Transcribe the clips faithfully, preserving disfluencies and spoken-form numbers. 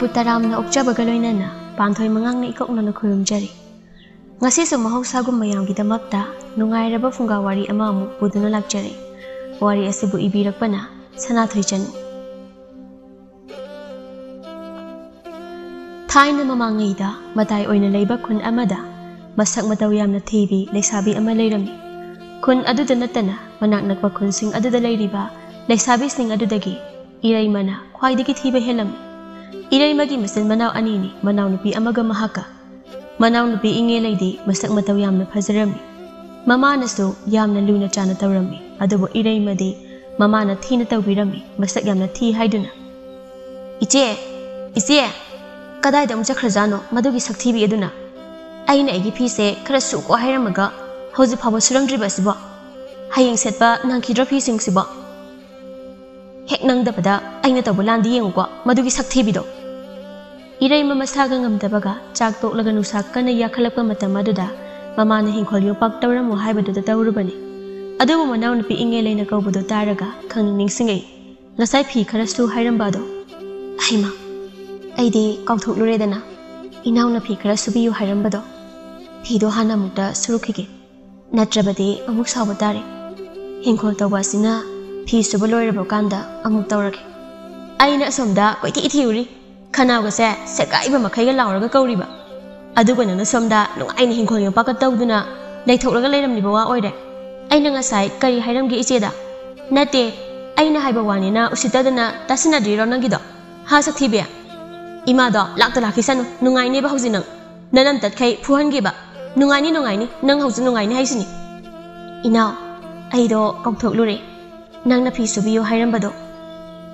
ꯄꯨ ꯇꯔꯥꯝꯅ ꯑꯣꯛꯆꯕꯒ ꯂꯣꯏꯅꯅ ꯄꯥꯟꯊꯣꯏ ꯃꯉꯥꯡꯅ ꯏꯀꯣꯛꯅꯅ ꯈꯨꯔꯨꯝꯖꯔꯤ꯫ ꯉꯁꯤꯁꯨ ꯃꯍꯧꯁꯥꯒꯨꯝ ꯃꯌꯥꯝꯒꯤꯗꯃꯛꯇ ꯅꯨꯡꯉꯥꯏꯔꯕ ꯐꯨꯡꯒꯥ ꯋꯥꯔꯤ ꯑꯃ ꯑꯃꯨꯛ ꯄꯨꯗꯨꯅ ꯂꯥꯛꯆꯔꯦ꯫ ꯋꯥꯔꯤ ꯑꯁꯤꯕꯨ ꯏꯕꯤꯔꯛꯄꯅ ꯁꯅꯥꯊꯣꯏ ꯆꯅꯨ꯫ ꯊꯥꯏꯅ ꯃꯃꯥꯡꯉꯩꯗ ꯃꯇꯥꯏ ꯑꯣꯏꯅ ꯂꯩꯕ ꯈꯨꯟ ꯑꯃꯗ ꯃꯁꯛ ꯃꯇꯧ ꯌꯥꯝꯅ ꯊꯤꯕꯤ ꯂꯩꯁꯥꯕꯤ ꯑꯃ ꯂꯩꯔꯝꯃꯤ꯫ ꯈꯨꯟ ꯑꯗꯨꯗ ꯅꯠꯇꯅ ꯃꯅꯥꯛ ꯅꯛꯄ ꯈꯨꯟꯁꯤꯡ ꯑꯗꯨꯗ ꯂꯩꯔꯤꯕ ꯂꯩꯁꯥꯕꯤꯁꯤꯡ ꯑꯗꯨꯗꯒꯤ ꯏꯔꯩꯃꯅ ꯈ꯭ꯋꯥꯏꯗꯒꯤ ꯊꯤꯕ ꯍꯦꯜꯂꯝꯃꯤ꯫ ꯏꯔꯩꯃꯒꯤ ꯃꯆꯤꯟ ꯃꯅꯥꯎ ꯑꯅꯤꯅꯤ, ꯃꯅꯥꯎꯅꯨꯄꯤ ꯑꯃꯒ ꯃꯍꯥꯛꯀ꯫ ꯃꯅꯥꯎꯅꯨꯄꯤ ꯏꯉꯦꯂꯩꯗꯤ ꯃꯁꯛ ꯃꯇꯧ ꯌꯥꯝꯅ ꯐꯖꯔꯝꯃꯤ꯫ ꯃꯃꯥꯅꯁꯨ ꯌꯥꯝꯅ ꯂꯨꯅ ꯆꯥꯅ ꯇꯧꯔꯝꯃꯤ꯫ ꯑꯗꯨꯕꯨ ꯏꯔꯩꯃꯗꯤ ꯃꯃꯥꯅ ꯊꯤꯅ ꯇꯧꯕꯤꯔꯝꯃꯤ, ꯃꯁꯛ ꯌꯥꯝꯅ ꯊꯤ ꯍꯥꯏꯗꯨꯅ꯫ "ꯏꯆꯦ, ꯏꯆꯦ, ꯀꯗꯥꯏꯗ ꯑꯃꯨꯛ ꯆꯠꯈ꯭ꯔꯖꯥꯠꯅꯣ ꯃꯗꯨꯒꯤ ꯁꯛꯊꯤꯕꯤ ꯑꯗꯨꯅ? ꯑꯩꯅ ꯑꯩꯒꯤ ꯐꯤꯁꯦ ꯈꯔ ꯁꯨꯀꯣ ꯍꯥꯏꯔꯝꯃꯒ ꯍꯧꯖꯤꯛ ꯐꯥꯎꯕ ꯁꯨꯔꯝꯗ꯭ꯔꯤꯕ ꯑꯁꯤꯕꯣ? ꯍꯌꯦꯡ ꯁꯦꯠꯄ ꯅꯪꯈꯤꯗ꯭ꯔꯣ ꯐꯤꯁꯤꯡꯁꯤꯕꯣ? ꯍꯦꯛ ꯅꯪꯗꯕꯗ ꯑꯩꯅ ꯇꯧꯕ ꯂꯥꯟꯗꯤ ꯌꯦꯡꯉꯨꯀꯣ ꯃꯗꯨꯒꯤ ꯁꯛꯊꯤꯕꯤꯗꯣ!" ꯏꯔꯩꯃ ꯃꯁꯥꯒ ꯉꯝꯗꯕꯒ ꯆꯥꯛ ꯇꯣꯛꯂꯒ ꯅꯨꯡꯁꯥ ꯀꯟꯅ ꯌꯥꯈꯠꯂꯛꯄ ꯃꯇꯝ ꯑꯗꯨꯗ ꯃꯃꯥꯅ ꯍꯤꯡꯈꯣꯜ ꯌꯣꯄꯥꯛ ꯇꯧꯔꯝꯃꯣ ꯍꯥꯏꯕꯗꯨꯗ ꯇꯧꯔꯨꯕꯅꯤ꯫ ꯑꯗꯨꯕꯨ ꯃꯅꯥꯎꯅꯨꯄꯤ ꯏꯉꯦꯂꯩꯅ ꯀꯧꯕꯗꯨ ꯇꯥꯔꯒ ꯈꯪꯅꯤꯡ ꯅꯤꯡꯁꯤꯡꯉꯛꯏ꯫ ꯉꯁꯥꯏ ꯐꯤ ꯈꯔ ꯁꯨ ꯍꯥꯏꯔꯝꯕ ꯑꯗꯣ꯫ "ꯑꯩꯃ, ꯑꯩꯗꯤ ꯀꯥꯎꯊꯣꯛꯂꯨꯔꯦꯗꯅ, ꯏꯅꯥꯎꯅ ꯐꯤ ꯈꯔ ꯁꯨꯕꯤꯌꯨ ꯍꯥꯏꯔꯝꯕꯗꯣ꯫ ꯐꯤꯗꯣ ꯍꯥꯟꯅ ꯑꯃꯨꯛꯇ ꯁꯨꯔꯨꯈꯤꯒꯦ, ꯅꯠꯇ꯭ꯔꯕꯗꯤ ꯑꯃꯨꯛ ꯁꯥꯎꯕ ꯇꯥꯔꯦ꯫ ꯍꯤꯡꯈꯣꯜ ꯇꯧꯕ ꯑꯁꯤꯅ ꯐꯤ ꯁꯨꯕ ꯂꯣꯏꯔꯕ ꯀꯥꯟꯗ ꯑꯃꯨꯛ ꯇꯧꯔꯒꯦ꯫" ꯑꯩꯅ ꯑꯁꯣꯝꯗ ꯀꯣꯏꯊꯤ ꯊꯤꯔꯨꯔꯤ, ꯈꯅꯥꯎꯒꯁꯦ ꯁꯦꯒꯥꯏꯕ ꯃꯈꯩꯒ ꯂꯥꯎꯔꯒ ꯀꯧꯔꯤꯕ꯫ ꯑꯗꯨꯒ ꯅꯪꯅ ꯁꯣꯝꯗ ꯅꯨꯡꯉꯥꯏꯅ ꯍꯤꯡꯈꯣꯜ ꯌꯣꯝꯄꯥꯛꯀ ꯇꯧꯗꯨꯅ ꯂꯩꯊꯣꯛꯂꯒ ꯂꯩꯔꯝꯂꯤꯕ ꯋꯥ ꯑꯣꯏꯔꯦ꯫ ꯑꯩꯅ ꯉꯁꯥꯏ ꯀꯔꯤ ꯍꯥꯏꯔꯝꯒꯦ ꯏꯆꯦꯗ? ꯅꯠꯇꯦ, ꯑꯩꯅ ꯍꯥꯏꯕ ꯋꯥꯅꯤꯅ ꯎꯁꯤꯠꯇꯗꯅ ꯇꯥꯁꯤꯟꯅꯗ꯭ꯔꯤꯔꯣ ꯅꯪꯒꯤꯗꯣ? ꯍꯥ, ꯁꯛꯊꯤꯕꯤ? ꯏꯃꯥꯗꯣ ꯂꯥꯛꯇ ꯂꯥꯛꯈꯤꯁꯅꯨ, ꯅꯨꯡꯉꯥꯏꯅꯦꯕ ꯍꯧꯖꯤꯛ ꯅꯪ꯫ ꯅꯅꯝ ꯇꯠꯈꯩ ꯐꯨꯍꯟꯒꯦꯕ꯫ ꯅꯨꯡꯉꯥꯏꯅꯤ, ꯅꯨꯡꯉꯥꯏꯅꯤ, ꯅꯪ ꯍꯧꯖꯤꯛ ꯅꯨꯡꯉꯥꯏꯅꯤ ꯍꯥꯏꯁꯤꯅꯤ꯫ ꯏꯅꯥꯎ, ꯑꯩꯗꯣ ꯀꯥꯎꯊꯣꯛꯂꯨꯔꯦ꯫ ꯅꯪꯅ ꯐꯤ ꯁꯨꯕꯤꯌꯨ ꯍꯥꯏꯔꯝꯕꯗꯣ,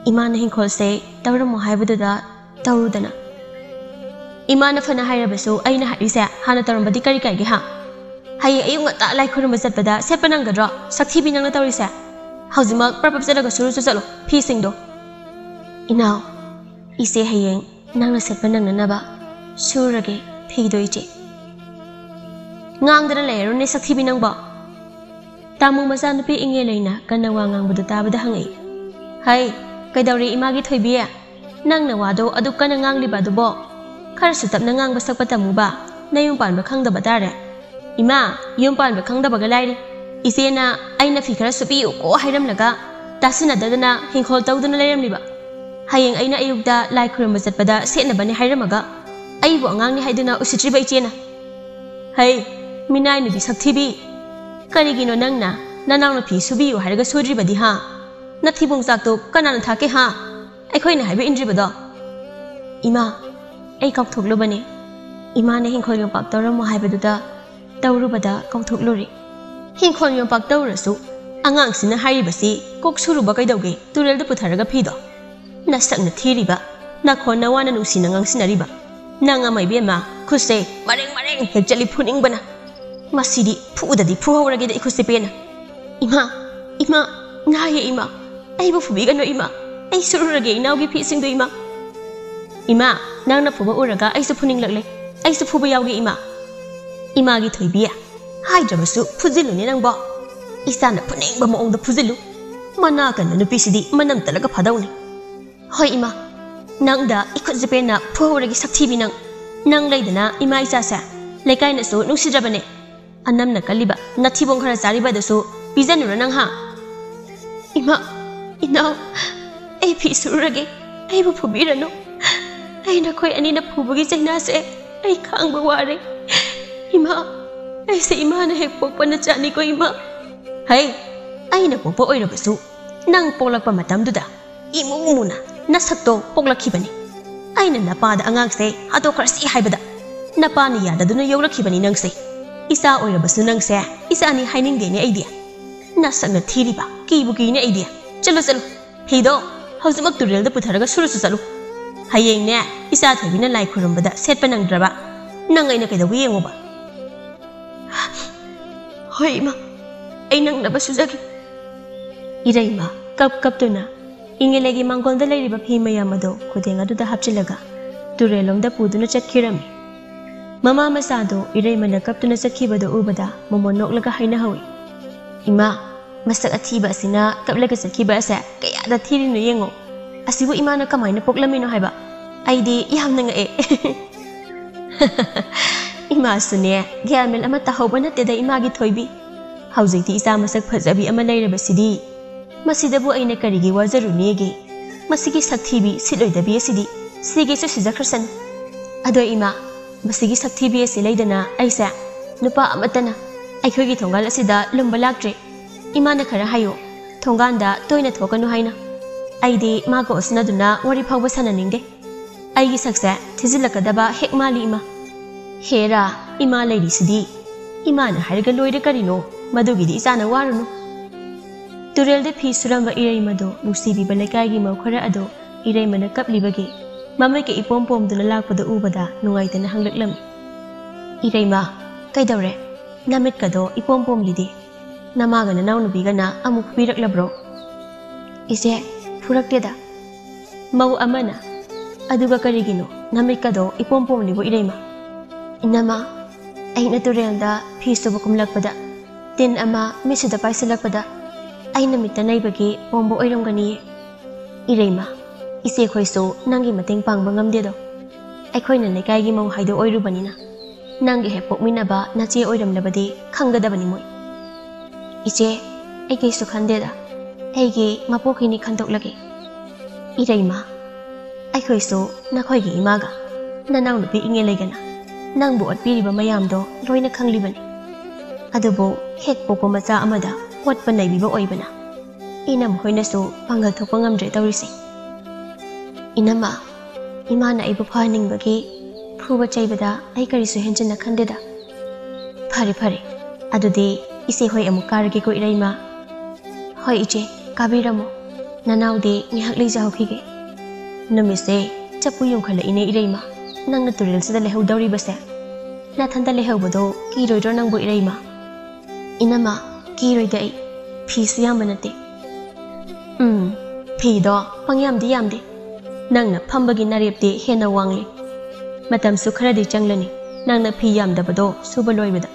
ꯏꯃꯥꯅ ꯍꯤꯡꯈꯣꯜꯁꯦ ꯇꯧꯔꯝꯃꯣ ꯍꯥꯏꯕꯗꯨꯗ ꯇꯧꯔꯨꯗꯅ꯫ ꯏꯃꯥꯅ ꯐꯅ ꯍꯥꯏꯔꯕꯁꯨ ꯑꯩꯅ ꯍꯥꯏꯔꯤꯁꯦ ꯍꯥꯟꯅ ꯇꯧꯔꯝꯕꯗꯤ ꯀꯔꯤ ꯀꯥꯏꯒꯦ ꯍꯥ? ꯍꯌꯦꯡ ꯑꯌꯨꯛ ꯉꯟꯇꯥ ꯂꯥꯏ ꯈꯨꯔꯨꯝꯕ ꯆꯠꯄꯗ ꯁꯦꯠꯄ ꯅꯪꯒꯗ꯭ꯔꯣ? ꯁꯛꯊꯤꯕꯤ ꯅꯪꯅ ꯇꯧꯔꯤꯁꯦ꯫ ꯍꯧꯖꯤꯛꯃꯛ ꯄ꯭ꯔꯞ ꯄ꯭ꯔꯞ ꯆꯠꯂꯒ ꯁꯨꯔꯨꯆꯣ ꯆꯠꯂꯣ ꯐꯤꯁꯤꯡꯗꯣ꯫ ꯏꯅꯥꯎ, ꯏꯆꯦ ꯍꯌꯦꯡ ꯅꯪꯅ ꯁꯦꯠꯄ ꯅꯪꯅꯅꯕ ꯁꯨꯔꯒꯦ ꯐꯤꯗꯣ ꯏꯆꯦ꯫ ꯉꯥꯡꯗꯅ ꯂꯩꯔꯨꯅꯦ ꯁꯛꯊꯤꯕꯤ ꯅꯪꯕꯣ꯫ ꯇꯥꯃꯣ ꯃꯆꯥꯅꯨꯄꯤ ꯏꯉꯦꯂꯩꯅ ꯀꯟꯅ ꯋꯥ ꯉꯥꯡꯕꯗꯨ ꯇꯥꯕꯗ ꯍꯪꯉꯛꯏ꯫ "ꯍꯩ, ꯀꯩꯗꯧꯔꯦ ꯏꯃꯥꯒꯤ ꯊꯣꯏꯕꯤ? ꯅꯪꯅ ꯋꯥꯗꯣ ꯑꯗꯨꯛ ꯀꯟꯅ ꯉꯥꯡꯂꯤꯕ ꯑꯗꯨꯕꯣ? ꯈꯔꯁꯨ ꯇꯞꯅ ꯉꯥꯡꯕ ꯁꯛꯄ ꯇꯝꯃꯨꯕ, ꯅꯌꯨꯝ ꯄꯥꯟꯕ ꯈꯪꯗꯕ ꯇꯥꯔꯦ꯫ ꯏꯃꯥ, ꯌꯨꯝ ꯄꯥꯟꯕ ꯈꯪꯗꯕꯒ ꯂꯥꯏꯔꯤ꯫ ꯏꯆꯦꯅ ꯑꯩꯅ ꯐꯤ ꯈꯔ ꯁꯨꯕꯤꯌꯨꯀꯣ ꯍꯥꯏꯔꯝꯂꯒ ꯇꯥꯁꯤꯟꯅꯗꯗꯅ ꯍꯤꯡꯈꯣꯜ ꯇꯧꯗꯨꯅ ꯂꯩꯔꯝꯂꯤꯕ꯫ ꯍꯌꯦꯡ ꯑꯩꯅ ꯑꯌꯨꯛꯇ ꯂꯥꯏ ꯈꯨꯔꯨꯝꯕ ꯆꯠꯄꯗ ꯁꯦꯠꯅꯕꯅꯤ ꯍꯥꯏꯔꯝꯃꯒ ꯑꯩꯕꯨ ꯑꯉꯥꯡꯅꯤ ꯍꯥꯏꯗꯨꯅ ꯎꯁꯤꯠꯇ꯭ꯔꯤꯕ ꯏꯆꯦꯅ꯫ ꯍꯩ, ꯃꯤꯅꯥꯏ ꯅꯨꯄꯤ ꯁꯛꯊꯤꯕꯤ, ꯀꯔꯤꯒꯤꯅꯣ ꯅꯪꯅ ꯅꯅꯥꯎꯅ ꯐꯤ ꯁꯨꯕꯤꯌꯨ ꯍꯥꯏꯔꯒ ꯁꯨꯗ꯭ꯔꯤꯕꯗꯤ ꯍꯥ? ꯅꯊꯤꯕꯣꯡ ꯆꯥꯛꯇꯣ ꯀꯅꯥꯅ ꯊꯥꯛꯀꯦ ꯍꯥ? ꯑꯩꯈꯣꯏꯅ ꯍꯥꯏꯕ ꯏꯟꯗ꯭ꯔꯤꯕꯗꯣ? ꯏꯃꯥ, ꯑꯩ ꯀꯥꯎꯊꯣꯛꯂꯨꯕꯅꯦ꯫ ꯏꯃꯥꯅ ꯍꯤꯡꯈꯣꯜ ꯌꯣꯝꯄꯥꯛ ꯇꯧꯔꯝꯃꯣ ꯍꯥꯏꯕꯗꯨꯗ ꯇꯧꯔꯨꯕꯗ ꯀꯥꯎꯊꯣꯛꯂꯨꯔꯦ꯫ ꯍꯤꯡꯈꯣꯜ ꯌꯣꯝꯄꯥꯛ ꯇꯧꯔꯁꯨ ꯑꯉꯥꯡꯁꯤꯅ ꯍꯥꯏꯔꯤꯕꯁꯤ ꯀꯣꯛ ꯁꯨꯔꯨꯕ ꯀꯩꯗꯧꯒꯦ ꯇꯨꯔꯦꯜꯗ ꯄꯨꯊꯔꯒ ꯐꯤꯗꯣ? ꯅꯁꯛꯅ ꯊꯤꯔꯤꯕ, ꯅꯈꯣꯟ ꯅꯋꯥꯅ ꯅꯨꯡꯁꯤꯅ ꯉꯥꯡꯁꯤꯟꯅꯔꯤꯕ꯫ ꯅꯪ ꯑꯃ ꯏꯕꯦꯝꯃ, ꯈꯨꯠꯁꯦ ꯃꯔꯦꯡ ꯃꯔꯦꯡ ꯍꯦꯛ ꯆꯠꯂꯤ ꯐꯨꯅꯤꯡꯕꯅ꯫ ꯃꯁꯤꯗꯤ ꯐꯨꯗꯗꯤ ꯐꯨꯍꯧꯔꯒꯦꯗ ꯏꯈꯨꯠꯁꯦ ꯄꯦꯟꯅ꯫ ꯏꯃꯥ, ꯏꯃꯥ, ꯅꯥꯏꯌꯦ ꯏꯃꯥ, ꯑꯩꯕꯨ ꯐꯨꯕꯤꯒꯅꯨ ꯏꯃꯥ, ꯑꯩ ꯁꯨꯔꯨꯔꯒꯦ ꯏꯅꯥꯎꯒꯤ ꯐꯤꯁꯤꯡꯗꯨ ꯏꯃꯥ꯫ ꯏꯃꯥ, ꯅꯪꯅ ꯐꯨꯕ ꯎꯔꯒ ꯑꯩꯁꯨ ꯐꯨꯅꯤꯡꯂꯛꯂꯦ, ꯑꯩꯁꯨ ꯐꯨꯕ ꯌꯥꯎꯒꯦ ꯏꯃꯥ꯫ ꯏꯃꯥꯒꯤ ꯊꯣꯏꯕꯤ, ꯍꯥꯏꯗ꯭ꯔꯕꯁꯨ ꯐꯨꯖꯤꯜꯂꯨꯅꯦ ꯅꯪꯕꯣ꯫ ꯏꯆꯥꯅ ꯐꯨꯅꯤꯡꯕ ꯃꯑꯣꯡꯗ ꯐꯨꯖꯤꯜꯂꯨ꯫ ꯃꯅꯥ ꯀꯟꯕ ꯅꯨꯄꯤꯁꯤꯗꯤ ꯃꯅꯝ ꯇꯠꯂꯒ ꯐꯥꯗꯧꯅꯤ꯫ ꯍꯣꯏ ꯏꯃꯥ, ꯅꯪꯗ ꯏꯈꯨꯠꯁꯦ ꯄꯦꯟꯅ ꯐꯨꯍꯧꯔꯒꯦ ꯁꯛꯊꯤꯕꯤ ꯅꯪ꯫ ꯅꯪ ꯂꯩꯗꯅ ꯏꯃꯥ ꯏꯆꯥꯁꯦ ꯂꯩꯀꯥꯏꯅꯁꯨ ꯅꯨꯡꯁꯤꯗ꯭ꯔꯕꯅꯦ꯫ ꯑꯅꯝꯅ ꯀꯜꯂꯤꯕ ꯅꯊꯤꯕꯣꯡ ꯈꯔ ꯆꯥꯔꯤꯕ ꯑꯗꯨꯁꯨ ꯄꯤꯖꯅꯨꯔ ꯅꯪ ꯍꯥ? ꯏꯃꯥ, ꯏꯅꯥꯎ, ꯑꯩ ꯐꯤ ꯁꯨꯔꯨꯔꯒꯦ, ꯑꯩꯕꯨ ꯐꯨꯕꯤꯔꯅꯨ꯫ ꯑꯩ ꯅꯈꯣꯏ ꯑꯅꯤꯅ ꯐꯨꯕꯒꯤ ꯆꯩꯅꯥꯁꯦ ꯑꯩ ꯈꯥꯡꯕ ꯋꯥꯔꯦ꯫ ꯏꯃꯥ, ꯑꯩꯁꯦ ꯏꯃꯥꯅ ꯍꯦꯛ ꯄꯣꯛꯄ ꯅꯆꯥꯅꯤꯀꯣ ꯏꯃꯥ꯫ ꯍꯩ, ꯑꯩꯅ ꯄꯣꯛꯄ ꯑꯣꯏꯔꯕꯁꯨ ꯅꯪ ꯄꯣꯛꯂꯛꯄ ꯃꯇꯝꯗꯨꯗ ꯏꯃꯨ ꯃꯨꯅ ꯅꯁꯛꯇꯣ ꯄꯣꯛꯂꯛꯈꯤꯕꯅꯤ꯫ ꯑꯩꯅ ꯅꯄꯥꯗ ꯑꯉꯥꯡꯁꯦ ꯍꯥꯠꯇꯣꯛꯈ꯭ꯔꯁꯤ ꯍꯥꯏꯕꯗ ꯅꯄꯥꯅ ꯌꯥꯗꯗꯨꯅ ꯌꯧꯔꯛꯈꯤꯕꯅꯤ ꯅꯪꯁꯦ꯫ ꯏꯆꯥ ꯑꯣꯏꯔꯕꯁꯨ ꯅꯪꯁꯦ ꯏꯆꯥꯅꯤ ꯍꯥꯏꯅꯤꯡꯗꯦꯅꯦ ꯑꯩꯗꯤ꯫ ꯅꯁꯛꯅ ꯊꯤꯔꯤꯕ, ꯀꯤꯕꯨ ꯀꯤꯅꯦ ꯑꯩꯗꯤ꯫ ꯆꯠꯂꯨ, ꯆꯠꯂꯨ, ꯐꯤꯗꯣ ꯍꯧꯖꯤꯛꯃꯛ ꯇꯨꯔꯦꯜꯗ ꯄꯨꯊꯔꯒ ꯁꯨꯔꯨꯆꯣ ꯆꯠꯂꯨ꯫ ꯍꯌꯦꯡꯅꯦ ꯏꯆꯥ ꯊꯣꯏꯕꯤꯅ ꯂꯥꯏ ꯈꯨꯔꯨꯝꯕꯗ ꯁꯦꯠꯄ ꯅꯪꯗ꯭ꯔꯕ ꯅꯪ ꯑꯩꯅ ꯀꯩꯗꯧꯕ ꯌꯦꯡꯉꯨꯕ? ꯍꯣꯏ ꯏꯃꯥ, ꯑꯩ ꯅꯪꯅꯕ ꯁꯨꯖꯒꯦ꯫ ꯏꯔꯩꯃ ꯀꯞ ꯀꯞꯇꯨꯅ ꯏꯪꯉꯦꯂꯩꯒꯤ ꯃꯥꯡꯒꯣꯜꯗ ꯂꯩꯔꯤꯕ ꯐꯤ ꯃꯌꯥꯝ ꯑꯗꯨ ꯈꯨꯗꯦꯡ ꯑꯗꯨꯗ ꯍꯥꯞꯆꯤꯜꯂꯒ ꯇꯨꯔꯦꯜꯂꯣꯝꯗ ꯄꯨꯗꯨꯅ ꯆꯠꯈꯤꯔꯝꯃꯤ꯫ ꯃꯃꯥ ꯃꯆꯥꯗꯨ ꯏꯔꯩꯃꯅ ꯀꯞꯇꯨꯅ ꯆꯠꯈꯤꯕꯗꯨ ꯎꯕꯗ ꯃꯃꯣꯟ ꯅꯣꯛꯂꯒ ꯍꯥꯏꯅꯍꯧꯏ, "ꯏꯃꯥ, ꯃꯁꯛ ꯑꯊꯤꯕ ꯑꯁꯤꯅ ꯀꯞꯂꯒ ꯆꯠꯈꯤꯕ ꯑꯁꯦ ꯀꯌꯥꯗ ꯊꯤꯔꯤꯅꯣ ꯌꯦꯡꯉꯣ꯫ ꯑꯁꯤꯕꯨ ꯏꯃꯥꯅ ꯀꯃꯥꯏꯅ ꯄꯣꯛꯂꯝꯃꯤꯅꯣ ꯍꯥꯏꯕ? ꯑꯩꯗꯤ ꯌꯥꯝꯅ ꯉꯛꯑꯦ꯫ ꯏꯃꯥꯁꯨꯅꯦ, ꯒ꯭ꯌꯥꯟ ꯃꯦꯟ ꯑꯃ ꯇꯥꯍꯧꯕ ꯅꯠꯇꯦꯗ ꯏꯃꯥꯒꯤ ꯊꯣꯏꯕꯤ꯫ ꯍꯧꯖꯤꯛꯇꯤ ꯏꯆꯥ ꯃꯁꯛ ꯐꯖꯕꯤ ꯑꯃ ꯂꯩꯔꯕꯁꯤꯗꯤ꯫ ꯃꯁꯤꯗꯕꯨ ꯑꯩꯅ ꯀꯔꯤꯒꯤ ꯋꯥꯖꯔꯨꯅꯦꯒꯦ? ꯃꯁꯤꯒꯤ ꯁꯛꯊꯤꯕꯤ, ꯁꯤꯠꯂꯣꯏꯗꯕꯤ ꯑꯁꯤꯗꯤ ꯁꯤꯒꯦꯁꯨ ꯁꯤꯖꯈ꯭ꯔꯁꯅꯨ꯫ ꯑꯗꯣ ꯏꯃꯥ, ꯃꯁꯤꯒꯤ ꯁꯛꯊꯤꯕꯤ ꯑꯁꯤ ꯂꯩꯗꯅ ꯑꯩꯁꯦ ꯅꯨꯄꯥ ꯑꯃꯠꯇꯅ ꯑꯩꯈꯣꯏꯒꯤ ꯊꯣꯡꯒꯥꯜ ꯑꯁꯤꯗ ꯂꯨꯝꯕ ꯂꯥꯛꯇ꯭ꯔꯦ꯫ ꯏꯃꯥꯅ ꯈꯔ ꯍꯥꯏꯌꯨ, ꯊꯣꯡꯒꯥꯟꯗ ꯇꯣꯏꯅ ꯊꯣꯛꯀꯅꯨ ꯍꯥꯏꯅ꯫ ꯑꯩꯗꯤ ꯃꯥꯒ ꯑꯣꯁꯤꯟꯅꯗꯨꯅ ꯋꯥꯔꯤ ꯐꯥꯎꯕ ꯁꯥꯟꯅꯅꯤꯡꯗꯦ꯫ ꯑꯩꯒꯤ ꯁꯛꯁꯦ ꯊꯤꯖꯤꯜꯂꯛꯀꯗꯕ ꯍꯦꯛ ꯃꯥꯜꯂꯤ ꯏꯃꯥ꯫ ꯍꯦꯔꯥ, ꯏꯃꯥ ꯂꯩꯔꯤꯁꯤꯗꯤ꯫ ꯏꯃꯥꯅ ꯍꯥꯏꯔꯒ ꯂꯣꯏꯔꯦ ꯀꯔꯤꯅꯣ? ꯃꯗꯨꯒꯤꯗꯤ ꯏꯆꯥꯅ ꯋꯥꯔꯨꯅꯨ꯫ ꯇꯨꯔꯦꯜꯗ ꯐꯤ ꯁꯨꯔꯝꯕ ꯏꯔꯩꯃꯗꯣ ꯅꯨꯡꯁꯤꯕꯤꯕ ꯂꯩꯀꯥꯏꯒꯤ ꯃꯧ ꯈꯔ ꯑꯗꯣ ꯏꯔꯩꯃꯅ ꯀꯞꯂꯤꯕꯒꯤ ꯃꯃꯤꯠꯀ ꯏꯄꯣꯝ ꯄꯣꯝꯗꯨꯅ ꯂꯥꯛꯄꯗ ꯎꯕꯗ ꯅꯨꯡꯉꯥꯏꯇꯅ ꯍꯪꯂꯛꯂꯝꯃꯤ꯫ "ꯏꯔꯩꯃ, ꯀꯩꯗꯧꯔꯦ? ꯅꯃꯤꯠꯀꯗꯣ ꯏꯄꯣꯝ ꯄꯣꯝꯂꯤꯗꯤ꯫ ꯅꯃꯥꯒ ꯅꯅꯥꯎꯅꯨꯄꯤꯒꯅ ꯑꯃꯨꯛ ꯐꯨꯕꯤꯔꯛꯂꯕ꯭ꯔꯣ?" "ꯏꯆꯦ, ꯐꯨꯔꯛꯇꯦꯗ꯫" ꯃꯧ ꯑꯃꯅ, "ꯑꯗꯨꯒ ꯀꯔꯤꯒꯤꯅꯣ ꯅꯃꯤꯠꯀꯗꯣ ꯏꯄꯣꯝ ꯄꯣꯝꯂꯤꯕꯣ ꯏꯔꯩꯃ?" "ꯏꯅꯝꯃ, ꯑꯩꯅ ꯇꯨꯔꯦꯜꯗ ꯐꯤ ꯁꯨꯕ ꯀꯨꯝꯂꯛꯄꯗ ꯇꯤꯟ ꯑꯃ ꯃꯤꯠꯁꯤꯗ ꯄꯥꯏꯁꯤꯜꯂꯛꯄꯗ ꯑꯩꯅ ꯃꯤꯠꯇ ꯅꯩꯕꯒꯤ ꯄꯣꯝꯕ ꯑꯣꯏꯔꯝꯒꯅꯤꯌꯦ꯫" "ꯏꯔꯩꯃ, ꯏꯆꯦꯈꯣꯏꯁꯨ ꯅꯪꯒꯤ ꯃꯇꯦꯡ ꯄꯥꯡꯕ ꯉꯝꯗꯦꯗꯣ꯫ ꯑꯩꯈꯣꯏꯅ ꯂꯩꯀꯥꯏꯒꯤ ꯃꯧ ꯍꯥꯏꯗꯣ ꯑꯣꯏꯔꯨꯕꯅꯤꯅ꯫ ꯅꯪꯒ ꯍꯦꯛ ꯄꯣꯛꯃꯤꯟꯅꯕ ꯅꯆꯦ ꯑꯣꯏꯔꯝꯂꯕꯗꯤ ꯈꯪꯒꯗꯕꯅꯤ ꯃꯣꯏ꯫" "ꯏꯆꯦ, ꯑꯩ ꯀꯩꯁꯨ ꯈꯟꯗꯦꯗ꯫ ꯑꯩꯒꯤ ꯃꯄꯣꯛꯀꯤꯅꯤ ꯈꯟꯗꯣꯛꯂꯒꯦ꯫" "ꯏꯔꯩꯃ, ꯑꯩꯈꯣꯏꯁꯨ ꯅꯈꯣꯏꯒꯤ ꯏꯃꯥꯒ ꯅꯅꯥꯎꯅꯨꯄꯤ ꯏꯉꯦ ꯂꯩꯒꯅ ꯅꯪꯕꯨ ꯑꯣꯠꯄꯤꯔꯤꯕ ꯃꯌꯥꯝꯗꯣ ꯂꯣꯏꯅ ꯈꯪꯂꯤꯕꯅꯤ꯫ ꯑꯗꯨꯕꯨ ꯍꯦꯛ ꯄꯣꯛꯄ ꯃꯆꯥ ꯑꯃꯗ ꯑꯣꯠꯄ ꯅꯩꯕꯤꯕ ꯑꯣꯏꯕꯅ ꯏꯅꯝꯃ ꯍꯣꯏꯅꯁꯨ ꯄꯥꯡꯒꯜ ꯊꯣꯛꯄ ꯉꯝꯗ꯭ꯔꯦ ꯇꯧꯔꯤꯁꯦ꯫" "ꯏꯅꯝꯃ, ꯏꯃꯥꯅ ꯑꯩꯕꯨ ꯐꯍꯟꯅꯤꯡꯕꯒꯤ ꯐꯨꯕ ꯆꯩꯕꯗ ꯑꯩ ꯀꯔꯤꯁꯨ ꯍꯦꯟꯖꯤꯟꯅ ꯈꯟꯗꯦꯗ꯫" "ꯐꯔꯦ, ꯐꯔꯦ꯫ ꯑꯗꯨꯗꯤ ꯏꯆꯦ ꯍꯣꯏ ꯑꯃꯨꯛ ꯀꯥꯔꯒꯦꯀꯣ ꯏꯔꯩꯃ꯫" "ꯍꯣꯏ ꯏꯆꯦ, ꯀꯥꯕꯤꯔꯝꯃꯣ꯫ ꯅꯅꯥꯎꯗꯤ ꯉꯥꯏꯍꯥꯛ ꯂꯩꯖꯍꯧꯈꯤꯒꯦ꯫" "ꯅꯨꯃꯤꯠꯁꯦ ꯆꯞꯄꯨ ꯌꯨꯡꯈꯠꯂꯛꯏꯅꯦ ꯏꯔꯩꯃ, ꯅꯪꯅ ꯇꯨꯔꯦꯜꯁꯤꯗ ꯂꯩꯍꯧꯗꯧꯔꯤꯕꯁꯦ꯫ ꯅꯊꯟꯇ ꯂꯩꯍꯧꯕꯗꯣ ꯀꯤꯔꯣꯏꯗ꯭ꯔꯣ ꯅꯪꯕꯨ ꯏꯔꯩꯃ?" "ꯏꯅꯝꯃ, ꯀꯤꯔꯣꯏꯗ ꯑꯩ꯫ ꯐꯤꯁꯨ ꯌꯥꯝꯕ ꯅꯠꯇꯦ꯫" "ꯎꯝ, ꯐꯤꯗꯣ ꯄꯪꯌꯥꯝꯗꯤ ꯌꯥꯝꯗꯦ꯫ ꯅꯪꯅ ꯐꯝꯕꯒꯤ ꯅꯔꯦꯞꯇꯤ ꯍꯦꯟꯅ ꯋꯥꯡꯂꯤ꯫ ꯃꯇꯝꯁꯨ ꯈꯔꯗꯤ ꯆꯪꯂꯅꯤ ꯅꯪꯅ ꯐꯤ ꯌꯥꯝꯗꯕꯗꯣ ꯁꯨꯕ ꯂꯣꯏꯕꯗ꯫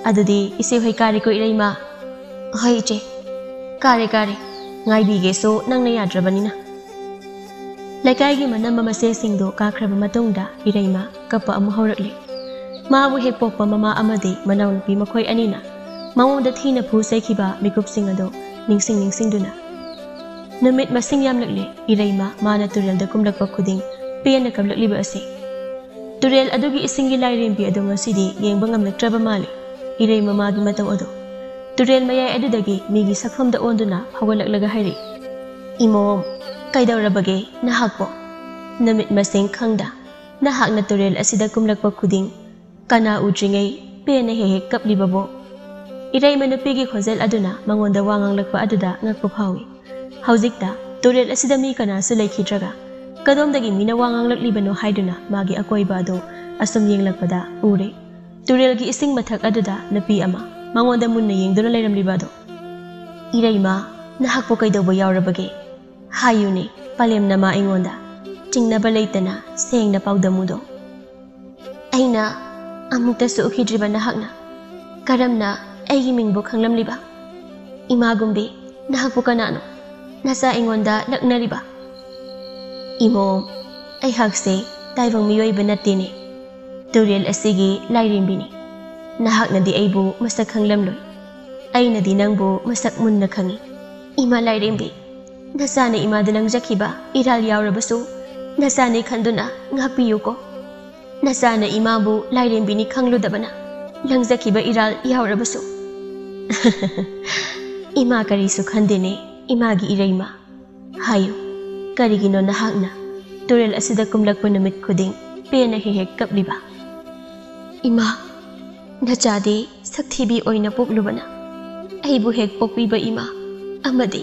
ꯑꯗꯨꯗꯤ ꯏꯆꯦ ꯍꯣꯏ ꯀꯥꯔꯦꯀꯣ ꯏꯔꯩꯃ?" "ꯍꯣꯏ ꯏꯆꯦ, ꯀꯥꯔꯦ ꯀꯥꯔꯦ꯫ ꯉꯥꯏꯕꯤꯒꯦꯁꯨ ꯅꯪꯅ ꯌꯥꯗ꯭ꯔꯕꯅꯤꯅ꯫" ꯂꯩꯀꯥꯏꯒꯤ ꯃꯅꯝ ꯃꯃꯁꯦꯁꯤꯡꯗꯨ ꯀꯥꯈ꯭ꯔꯕ ꯃꯇꯨꯡꯗ ꯏꯔꯩꯃ ꯀꯞꯄ ꯑꯃꯨꯛ ꯍꯧꯔꯛꯂꯤ꯫ ꯃꯥꯕꯨ ꯍꯦꯛ ꯄꯣꯛꯄ ꯃꯃꯥ ꯑꯃꯗꯤ ꯃꯅꯥꯎꯅꯨꯄꯤ ꯃꯈꯣꯏ ꯑꯅꯤꯅ ꯃꯉꯣꯟꯗ ꯊꯤꯅ ꯐꯨ ꯆꯩꯈꯤꯕ ꯃꯤꯀꯨꯞꯁꯤꯡ ꯑꯗꯨ ꯅꯤꯡꯁꯤꯡ ꯅꯤꯡꯁꯤꯡꯗꯨꯅ꯫ ꯅꯨꯃꯤꯠ ꯃꯁꯤꯡ ꯌꯥꯝꯂꯛꯂꯦ ꯏꯔꯩꯃ ꯃꯥꯅ ꯇꯨꯔꯦꯜꯗ ꯀꯨꯝꯂꯛꯄ ꯈꯨꯗꯤꯡ ꯄꯦꯟꯅ ꯀꯞꯂꯛꯂꯤꯕ ꯑꯁꯤ꯫ ꯇꯨꯔꯦꯜ ꯑꯗꯨꯒꯤ ꯏꯁꯤꯡꯒꯤ ꯂꯥꯏꯔꯦꯝꯕꯤ ꯑꯗꯨ ꯉꯁꯤꯗꯤ ꯌꯦꯡꯕ ꯉꯝꯂꯛꯇ꯭ꯔꯕ ꯃꯥꯜꯂꯤ꯫ ꯏꯔꯩ ꯃꯃꯥꯒꯤ ꯃꯇꯧ ꯑꯗꯨ ꯇꯨꯔꯦꯜ ꯃꯌꯥꯏ ꯑꯗꯨꯗꯒꯤ ꯃꯤꯒꯤ ꯁꯛꯐꯝꯗ ꯑꯣꯟꯗꯨꯅ ꯍꯧꯒꯠꯂꯛꯂꯒ ꯍꯥꯏꯔꯛꯏ, "ꯏꯃꯣꯝ, ꯀꯩꯗꯧꯔꯕꯒꯦ ꯅꯍꯥꯛꯄꯣ? ꯅꯨꯃꯤꯠ ꯃꯁꯤꯡ ꯈꯪꯗ ꯅꯍꯥꯛꯅ ꯇꯨꯔꯦꯜ ꯑꯁꯤꯗ ꯀꯨꯝꯂꯛꯄ ꯈꯨꯗꯤꯡ ꯀꯅꯥ ꯎꯗ꯭ꯔꯤꯉꯩ ꯄꯦꯟꯅ ꯍꯦꯛ ꯍꯦꯛ ꯀꯞꯂꯤꯕꯕꯣ?" ꯏꯔꯩꯃ ꯅꯨꯄꯤꯒꯤ ꯈꯣꯟꯖꯦꯜ ꯑꯗꯨꯅ ꯃꯉꯣꯟꯗ ꯋꯥ ꯉꯥꯡꯂꯛꯄ ꯑꯗꯨꯗ ꯉꯛꯄ ꯐꯥꯎꯏ꯫ ꯍꯧꯖꯤꯛꯇ ꯇꯨꯔꯦꯜ ꯑꯁꯤꯗ ꯃꯤ ꯀꯅꯥꯁꯨ ꯂꯩꯈꯤꯗ꯭ꯔꯒ ꯀꯗꯣꯝꯗꯒꯤ ꯃꯤꯅ ꯋꯥ ꯉꯥꯡꯂꯛꯂꯤꯕꯅꯣ ꯍꯥꯏꯗꯨꯅ ꯃꯥꯒꯤ ꯑꯀꯣꯏꯕ ꯑꯗꯨ ꯑꯁꯨꯝ ꯌꯦꯡꯂꯛꯄꯗ ꯎꯔꯦ꯫ ꯇꯨꯔꯦꯜꯒꯤ ꯏꯁꯤꯡ ꯃꯊꯛ ꯑꯗꯨꯗ ꯅꯨꯄꯤ ꯑꯃ ꯃꯉꯣꯟꯗ ꯃꯨꯟꯅ ꯌꯦꯡꯗꯨꯅ ꯂꯩꯔꯝꯂꯤꯕ ꯑꯗꯣ꯫ "ꯏꯔꯩꯃ, ꯅꯍꯥꯛꯄꯨ ꯀꯩꯗꯧꯕ ꯌꯥꯎꯔꯕꯒꯦ? ꯍꯥꯏꯌꯨꯅꯦ, ꯄꯂꯦꯝꯅ ꯃꯥ ꯑꯩꯉꯣꯟꯗ ꯆꯤꯡꯅꯕ ꯂꯩꯇꯅ ꯁꯦꯡꯅ ꯄꯥꯎꯗꯝꯃꯨꯗꯣ꯫ ꯑꯩꯅ ꯑꯃꯨꯛꯇꯁꯨ ꯎꯈꯤꯗ꯭ꯔꯤꯕ ꯅꯍꯥꯛꯅ ꯀꯔꯝꯅ ꯑꯩꯒꯤ ꯃꯤꯡꯕꯨ ꯈꯪꯂꯝꯂꯤꯕ? ꯏꯃꯥ ꯒꯨꯝꯕꯤ, ꯅꯍꯥꯛꯄꯨ ꯀꯅꯥꯅꯣ ꯅꯆꯥ ꯑꯩꯉꯣꯟꯗ ꯂꯛꯅꯔꯤꯕ?" "ꯏꯃꯣꯝ, ꯑꯩꯍꯥꯛꯁꯦ ꯇꯥꯏꯕꯪ ꯃꯤꯑꯣꯏꯕ ꯅꯠꯇꯦꯅꯦ꯫ ꯇꯨꯔꯦꯜ ꯑꯁꯤꯒꯤ ꯂꯥꯏꯔꯦꯝꯕꯤꯅꯤ꯫ ꯅꯍꯥꯛꯅꯗꯤ ꯑꯩꯕꯨ ꯃꯁꯛ ꯈꯪꯂꯝꯂꯣꯏ꯫ ꯑꯩꯅꯗꯤ ꯅꯪꯕꯨ ꯃꯁꯛ ꯃꯨꯟꯅ ꯈꯪꯏ꯫ ꯏꯃꯥ ꯂꯥꯏꯔꯦꯝꯕꯤ, ꯅꯆꯥꯅ ꯏꯃꯥꯗ ꯂꯪꯖꯈꯤꯕ ꯏꯔꯥꯜ ꯌꯥꯎꯔꯕꯁꯨ ꯅꯆꯥꯅꯤ ꯈꯟꯗꯨꯅ ꯉꯥꯛꯄꯤꯌꯨꯀꯣ꯫ ꯅꯆꯥꯅ ꯏꯃꯥꯕꯨ ꯂꯥꯏꯔꯦꯝꯕꯤꯅꯤ ꯈꯪꯂꯨꯗꯕꯅ ꯂꯪꯖꯈꯤꯕ ꯏꯔꯥꯜ ꯌꯥꯎꯔꯕꯁꯨ꯫" "ꯏꯃꯥ ꯀꯔꯤꯁꯨ ꯈꯟꯗꯦꯅꯦ, ꯏꯃꯥꯒꯤ ꯏꯔꯩꯃ꯫ ꯍꯥꯏꯌꯨ, ꯀꯔꯤꯒꯤꯅꯣ ꯅꯍꯥꯛꯅ ꯇꯨꯔꯦꯜ ꯑꯁꯤꯗ ꯀꯨꯝꯂꯛꯄ ꯅꯨꯃꯤꯠ ꯈꯨꯗꯤꯡ ꯄꯦꯟꯅ ꯍꯦꯛ ꯍꯦꯛ ꯀꯞꯂꯤꯕ?" "ꯏꯃꯥ, ꯅꯆꯥꯗꯤ ꯁꯛꯊꯤꯕꯤ ꯑꯣꯏꯅ ꯄꯣꯛꯂꯨꯕꯅ ꯑꯩꯕꯨ ꯍꯦꯛ ꯄꯣꯛꯄꯤꯕ ꯏꯃꯥ ꯑꯃꯗꯤ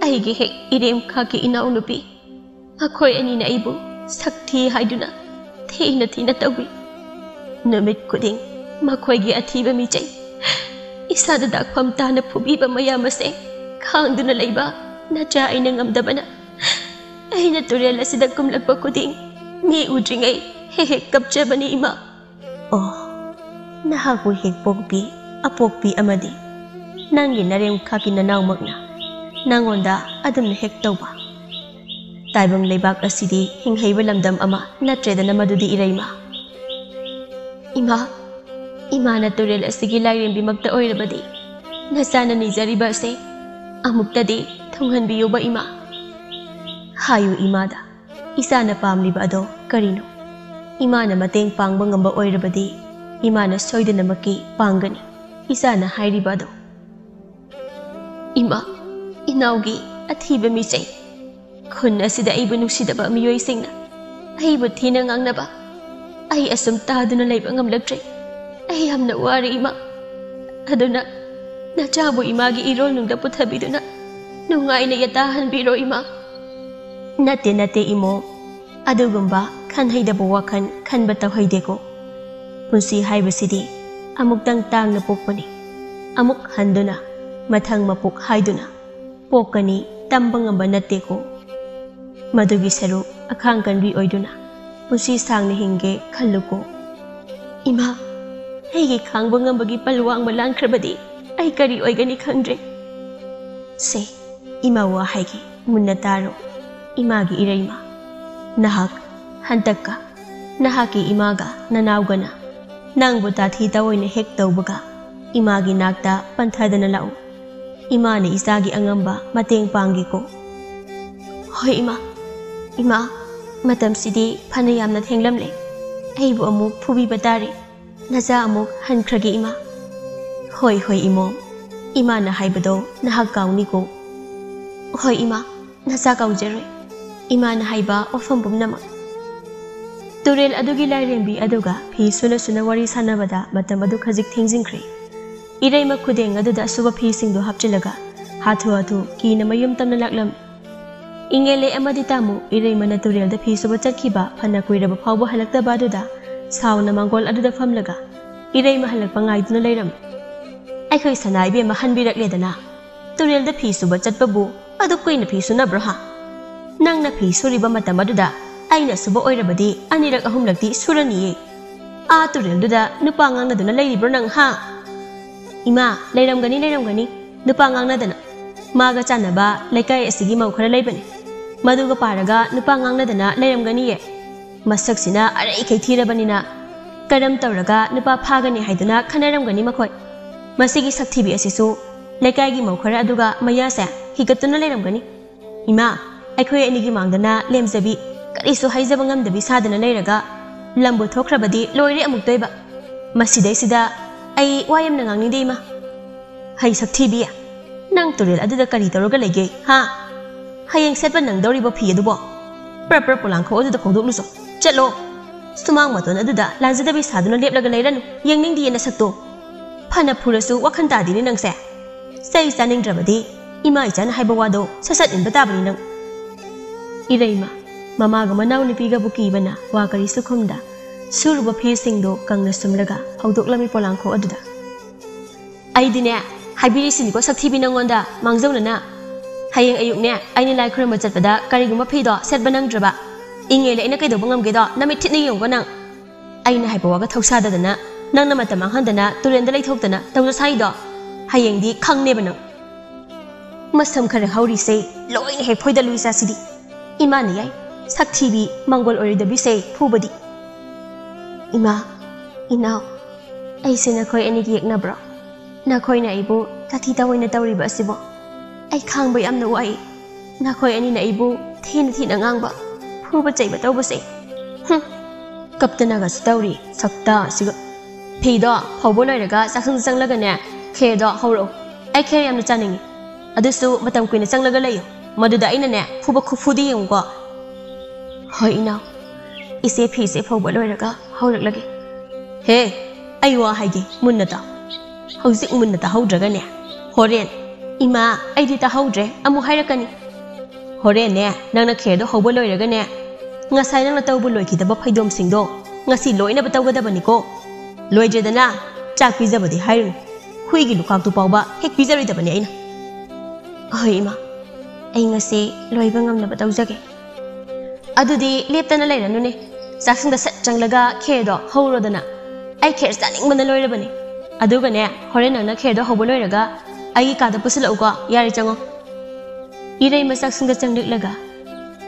ꯑꯩꯒꯤ ꯍꯦꯛ ꯏꯔꯦꯝ ꯈꯥꯛꯀꯤ ꯏꯅꯥꯎꯅꯨꯄꯤ, ꯃꯈꯣꯏ ꯑꯅꯤꯅ ꯑꯩꯕꯨ ꯁꯛꯊꯤ ꯍꯥꯏꯗꯨꯅ ꯊꯤꯅ ꯊꯤꯅ ꯇꯧꯏ꯫ ꯅꯨꯃꯤꯠ ꯈꯨꯗꯤꯡ ꯃꯈꯣꯏꯒꯤ ꯑꯊꯤꯕ ꯃꯤꯆꯩ, ꯏꯁꯥꯗ ꯗꯥꯛꯐꯝ ꯇꯥꯅ ꯐꯨꯕꯤꯕ ꯃꯌꯥꯝ ꯑꯁꯦ ꯈꯥꯡꯗꯨꯅ ꯂꯩꯕ ꯅꯆꯥ ꯑꯩꯅ ꯉꯝꯗꯕꯅ ꯑꯩꯅ ꯇꯨꯔꯦꯜ ꯑꯁꯤꯗ ꯀꯨꯝꯂꯛꯄ ꯈꯨꯗꯤꯡ ꯃꯤ ꯎꯗ꯭ꯔꯤꯉꯩ ꯍꯦꯛ ꯍꯦꯛ ꯀꯞꯆꯕꯅꯤ ꯏꯃꯥ꯫" "ꯑꯣ, ꯅꯍꯥꯛꯄꯨ ꯍꯦꯛ ꯄꯣꯛꯄꯤ ꯑꯄꯣꯛꯄꯤ ꯑꯃꯗꯤ ꯅꯪꯒꯤ ꯅꯔꯦꯝꯈꯥꯛꯀꯤ ꯅꯅꯥꯎꯃꯛꯅ ꯅꯪꯉꯣꯟꯗ ꯑꯗꯨꯝꯅ ꯍꯦꯛ ꯇꯧꯕ?" ꯇꯥꯏꯕꯪ ꯂꯩꯕꯥꯛ ꯑꯁꯤꯗꯤ ꯍꯤꯡꯍꯩꯕ ꯂꯝꯗꯝ ꯑꯃ ꯅꯠꯇ꯭ꯔꯦꯗꯅ ꯃꯗꯨꯗꯤ ꯏꯔꯩꯃ꯫ ꯏꯃꯥ, ꯏꯃꯥꯅ ꯇꯨꯔꯦꯜ ꯑꯁꯤꯒꯤ ꯂꯥꯏꯔꯦꯝꯕꯤꯃꯛꯇ ꯑꯣꯏꯔꯕꯗꯤ ꯅꯆꯥꯅ ꯅꯤꯖꯔꯤꯕ ꯑꯁꯦ ꯑꯃꯨꯛꯇꯗꯤ ꯊꯨꯡꯍꯟꯕꯤꯌꯨꯕ ꯏꯃꯥ꯫ ꯍꯥꯏꯌꯨ ꯏꯃꯥꯗ, ꯏꯆꯥꯅ ꯄꯥꯝꯂꯤꯕ ꯑꯗꯣ ꯀꯔꯤꯅꯣ? ꯏꯃꯥꯅ ꯃꯇꯦꯡ ꯄꯥꯡꯕ ꯉꯝꯕ ꯑꯣꯏꯔꯕꯗꯤ ꯏꯃꯥꯅ ꯁꯣꯏꯗꯅꯃꯛꯀꯤ ꯄꯥꯡꯒꯅꯤ꯫ ꯏꯆꯥꯅ ꯍꯥꯏꯔꯤꯕ ꯑꯗꯣ꯫ ꯏꯃꯥ, ꯏꯅꯥꯎꯒꯤ ꯑꯊꯤꯕ ꯃꯤꯆꯩ꯫ ꯈꯨꯟ ꯑꯁꯤꯗ ꯑꯩꯕꯨ ꯅꯨꯡꯁꯤꯗꯕ ꯃꯤꯑꯣꯏꯁꯤꯡꯅ ꯑꯩꯕꯨ ꯊꯤꯅ ꯉꯥꯡꯅꯕ ꯑꯩ ꯑꯁꯨꯝ ꯇꯥꯗꯨꯅ ꯂꯩꯕ ꯉꯝꯂꯛꯇ꯭ꯔꯦ꯫ ꯑꯩ ꯌꯥꯝꯅ ꯋꯥꯔꯦ ꯏꯃꯥ꯫ ꯑꯗꯨꯅ ꯅꯆꯥꯕꯨ ꯏꯃꯥꯒꯤ ꯏꯔꯣꯜꯅꯨꯡꯗ ꯄꯨꯊꯕꯤꯗꯨꯅ ꯅꯨꯡꯉꯥꯏꯅ ꯌꯦꯇꯥꯍꯟꯕꯤꯔꯣ ꯏꯃꯥ꯫ ꯅꯠꯇꯦ, ꯅꯠꯇꯦ ꯏꯃꯣ, ꯑꯗꯨꯒꯨꯝꯕ ꯈꯟꯍꯩꯗꯕ ꯋꯥꯈꯜ ꯈꯟꯕ ꯇꯧꯍꯩꯗꯦꯀꯣ꯫ ꯄꯨꯟꯁꯤ ꯍꯥꯏꯕꯁꯤꯗꯤ ꯑꯃꯨꯛꯇꯪ ꯇꯥꯡꯅ ꯄꯣꯛꯄꯅꯤ꯫ ꯑꯃꯨꯛ ꯍꯟꯗꯨꯅ, ꯃꯊꯪ ꯃꯄꯣꯛ ꯍꯥꯏꯗꯨꯅ ꯄꯣꯛꯀꯅꯤ ꯇꯝꯕ ꯉꯝꯕ ꯅꯠꯇꯦꯀꯣ꯫ ꯃꯗꯨꯒꯤ ꯁꯔꯨꯛ ꯑꯈꯥꯡ ꯀꯟꯕꯤ ꯑꯣꯏꯗꯨꯅ ꯄꯨꯟꯁꯤ ꯁꯥꯡꯅ ꯍꯤꯡꯒꯦ ꯈꯜꯂꯨꯀꯣ꯫ ꯏꯃꯥ, ꯑꯩꯒꯤ ꯈꯥꯡꯕ ꯉꯝꯕꯒꯤ ꯄꯜ ꯋꯥꯡꯕ ꯂꯥꯟꯈ꯭ꯔꯕꯗꯤ ꯑꯩ ꯀꯔꯤ ꯑꯣꯏꯒꯅꯤ ꯈꯪꯗ꯭ꯔꯦ꯫ ꯁꯦ, ꯏꯃꯥ ꯋꯥ ꯍꯥꯏꯒꯦ, ꯃꯨꯟꯅ ꯇꯥꯔꯣ꯫ ꯏꯃꯥꯒꯤ ꯏꯔꯩꯃ, ꯅꯍꯥꯛ ꯍꯟꯗꯛꯀ ꯅꯍꯥꯛꯀꯤ ꯏꯃꯥꯒ ꯅꯅꯥꯎꯒꯅ ꯅꯪꯕꯨ ꯇꯥꯊꯤ ꯇꯥꯑꯣꯏꯅ ꯍꯦꯛ ꯇꯧꯕꯒ ꯏꯃꯥꯒꯤ ꯅꯥꯛꯇ ꯄꯟꯊꯗꯅ ꯂꯥꯛꯎ꯫ ꯏꯃꯥꯅ ꯏꯆꯥꯒꯤ ꯑꯉꯝꯕ ꯃꯇꯦꯡ ꯄꯥꯡꯒꯦꯀꯣ꯫ ꯍꯣꯏ ꯏꯃꯥ, ꯏꯃꯥ, ꯃꯇꯝꯁꯤꯗꯤ ꯐꯅ ꯌꯥꯝꯅ ꯊꯦꯡꯂꯝꯂꯦ꯫ ꯑꯩꯕꯨ ꯑꯃꯨꯛ ꯐꯨꯕꯤꯕ ꯇꯥꯔꯦ꯫ ꯅꯆꯥ ꯑꯃꯨꯛ ꯍꯟꯈ꯭ꯔꯒꯦ ꯏꯃꯥ꯫ ꯍꯣꯏ, ꯍꯣꯏ ꯏꯃꯣ, ꯏꯃꯥꯅ ꯍꯥꯏꯕꯗꯣ ꯅꯍꯥꯛ ꯀꯥꯎꯅꯤꯀꯣ꯫ ꯍꯣꯏ ꯏꯃꯥ, ꯅꯆꯥ ꯀꯥꯎꯖꯔꯣꯏ꯫ ꯏꯃꯥꯅ ꯍꯥꯏꯕ ꯋꯥꯐꯝ ꯄꯨꯝꯅꯃꯛ꯫ ꯇꯨꯔꯦꯜ ꯑꯗꯨꯒꯤ ꯂꯥꯏꯔꯦꯝꯕꯤ ꯑꯗꯨꯒ ꯐꯤ ꯁꯨꯅ ꯁꯨꯅ ꯋꯥꯔꯤ ꯁꯥꯟꯅꯕꯗ ꯃꯇꯝ ꯑꯗꯨ ꯈꯖꯤꯛ ꯊꯦꯡꯖꯤꯟꯈ꯭ꯔꯦ꯫ ꯏꯔꯩꯃ ꯈꯨꯗꯦꯡ ꯑꯗꯨꯗ ꯑꯁꯨꯕ ꯐꯤꯁꯤꯡꯗꯨ ꯍꯥꯞꯆꯤꯜꯂꯒ ꯍꯥꯊꯨ ꯍꯥꯊꯨ ꯀꯤꯅ ꯃꯌꯨꯝ ꯇꯝꯅ ꯂꯥꯛꯂꯝꯃꯤ꯫ ꯏꯉꯦꯂꯦ ꯑꯃꯗꯤ ꯇꯥꯃꯨ ꯏꯔꯩꯃꯅ ꯇꯨꯔꯦꯜꯗ ꯐꯤ ꯁꯨꯕ ꯆꯠꯈꯤꯕ ꯐꯅ ꯀꯨꯏꯔꯕ ꯐꯥꯎꯕ ꯍꯜꯂꯛꯇꯕ ꯑꯗꯨꯗ ꯁꯥꯎꯅ ꯃꯥꯡꯒꯣꯜ ꯑꯗꯨꯗ ꯐꯝꯂꯒ ꯏꯔꯩꯃ ꯍꯜꯂꯛꯄ ꯉꯥꯏꯗꯨꯅ ꯂꯩꯔꯝꯃꯤ꯫ "ꯑꯩꯈꯣꯏ ꯁꯅꯥ ꯏꯕꯦꯝꯃ ꯍꯟꯕꯤꯔꯛꯂꯦꯗꯅ꯫ ꯇꯨꯔꯦꯜꯗ ꯐꯤ ꯁꯨꯕ ꯆꯠꯄꯕꯨ ꯑꯗꯨꯛ ꯀꯨꯏꯅ ꯐꯤ ꯁꯨꯅꯕ꯭ꯔꯣ ꯍꯥ? ꯅꯪꯅ ꯐꯤ ꯁꯨꯔꯤꯕ ꯃꯇꯝ ꯑꯗꯨꯗ ꯑꯩꯅ ꯁꯨꯕ ꯑꯣꯏꯔꯕꯗꯤ ꯑꯅꯤꯔꯛ ꯑꯍꯨꯝꯂꯛꯇꯤ ꯁꯨꯔꯅꯤꯌꯦ꯫ ꯑꯥ ꯇꯨꯔꯦꯜꯗꯨꯗ ꯅꯨꯄꯥ ꯉꯥꯡꯅꯗꯨꯅ ꯂꯩꯔꯤꯕ꯭ꯔꯣ ꯅꯪ ꯍꯥ?" "ꯏꯃꯥ, ꯂꯩꯔꯝꯒꯅꯤ, ꯂꯩꯔꯝꯒꯅꯤ꯫ ꯅꯨꯄꯥ ꯉꯥꯡꯅꯗꯅ꯫ ꯃꯥꯒ ꯆꯥꯟꯅꯕ ꯂꯩꯀꯥꯏ ꯑꯁꯤꯒꯤ ꯃꯧ ꯈꯔ ꯂꯩꯕꯅꯤ꯫ ꯃꯗꯨꯒ ꯄꯥꯔꯒ ꯅꯨꯄꯥ ꯉꯥꯡꯅꯗꯅ ꯂꯩꯔꯝꯒꯅꯤꯌꯦ꯫ ꯃꯁꯛꯁꯤꯅ ꯑꯔꯩꯈꯩ ꯊꯤꯔꯕꯅꯤꯅ ꯀꯔꯝ ꯇꯧꯔꯒ ꯅꯨꯄꯥ ꯐꯥꯒꯅꯤ ꯍꯥꯏꯗꯨꯅ ꯈꯟꯅꯔꯝꯒꯅꯤ ꯃꯈꯣꯏ꯫ ꯃꯁꯤꯒꯤ ꯁꯛꯊꯤꯕꯤ ꯑꯁꯤꯁꯨ ꯂꯩꯀꯥꯏꯒꯤ ꯃꯧ ꯈꯔ ꯑꯗꯨꯒ ꯃꯌꯥꯁꯦ ꯍꯤꯒꯠꯇꯨꯅ ꯂꯩꯔꯝꯒꯅꯤ꯫ ꯏꯃꯥ, ꯑꯩꯈꯣꯏ ꯑꯅꯤꯒꯤ ꯃꯥꯡꯗꯅ ꯂꯦꯝꯖꯕꯤ, ꯀꯔꯤꯁꯨ ꯍꯥꯏꯖꯕ ꯉꯝꯗꯕꯤ ꯁꯥꯗꯅ ꯂꯩꯔꯒ ꯂꯝꯕꯨ ꯊꯣꯛꯈ꯭ꯔꯕꯗꯤ ꯂꯣꯏꯔꯦ ꯑꯃꯨꯛꯇꯣꯏꯕ꯫ ꯃꯁꯤꯗꯩꯁꯤꯗ ꯑꯩ ꯋꯥ ꯌꯥꯝꯅ ꯉꯥꯡꯅꯤꯡꯗꯦ ꯏꯃꯥ꯫ ꯍꯩ ꯁꯛꯊꯤꯕꯤ, ꯅꯪ ꯇꯨꯔꯦꯜ ꯑꯗꯨꯗ ꯀꯔꯤ ꯇꯧꯔꯒ ꯂꯩꯒꯦ, ꯍꯥ? ꯍꯌꯦꯡ ꯁꯦꯠꯄ ꯅꯪꯗꯧꯔꯤꯕ ꯐꯤ ꯑꯗꯨꯕꯣ? ꯄ꯭ꯔꯞ ꯄ꯭ꯔꯞ ꯄꯣꯂꯥꯡꯈꯣꯛ ꯑꯗꯨꯗ ꯐꯧꯗꯣꯛꯂꯨꯆꯣ꯫ ꯆꯠꯂꯣ꯫ ꯁꯨꯃꯥꯡ ꯃꯇꯣꯟ ꯑꯗꯨꯗ ꯂꯥꯟꯖꯗꯕꯤ ꯁꯥꯗꯨꯅ ꯂꯦꯞꯂꯒ ꯂꯩꯔꯅꯨ꯫ ꯌꯦꯡꯅꯤꯡꯗꯤꯌꯦ ꯅꯁꯛꯇꯣ꯫ ꯐꯅ ꯐꯨꯔꯁꯨ ꯋꯥꯈꯜ ꯇꯥꯗꯦꯅꯦ ꯅꯪꯁꯦ꯫ ꯆꯩ ꯆꯥꯅꯤꯡꯗ꯭ꯔꯕꯗꯤ ꯏꯃꯥ ꯏꯆꯥꯅ ꯍꯥꯏꯕ ꯋꯥꯗꯣ ꯁꯠ ꯁꯠ ꯏꯟꯕ ꯇꯥꯕꯅꯤ ꯅꯪ꯫ ꯏꯔꯩꯃ, ꯃꯃꯥꯒ ꯃꯅꯥꯎꯅꯨꯄꯤꯒꯕꯨ ꯀꯤꯕꯅ ꯋꯥ ꯀꯔꯤꯁꯨ ꯈꯨꯝꯗ ꯁꯨꯔꯨꯕ ꯐꯤꯁꯤꯡꯗꯣ ꯀꯪꯅ ꯁꯨꯝꯂꯒ ꯐꯧꯗꯣꯛꯂꯝꯃꯤ ꯄꯣꯂꯥꯡꯈꯣꯛ ꯑꯗꯨꯗ꯫ ꯑꯩꯗꯤꯅꯦ, ꯍꯥꯏꯕꯤꯔꯤꯁꯤꯅꯤꯀꯣ ꯁꯛꯊꯤꯕꯤ ꯅꯪꯉꯣꯟꯗ, ꯃꯥꯡꯖꯧꯅꯅ꯫ ꯍꯌꯦꯡ ꯑꯌꯨꯛꯅꯦ, ꯑꯩꯅ ꯂꯥꯏ ꯈꯨꯔꯨꯝꯕ ꯆꯠꯄꯗ ꯀꯔꯤꯒꯨꯝꯕ ꯐꯤꯗꯣ ꯁꯦꯠꯄ ꯅꯪꯗ꯭ꯔꯕ, ꯏꯪꯉꯦꯅ ꯑꯩꯅ ꯀꯩꯗꯧꯕ ꯉꯝꯒꯦꯗꯣ ꯅꯃꯤꯠ ꯊꯤꯠꯅ ꯌꯦꯡꯉꯨꯀꯣ ꯅꯪ꯫ ꯑꯩꯅ ꯍꯥꯏꯕ ꯋꯥꯒ ꯊꯧꯁꯥꯗꯗꯅ, ꯅꯪꯅ ꯃꯇꯝ ꯃꯥꯡꯍꯟꯗꯅ ꯇꯨꯔꯦꯜꯗ ꯂꯩꯊꯣꯛꯇꯅ ꯇꯧꯖ ꯁꯥꯏꯗꯣ, ꯍꯌꯦꯡꯗꯤ ꯈꯪꯅꯦꯕ ꯅꯪ꯫ ꯃꯁꯝ ꯈꯔ ꯍꯧꯔꯤꯁꯦ ꯂꯣꯏꯅ ꯍꯦꯛ ꯐꯣꯏꯗꯠꯂꯨ ꯏꯆꯥꯁꯤꯗꯤ꯫ ꯏꯃꯥꯅ ꯌꯥꯏ, ꯁꯛꯊꯤꯕꯤ, ꯃꯪꯒꯣꯜ ꯑꯣꯏꯔꯣꯏꯗꯕꯤꯁꯦ ꯐꯨꯕꯗꯤ꯫ ꯏꯃꯥ, ꯏꯅꯥꯎ, ꯑꯩꯁꯦ ꯅꯈꯣꯏ ꯑꯅꯤꯒꯤ ꯌꯦꯛꯅꯕ꯭ꯔꯣ? ꯅꯈꯣꯏꯅ ꯑꯩꯕꯨ ꯇꯥꯊꯤ ꯇꯥꯑꯣꯏꯅ ꯇꯧꯔꯤꯕ ꯑꯁꯤꯕꯣ? ꯑꯩ ꯈꯥꯡꯕ ꯌꯥꯝꯅ ꯋꯥꯏ꯫ ꯅꯈꯣꯏ ꯑꯅꯤꯅ ꯑꯩꯕꯨ ꯊꯤꯅ ꯊꯤꯅ ꯉꯥꯡꯕ, ꯐꯨꯕ ꯆꯩꯕ ꯇꯧꯕꯁꯦ꯫ ꯍꯨꯝ, ꯀꯞꯇꯅꯒꯁꯨ ꯇꯧꯔꯤ, ꯁꯛꯇ ꯑꯁꯤꯒ꯫ ꯐꯤꯗꯣ ꯐꯧꯕ ꯂꯣꯏꯔꯒ ꯆꯥꯛꯁꯪꯗ ꯆꯪꯂꯒꯅꯦ, ꯈꯦꯔꯗꯣ ꯍꯧꯔꯛꯑꯣ꯫ ꯑꯩ ꯈꯦꯔ ꯌꯥꯝꯅ ꯆꯥꯅꯤꯡꯉꯤ꯫ ꯑꯗꯨꯁꯨ ꯃꯇꯝ ꯀꯨꯏꯅ ꯆꯪꯂꯒ ꯂꯩꯌꯨ꯫ ꯃꯗꯨꯗ ꯑꯩꯅꯅꯦ, ꯐꯨꯕ ꯈꯨꯐꯨꯗꯤ ꯌꯦꯡꯉꯨꯀꯣ꯫ ꯍꯣꯏ ꯏꯅꯥꯎ, ꯏꯆꯦ ꯐꯤꯁꯦ ꯐꯧꯕ ꯂꯣꯏꯔꯒ ꯍꯧꯔꯛꯂꯒꯦ꯫ ꯍꯦ, ꯑꯩ ꯋꯥ ꯍꯥꯏꯒꯦ, ꯃꯨꯟꯅ ꯇꯥꯎ꯫ ꯍꯧꯖꯤꯛ ꯃꯨꯟꯅ ꯇꯥꯍꯧꯗ꯭ꯔꯒꯅꯦ, ꯍꯣꯔꯦꯟ, ꯏꯃꯥ, ꯑꯩꯗꯤ ꯇꯥꯍꯧꯗ꯭ꯔꯦ, ꯑꯃꯨꯛ ꯍꯥꯏꯔꯛꯀꯅꯤ꯫ ꯍꯣꯔꯦꯟꯅꯦ, ꯅꯪꯅ ꯈꯦꯔꯗꯣ ꯍꯧꯕ ꯂꯣꯏꯔꯒꯅꯦ, ꯉꯁꯥꯏ ꯅꯪꯅ ꯇꯧꯕ ꯂꯣꯏꯈꯤꯗꯕ ꯐꯩꯗꯣꯝꯁꯤꯡꯗꯣ ꯉꯁꯤ ꯂꯣꯏꯅꯕ ꯇꯧꯒꯗꯕꯅꯤꯀꯣ꯫ ꯂꯣꯏꯗ꯭ꯔꯦꯗꯅ, ꯆꯥꯛ ꯄꯤꯖꯕꯗꯤ ꯍꯥꯏꯔꯨꯅꯨ, ꯍꯨꯏꯒꯤ ꯂꯨꯈꯥꯛꯇꯨ ꯐꯥꯎꯕ ꯍꯦꯛ ꯄꯤꯖꯔꯣꯏꯗꯕꯅꯤ ꯑꯩꯅ꯫ ꯑꯍꯣꯏ ꯏꯃꯥ, ꯑꯩ ꯉꯁꯤ ꯂꯣꯏꯕ ꯉꯝꯅꯕ ꯇꯧꯖꯒꯦ꯫ ꯑꯗꯨꯗꯤ ꯂꯦꯞꯇꯅ ꯂꯩꯔꯅꯨꯅꯦ, ꯆꯥꯛꯁꯪꯗ ꯁꯠ ꯆꯪꯂꯒ ꯈꯦꯔꯗꯣ ꯍꯧꯔꯣꯗꯅ꯫ ꯑꯩ ꯈꯦꯔ ꯆꯥꯅꯤꯡꯕꯅ ꯂꯣꯏꯔꯕꯅꯤ꯫ ꯑꯗꯨꯒꯅꯦ, ꯍꯣꯔꯦꯟ ꯅꯪꯅ ꯈꯦꯔꯗꯣ ꯍꯧꯕ ꯂꯣꯏꯔꯒ ꯑꯩꯒꯤ ꯀꯥꯗ ꯄꯨꯁꯤꯜꯂꯛꯎꯀꯣ꯫ ꯌꯥꯔꯦ, ꯆꯪꯉꯣ꯫ ꯏꯔꯩꯃ ꯆꯥꯛꯁꯪꯗ ꯆꯪꯂꯛꯂꯒ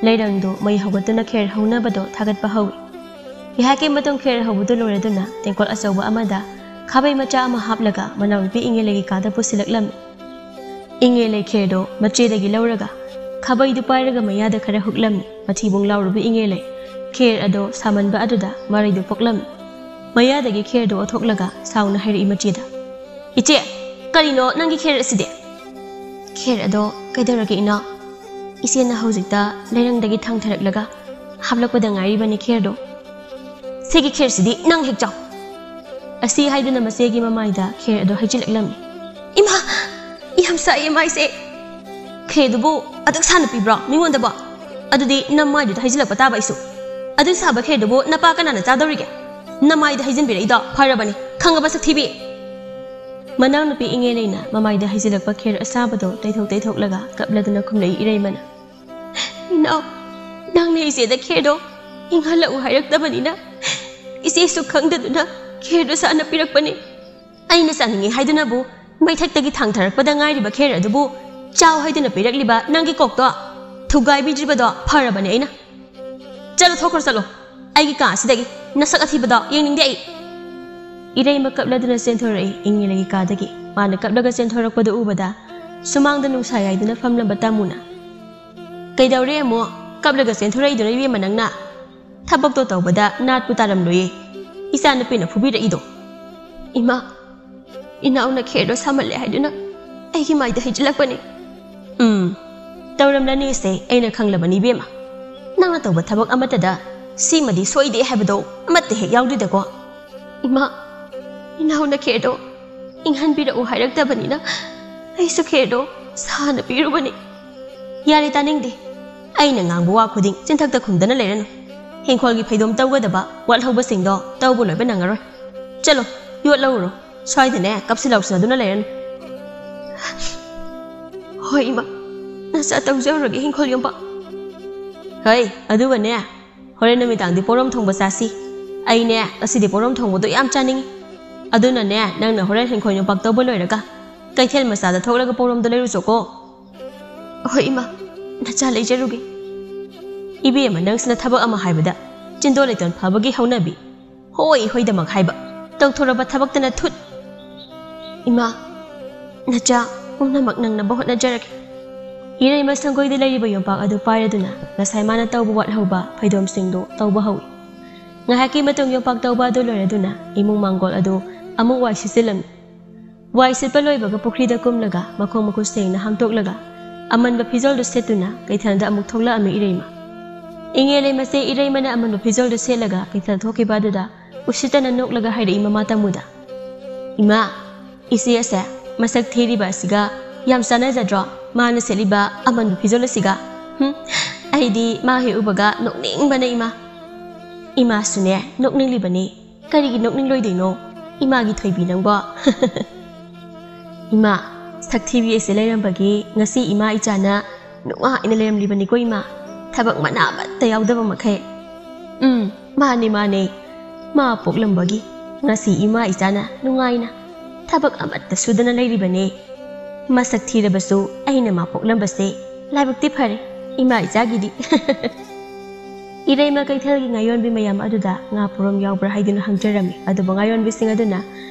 ꯂꯩꯔꯪꯗꯨ ꯃꯩ ꯍꯧꯒꯠꯇꯨꯅ ꯈꯦꯔ ꯍꯧꯅꯕꯗꯣ ꯊꯥꯒꯠꯄ ꯍꯧꯏ꯫ ꯉꯥꯏꯍꯥꯛꯀꯤ ꯃꯇꯨꯡ ꯈꯦꯔ ꯍꯧꯕꯗꯨ ꯂꯣꯏꯔꯗꯨꯅ ꯇꯦꯡꯀꯣꯠ ꯑꯆꯧꯕ ꯑꯃꯗ ꯈꯥꯕꯩ ꯃꯆꯥ ꯑꯃ ꯍꯥꯞꯂꯒ ꯃꯅꯥꯎꯅꯨꯄꯤ ꯏꯉꯦꯂꯩꯒꯤ ꯀꯥꯗ ꯄꯨꯁꯤꯜꯂꯛꯂꯝꯃꯤ꯫ ꯏꯉꯦꯂꯩ ꯈꯦꯔꯗꯣ ꯃꯆꯦꯗꯒꯤ ꯂꯧꯔꯒ ꯈꯥꯕꯩꯗꯨ ꯄꯥꯏꯔꯒ ꯃꯌꯥꯗ ꯈꯔ ꯍꯨꯛꯂꯝꯃꯤ꯫ ꯃꯊꯤꯕꯣꯡ ꯂꯥꯎꯔꯨꯕ ꯏꯉꯦꯂꯩ ꯈꯦꯔ ꯑꯗꯣ ꯁꯥꯃꯟꯕ ꯑꯗꯨꯗ ꯃꯔꯩꯗꯨ ꯄꯣꯛꯂꯝꯃꯤ꯫ ꯃꯌꯥꯗꯒꯤ ꯈꯦꯔꯗꯣ ꯑꯣꯊꯣꯛꯂꯒ ꯁꯥꯎꯅ ꯍꯥꯏꯔꯛꯏ ꯃꯆꯦꯗ, "ꯏꯆꯦ, ꯀꯔꯤꯅꯣ ꯅꯪꯒꯤ ꯈꯦꯔ ꯑꯁꯤꯗꯤ?" "ꯈꯦꯔ ꯑꯗꯣ ꯀꯩꯗꯧꯔꯒꯦ ꯏꯅꯥꯎ? ꯏꯆꯦꯅ ꯍꯧꯖꯤꯛꯇ ꯂꯩꯔꯪꯗꯒꯤ ꯊꯥꯡꯊꯔꯛꯂꯒ ꯍꯥꯞꯂꯛꯄꯗ ꯉꯥꯏꯔꯤꯕꯅꯤ ꯈꯦꯔꯗꯣ꯫ ꯁꯤꯒꯤ ꯈꯦꯔꯁꯤꯗꯤ ꯅꯪ ꯍꯦꯛ ꯆꯥꯎ꯫" ꯑꯁꯤ ꯍꯥꯏꯗꯨꯅ ꯃꯆꯦꯒꯤ ꯃꯃꯥꯏꯗ ꯈꯦꯔ ꯑꯗꯣ ꯍꯩꯖꯤꯜꯂꯛꯂꯝꯃꯤ꯫ "ꯏꯃꯥ, ꯌꯥꯝ ꯁꯥꯏꯌꯦ ꯃꯥꯏꯁꯦ꯫ ꯈꯦꯔꯗꯨꯕꯨ ꯑꯗꯨꯛ ꯁꯥꯅ ꯄꯤꯕ꯭ꯔꯣ ꯃꯤꯉꯣꯟꯗꯕꯣ? ꯑꯗꯨꯗꯤ ꯅꯃꯥꯏꯗꯨꯗ ꯍꯩꯖꯤꯜꯂꯛꯄ ꯇꯥꯕ ꯑꯩꯁꯨ꯫ ꯑꯗꯨꯛ ꯁꯥꯕ ꯈꯦꯔꯗꯨꯕꯨ ꯅꯄꯥ ꯀꯅꯥꯅ ꯆꯥꯗꯧꯔꯤꯒꯦ? ꯅꯃꯥꯏꯗ ꯍꯩꯖꯤꯟꯕꯤꯔꯛꯏꯗꯣ ꯐꯔꯕꯅꯤ, ꯈꯪꯉꯕ ꯁꯛꯊꯤꯕꯤ?" ꯃꯅꯥꯎꯅꯨꯄꯤ ꯏꯉꯦꯂꯩꯅ ꯃꯃꯥꯏꯗ ꯍꯩꯖꯤꯜꯂꯛꯄ ꯈꯦꯔ ꯑꯁꯥꯕꯗꯣ ꯇꯩꯊꯣꯛ ꯇꯩꯊꯣꯛꯂꯒ ꯀꯞꯂꯗꯨꯅ ꯈꯨꯝꯂꯛꯏ ꯏꯔꯩꯃꯅ꯫ "ꯏꯅꯥꯎ, ꯅꯪꯅ ꯏꯆꯦꯗ ꯈꯦꯔꯗꯣ ꯏꯪꯍꯜꯂꯛꯎ ꯍꯥꯏꯔꯛꯇꯕꯅꯤꯅ ꯏꯆꯦꯁꯨ ꯈꯪꯗꯗꯨꯅ ꯈꯦꯔꯗꯣ ꯁꯥꯅ ꯄꯤꯔꯛꯄꯅꯤ꯫ ꯑꯩꯅ ꯆꯥꯅꯤꯡꯉꯤ ꯍꯥꯏꯗꯨꯅꯕꯨ ꯃꯩꯊꯛꯇꯒꯤ ꯊꯥꯡꯊꯔꯛꯄꯗ ꯉꯥꯏꯔꯤꯕ ꯈꯦꯔ ꯑꯗꯨꯕꯨ ꯆꯥꯎ ꯍꯥꯏꯗꯨꯅ ꯄꯤꯔꯛꯂꯤꯕ ꯅꯪꯒꯤ ꯀꯣꯛꯇꯣ ꯊꯨꯒꯥꯏꯕꯤꯗ꯭ꯔꯤꯕꯗꯣ ꯐꯔꯕꯅꯤ ꯑꯩꯅ꯫ ꯆꯠꯂꯣ, ꯊꯣꯛꯈ꯭ꯔꯣ, ꯆꯠꯂꯣ꯫ ꯑꯩꯒꯤ ꯀꯥ ꯑꯁꯤꯗꯒꯤ꯫ ꯅꯁꯛ ꯑꯊꯤꯕꯗꯣ ꯌꯦꯡꯅꯤꯡꯗꯦ ꯑꯩ꯫" ꯏꯔꯩꯃ ꯀꯞꯂꯗꯨꯅ ꯆꯦꯟꯊꯣꯔꯛꯏ ꯏꯉꯦꯂꯩꯒꯤ ꯀꯥꯗꯒꯤ꯫ ꯃꯥꯅ ꯀꯞꯂꯒ ꯆꯦꯟꯊꯣꯔꯛꯄꯗꯨ ꯎꯕꯗ ꯁꯨꯃꯥꯡꯗ ꯅꯨꯡꯁꯥ ꯌꯥꯏꯗꯨꯅ ꯐꯝꯂꯝꯕ ꯇꯥꯃꯨꯅ, "ꯀꯩꯗꯧꯔꯦ ꯑꯃꯨꯛ ꯀꯞꯂꯒ ꯆꯦꯟꯊꯣꯔꯛꯏꯗꯨꯅ ꯏꯕꯦꯝꯃ ꯅꯪꯅ? ꯊꯕꯛꯇꯣ ꯇꯧꯕꯗ ꯅꯥꯠꯄꯨ ꯇꯥꯔꯝꯂꯣꯏꯌꯦ ꯏꯆꯥꯅꯨꯄꯤꯅ ꯐꯨꯕꯤꯔꯛꯏꯗꯣ꯫" "ꯏꯃꯥ, ꯏꯅꯥꯎꯅ ꯈꯦꯔꯗꯣ ꯁꯥꯃꯜꯂꯦ ꯍꯥꯏꯗꯨꯅ ꯑꯩꯒꯤ ꯃꯥꯏꯗ ꯍꯩꯖꯤꯜꯂꯛꯄꯅꯦ꯫" "ꯎꯝ, ꯇꯧꯔꯝꯂꯅꯤꯁꯦ ꯑꯩꯅ ꯈꯪꯂꯕꯅꯤ ꯏꯕꯦꯝꯃ꯫ ꯅꯪꯅ ꯇꯧꯕ ꯊꯕꯛ ꯑꯃꯠꯇꯗ ꯁꯤꯃꯗꯤ ꯁꯣꯏꯗꯦ ꯍꯥꯏꯕꯗꯣ ꯑꯃꯠꯇ ꯍꯦꯛ ꯌꯥꯎꯗꯦꯗꯀꯣ꯫" "ꯏꯃꯥ, ꯏꯅꯥꯎꯅ ꯈꯦꯔꯗꯣ ꯏꯪꯍꯟꯕꯤꯔꯛꯎ ꯍꯥꯏꯔꯛꯇꯕꯅꯤꯅ ꯑꯩꯁꯨ ꯈꯦꯔꯗꯣ ꯁꯥꯅ ꯄꯤꯔꯨꯕꯅꯤ꯫" "ꯌꯥꯔꯦ, ꯇꯥꯅꯤꯡꯗꯦ꯫ ꯑꯩꯅ ꯉꯥꯡꯕ ꯋꯥ ꯈꯨꯗꯤꯡ ꯆꯤꯟꯊꯛꯇ ꯈꯨꯝꯗꯅ ꯂꯩꯔꯅꯨ꯫ ꯍꯤꯡꯈꯣꯜꯒꯤ ꯐꯩꯗꯣꯝ ꯇꯧꯒꯗꯕ ꯋꯥꯠꯍꯧꯕꯁꯤꯡꯗꯣ ꯇꯧꯕ ꯂꯣꯏꯕ ꯅꯪꯉꯔꯣꯏ꯫ ꯆꯠꯂꯣ, ꯌꯣꯠ ꯂꯧꯔꯨꯔꯣ꯫ ꯁ꯭ꯋꯥꯏꯗꯅꯦ ꯀꯞꯁꯤ ꯂꯥꯎꯁꯤꯟꯅꯗꯨꯅ ꯂꯩꯔꯅꯨ꯫" "ꯍꯣꯏ ꯏꯃꯥ, ꯅꯆꯥ ꯇꯧꯖꯔꯨꯔꯒꯦ ꯍꯤꯡꯈꯣꯜ ꯌꯣꯝꯕ꯫" "ꯍꯣꯏ, ꯑꯗꯨꯒꯅꯦ, ꯍꯣꯔꯦꯟ ꯅꯨꯃꯤꯗꯥꯡꯗꯤ ꯄꯣꯔꯣꯝ ꯊꯣꯡꯕ ꯆꯥꯁꯤ꯫ ꯑꯩꯅꯦ ꯉꯁꯤꯗꯤ ꯄꯣꯔꯣꯝ ꯊꯣꯡꯕꯗꯣ ꯌꯥꯝ ꯆꯥꯅꯤꯡꯉꯤ꯫ ꯑꯗꯨꯅꯅꯦ, ꯅꯪꯅ ꯍꯣꯔꯦꯟ ꯍꯤꯡꯈꯣꯜ ꯌꯣꯝꯄꯥꯛ ꯇꯧꯕ ꯂꯣꯏꯔꯒ ꯀꯩꯊꯦꯜ ꯃꯆꯥꯗ ꯊꯣꯛꯂꯒ ꯄꯣꯔꯣꯝꯗꯣ ꯂꯩꯔꯨꯆꯣꯀꯣ꯫" "ꯍꯣꯏ ꯏꯃꯥ, ꯅꯆꯥ ꯂꯩꯖꯔꯨꯒꯦ꯫" "ꯏꯕꯦꯝꯃ, ꯅꯪꯁꯤꯅ ꯊꯕꯛ ꯑꯃ ꯍꯥꯏꯕꯗ ꯆꯤꯟꯗꯣ ꯂꯩꯇꯣꯟ ꯐꯕꯒꯤ ꯍꯧꯅꯕꯤ꯫ ꯍꯣꯏ ꯍꯣꯏꯗꯃꯛ ꯍꯥꯏꯕ, ꯇꯧꯊꯣꯔꯕ ꯊꯕꯛꯇꯅ ꯊꯨꯠ!" "ꯏꯃꯥ, ꯅꯆꯥ ꯄꯨꯝꯅꯃꯛ ꯅꯪꯅꯕ ꯍꯣꯠꯅꯖꯔꯒꯦ꯫" ꯏꯔꯩꯃ ꯁꯪꯒꯣꯏꯗ ꯂꯩꯔꯤꯕ ꯌꯣꯝꯄꯥꯛ ꯑꯗꯨ ꯄꯥꯏꯔꯗꯨꯅ ꯉꯁꯥꯏ ꯃꯥꯅ ꯇꯧꯕ ꯋꯥꯠꯍꯧꯕ ꯐꯩꯗꯣꯝꯁꯤꯡꯗꯨ ꯇꯧꯕ ꯍꯧꯏ꯫ ꯉꯥꯏꯍꯥꯛꯀꯤ ꯃꯇꯨꯡ ꯌꯣꯝꯄꯥꯛ ꯇꯧꯕ ꯑꯗꯨ ꯂꯣꯏꯔꯗꯨꯅ ꯏꯃꯨꯡ ꯃꯥꯡꯒꯣꯜ ꯑꯗꯨ ꯑꯃꯨꯛ ꯋꯥꯏ ꯁꯤꯠꯆꯤꯜꯂꯝꯃꯤ꯫ ꯋꯥꯏ ꯁꯤꯠꯄ ꯂꯣꯏꯕꯒ ꯄꯨꯈ꯭ꯔꯤꯗ ꯀꯨꯝꯂꯒ ꯃꯈꯣꯡ ꯃꯈꯨꯠ ꯁꯦꯡꯅ ꯍꯥꯝꯗꯣꯛꯂꯒ ꯑꯃꯟꯕ ꯐꯤꯖꯣꯜꯗꯨ ꯁꯦꯠꯇꯨꯅ ꯀꯩꯊꯦꯜꯗ ꯑꯃꯨꯛ ꯊꯣꯛꯂꯛꯑꯝꯃꯤ ꯏꯔꯩꯃ꯫ ꯏꯉꯦꯜ ꯂꯩꯃꯁꯦ ꯏꯔꯩꯃꯅ ꯑꯃꯟꯕ ꯐꯤꯖꯣꯜꯗꯨ ꯁꯦꯠꯂꯒ ꯀꯩꯊꯦꯜ ꯊꯣꯛꯈꯤꯕ ꯑꯗꯨꯗ ꯎꯁꯤꯠꯇꯅ ꯅꯣꯛꯂꯒ ꯍꯥꯏꯔꯛꯏ ꯃꯃꯥ ꯇꯥꯃꯨꯗ, "ꯏꯃꯥ, ꯏꯆꯦ ꯑꯁꯦ ꯃꯁꯛ ꯊꯤꯔꯤꯕ ꯑꯁꯤꯒ ꯌꯥꯝ ꯆꯥꯟꯅꯖꯗ꯭ꯔꯣ? ꯃꯥꯅ ꯁꯦꯠꯂꯤꯕ ꯑꯃꯟꯕ ꯐꯤꯖꯣꯜ ꯑꯁꯤꯒ꯫ ꯍꯨꯝ, ꯑꯩꯗꯤ ꯃꯥ ꯍꯦꯛ ꯎꯕꯒ ꯅꯣꯛꯅꯤꯡꯕꯅ ꯏꯃꯥ꯫" "ꯏꯃꯥꯁꯨꯅꯦ ꯅꯣꯛꯅꯤꯡꯂꯤꯕꯅꯤ꯫ ꯀꯔꯤꯒꯤ ꯅꯣꯛꯅꯤꯡꯂꯣꯏꯗꯣꯏꯅꯣ? ꯏꯃꯥꯒꯤ ꯊꯣꯏꯕꯤ ꯅꯪꯕꯣ꯫" "ꯏꯃꯥ, ꯁꯛ ꯊꯤꯕꯤ ꯑꯁꯤ ꯂꯩꯔꯝꯕꯒꯤ ꯉꯁꯤ ꯏꯃꯥ ꯏꯆꯥꯅ ꯅꯨꯡꯉꯥꯏꯅ ꯂꯩꯔꯝꯂꯤꯕꯅꯤꯀꯣ ꯏꯃꯥ꯫ ꯊꯕꯛ ꯃꯅꯥ ꯑꯃꯠꯇ ꯌꯥꯎꯗꯕ ꯃꯈꯩ꯫" "ꯎꯝ, ꯃꯥꯅꯦ, ꯃꯥꯅꯦ꯫ ꯃꯥ ꯄꯣꯛꯂꯝꯕꯒꯤ ꯉꯁꯤ ꯏꯃꯥ ꯏꯆꯥꯅ ꯅꯨꯡꯉꯥꯏꯅ ꯊꯕꯛ ꯑꯃꯠꯇ ꯁꯨꯗꯅ ꯂꯩꯔꯤꯕꯅꯦ꯫ ꯃꯁꯛ ꯊꯤꯔꯕꯁꯨ ꯑꯩꯅ ꯃꯥ ꯄꯣꯛꯂꯝꯕꯁꯦ ꯂꯥꯏꯕꯛꯇꯤ ꯐꯔꯦ ꯏꯃꯥ ꯏꯆꯥꯒꯤꯗꯤ꯫" ꯏꯔꯩꯃ ꯀꯩꯊꯦꯜꯒꯤ ꯉꯥꯌꯣꯟꯕꯤ ꯃꯌꯥꯝ ꯑꯗꯨꯗ ꯉꯥ ꯄꯣꯔꯣꯝ ꯌꯥꯎꯕ꯭ꯔꯥ ꯍꯥꯏꯗꯨꯅ ꯍꯪꯖꯔꯝꯃꯤ꯫ ꯑꯗꯨꯕꯨ ꯉꯥꯌꯣꯟꯕꯤꯁꯤꯡ ꯑꯗꯨꯅ